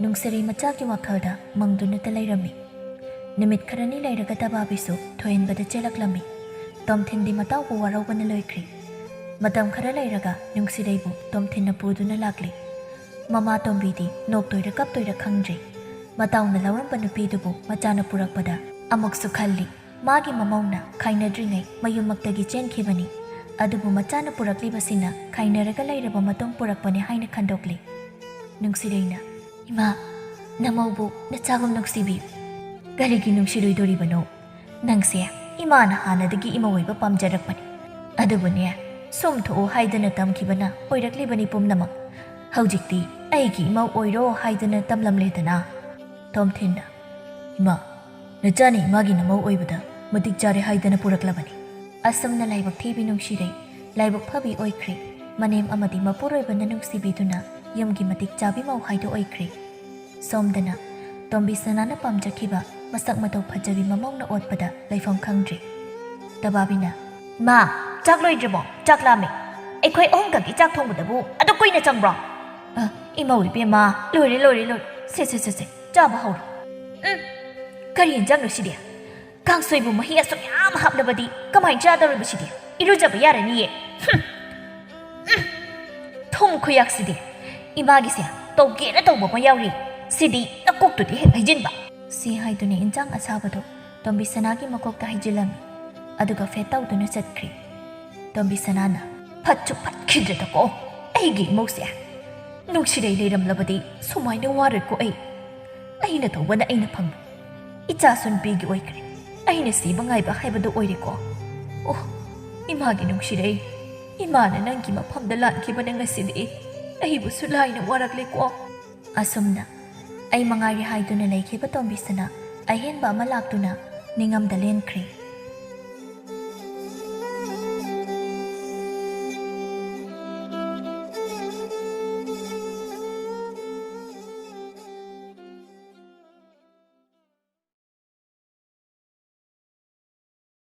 ꯅꯨꯡꯁꯤꯔꯩ ꯃꯆꯥꯒꯤ ꯋꯥꯈꯜꯗ ꯃꯪꯗꯨꯅꯇ ꯂꯩꯔꯝꯃꯤ꯫ ꯅꯨꯃꯤꯠ ꯈꯔꯅꯤ ꯂꯩꯔꯒ ꯇꯕꯥꯕꯤꯁꯨ ꯊꯣꯏꯍꯦꯟꯕꯗ ꯆꯦꯜꯂꯛꯂꯝꯃꯤ꯫ ꯇꯣꯝꯊꯤꯟꯗꯤ ꯃꯇꯥꯎꯕꯨ ꯋꯥꯔꯧꯕꯅ ꯂꯣꯏꯈ꯭ꯔꯦ꯫ ꯃꯇꯝ ꯈꯔ ꯂꯩꯔꯒ ꯅꯨꯡꯁꯤꯔꯩꯕꯨ ꯇꯣꯝꯊꯤꯟꯅ ꯄꯨꯗꯨꯅ ꯂꯥꯛꯂꯦ꯫ ꯃꯃꯥ ꯇꯣꯝꯕꯤꯗꯤ ꯅꯣꯛꯇꯣꯏꯔ ꯀꯞꯇꯣꯏꯔ ꯈꯪꯗ꯭ꯔꯦ꯫ ꯃꯇꯥꯎꯅ ꯂꯧꯔꯝꯕ ꯅꯨꯄꯤꯗꯨꯕꯨ ꯃꯆꯥꯅ ꯄꯨꯔꯛꯄꯗ ꯑꯃꯨꯛꯁꯨ ꯈꯜꯂꯤ꯫ ꯃꯥꯒꯤ ꯃꯃꯧꯅ ꯈꯥꯏꯅꯗ꯭ꯔꯤꯉꯩ ꯃꯌꯨꯝꯃꯛꯇꯒꯤ ꯆꯦꯟꯈꯤꯕꯅꯤ꯫ ꯑꯗꯨꯕꯨ ꯃꯆꯥꯅ ꯄꯨꯔꯛꯂꯤꯕꯁꯤꯅ ꯈꯥꯏꯅꯔꯒ ꯂꯩꯔꯕ ꯃꯇꯨꯡ ꯄꯨꯔꯛꯄꯅꯤ ꯍꯥꯏꯅ ꯈꯟꯗꯣꯛꯂꯤ꯫ ꯅꯨꯡꯁꯤꯔꯩꯅ, "ꯏꯃꯥ, ꯅꯃꯧꯕꯨ ꯅꯆꯥꯒꯨꯝ ꯅꯨꯡꯁꯤꯕꯤꯌꯨ꯫" "ꯀꯔꯤꯒꯤ ꯅꯨꯡꯁꯤꯔꯣꯏꯗꯣꯔꯤꯕꯅꯣ? ꯅꯪꯁꯦ ꯏꯃꯥꯅ ꯍꯥꯟꯅꯗꯒꯤ ꯏꯃꯧ ꯑꯣꯏꯕ ꯄꯥꯝꯖꯔꯛꯄꯅꯤ꯫ ꯑꯗꯨꯕꯨꯅꯦ, ꯁꯨꯝ ꯊꯣꯛꯎ ꯍꯥꯏꯗꯨꯅ ꯇꯝꯈꯤꯕꯅ ꯑꯣꯏꯔꯛꯂꯤꯕꯅꯤ ꯄꯨꯝꯅꯃꯛ꯫ ꯍꯧꯖꯤꯛꯇꯤ ꯑꯩꯒꯤ ꯏꯃꯧ ꯑꯣꯏꯔꯣ ꯍꯥꯏꯗꯨꯅ ꯇꯝꯂꯝꯂꯦꯗꯅ꯫" ꯇꯣꯝꯊꯤꯟꯅ, "ꯏꯃꯥ, ꯅꯆꯥꯅ ꯏꯃꯥꯒꯤ ꯅꯃꯧ ꯑꯣꯏꯕꯗ ꯃꯇꯤꯛ ꯆꯥꯔꯦ ꯍꯥꯏꯗꯅ ꯄꯨꯔꯛꯂꯕꯅꯤ꯫" ꯑꯁꯨꯝꯅ ꯂꯥꯏꯕꯛ ꯊꯤꯕꯤ ꯅꯨꯡꯁꯤꯔꯩ ꯂꯥꯏꯕꯛ ꯐꯕꯤ ꯑꯣꯏꯈ꯭ꯔꯦ꯫ ꯃꯅꯦꯝ ꯑꯃꯗꯤ ꯃꯄꯨꯔꯣꯏꯕꯅ ꯅꯨꯡꯁꯤꯕꯤꯗꯨꯅ ꯌꯨꯝꯒꯤ ꯃꯇꯤꯛ ꯆꯥꯕꯤ ꯃꯧ ꯍꯥꯏꯗꯨ ꯑꯣꯏꯈ꯭ꯔꯦ꯫ ꯁꯣꯝꯗꯅ ꯇꯣꯝꯕꯤ ꯁꯅꯥꯅ ꯄꯥꯝꯖꯈꯤꯕ ꯃꯁꯛ ꯃꯇꯧ ꯐꯖꯕꯤ ꯃꯃꯧꯅ ꯑꯣꯠꯄꯗ ꯂꯩꯐꯝ ꯈꯪꯗ꯭ꯔꯦ꯫ ꯇꯕꯥꯕꯤꯅ, "ꯏꯃꯥ, ꯆꯥꯛ ꯂꯣꯏꯗ꯭ꯔꯤꯕꯣ? ꯆꯥꯛ ꯂꯥꯝꯃꯦ꯫ ꯑꯩꯈꯣꯏ ꯑꯍꯨꯝꯈꯛꯀꯤ ꯆꯥꯛ ꯊꯣꯡꯕꯗꯕꯨ ꯑꯗꯨꯛ ꯀꯨꯏꯅ ꯆꯪꯕ꯭ꯔꯣ?" "ꯑ, ꯏꯃꯧ ꯏꯕꯦꯝꯃ, ꯂꯣꯏꯔꯦ, ꯂꯣꯏꯔꯦ, ꯂꯣꯏꯔꯦ꯫ ꯁꯦ, ꯁꯦ, ꯁꯦ, ꯁꯦ, ꯆꯥꯕ ꯍꯧꯔꯣ꯫ ꯎꯝ, ꯀꯔꯤ ꯌꯦꯟꯖꯥꯡꯅꯣ ꯁꯤꯗꯤ? ꯀꯥꯡꯁꯣꯏꯕꯨ ꯃꯍꯤ ꯑꯁꯨꯛ ꯌꯥꯝ ꯍꯥꯞꯂꯕꯗꯤ ꯀꯃꯥꯏꯅ ꯆꯥꯗꯧꯔꯤꯕ ꯁꯤꯗꯤ? ꯏꯔꯨꯖꯕ ꯌꯥꯔꯅꯤꯌꯦ꯫ ꯍꯨꯝ꯫ ꯎꯝ꯫ ꯊꯨꯝ ꯈꯨꯌꯥꯛꯁꯤꯗꯤ꯫ ꯏꯃꯥꯒꯤꯁꯦ ꯇꯧꯒꯦꯅ ꯇꯧꯕ ꯑꯃ ꯌꯥꯎꯔꯤ꯫ ꯁꯤꯗꯤ ꯅꯀꯣꯛꯇꯨꯗꯤ ꯍꯦꯛ ꯍꯩꯖꯤꯟꯕ꯫" ꯁꯤ ꯍꯥꯏꯗꯨꯅ ꯏꯟꯖꯥꯡ ꯑꯁꯥꯕꯗꯣ ꯇꯣꯝꯕꯤ ꯁꯅꯥꯒꯤ ꯃꯀꯣꯛꯇ ꯍꯩꯖꯤꯜꯂꯝꯃꯤ꯫ ꯑꯗꯨꯒ ꯐꯦꯠ ꯇꯧꯗꯨꯅ ꯆꯠꯈ꯭ꯔꯦ꯫ ꯇꯣꯝꯕꯤ ꯁꯅꯥꯅ, "ꯐꯠꯁꯨ ꯐꯠꯈꯤꯗ꯭ꯔꯦꯗꯀꯣ ꯑꯩꯒꯤ ꯏꯃꯧꯁꯦ꯫ ꯅꯨꯡꯁꯤꯔꯩ ꯂꯩꯔꯝꯂꯕꯗꯤ ꯁꯨꯃꯥꯏꯅ ꯋꯥꯔꯣꯏꯀꯣ ꯑꯩ꯫ ꯑꯩꯅ ꯇꯧꯕꯅ ꯑꯩꯅ ꯐꯪꯕ꯫ ꯏꯆꯥꯁꯨ ꯅꯨꯄꯤꯒꯤ ꯑꯣꯏꯈ꯭ꯔꯦ꯫ ꯑꯩꯅ ꯁꯤꯕ ꯉꯥꯏꯕ ꯍꯥꯏꯕꯗꯨ ꯑꯣꯏꯔꯦꯀꯣ꯫ ꯑꯣ, ꯏꯃꯥꯒꯤ ꯅꯨꯡꯁꯤꯔꯩ, ꯏꯃꯥꯅ ꯅꯪꯒꯤ ꯃꯐꯝꯗ ꯂꯥꯟꯈꯤꯕꯅ ꯉꯁꯤꯗꯤ ꯑꯩꯕꯨꯁꯨ ꯂꯥꯏꯅ ꯋꯥꯔꯛꯂꯦꯀꯣ꯫" ꯑꯁꯨꯝꯅ ꯑꯩ ꯃꯉꯥꯏꯔꯦ ꯍꯥꯏꯗꯨꯅ ꯂꯩꯈꯤꯕ ꯇꯣꯝꯕꯤꯁꯅꯥ ꯑꯍꯦꯟꯕ ꯑꯃ ꯂꯥꯛꯇꯨꯅ ꯅꯤꯡꯉꯝꯗ ꯂꯦꯟꯈ꯭ꯔꯦ꯫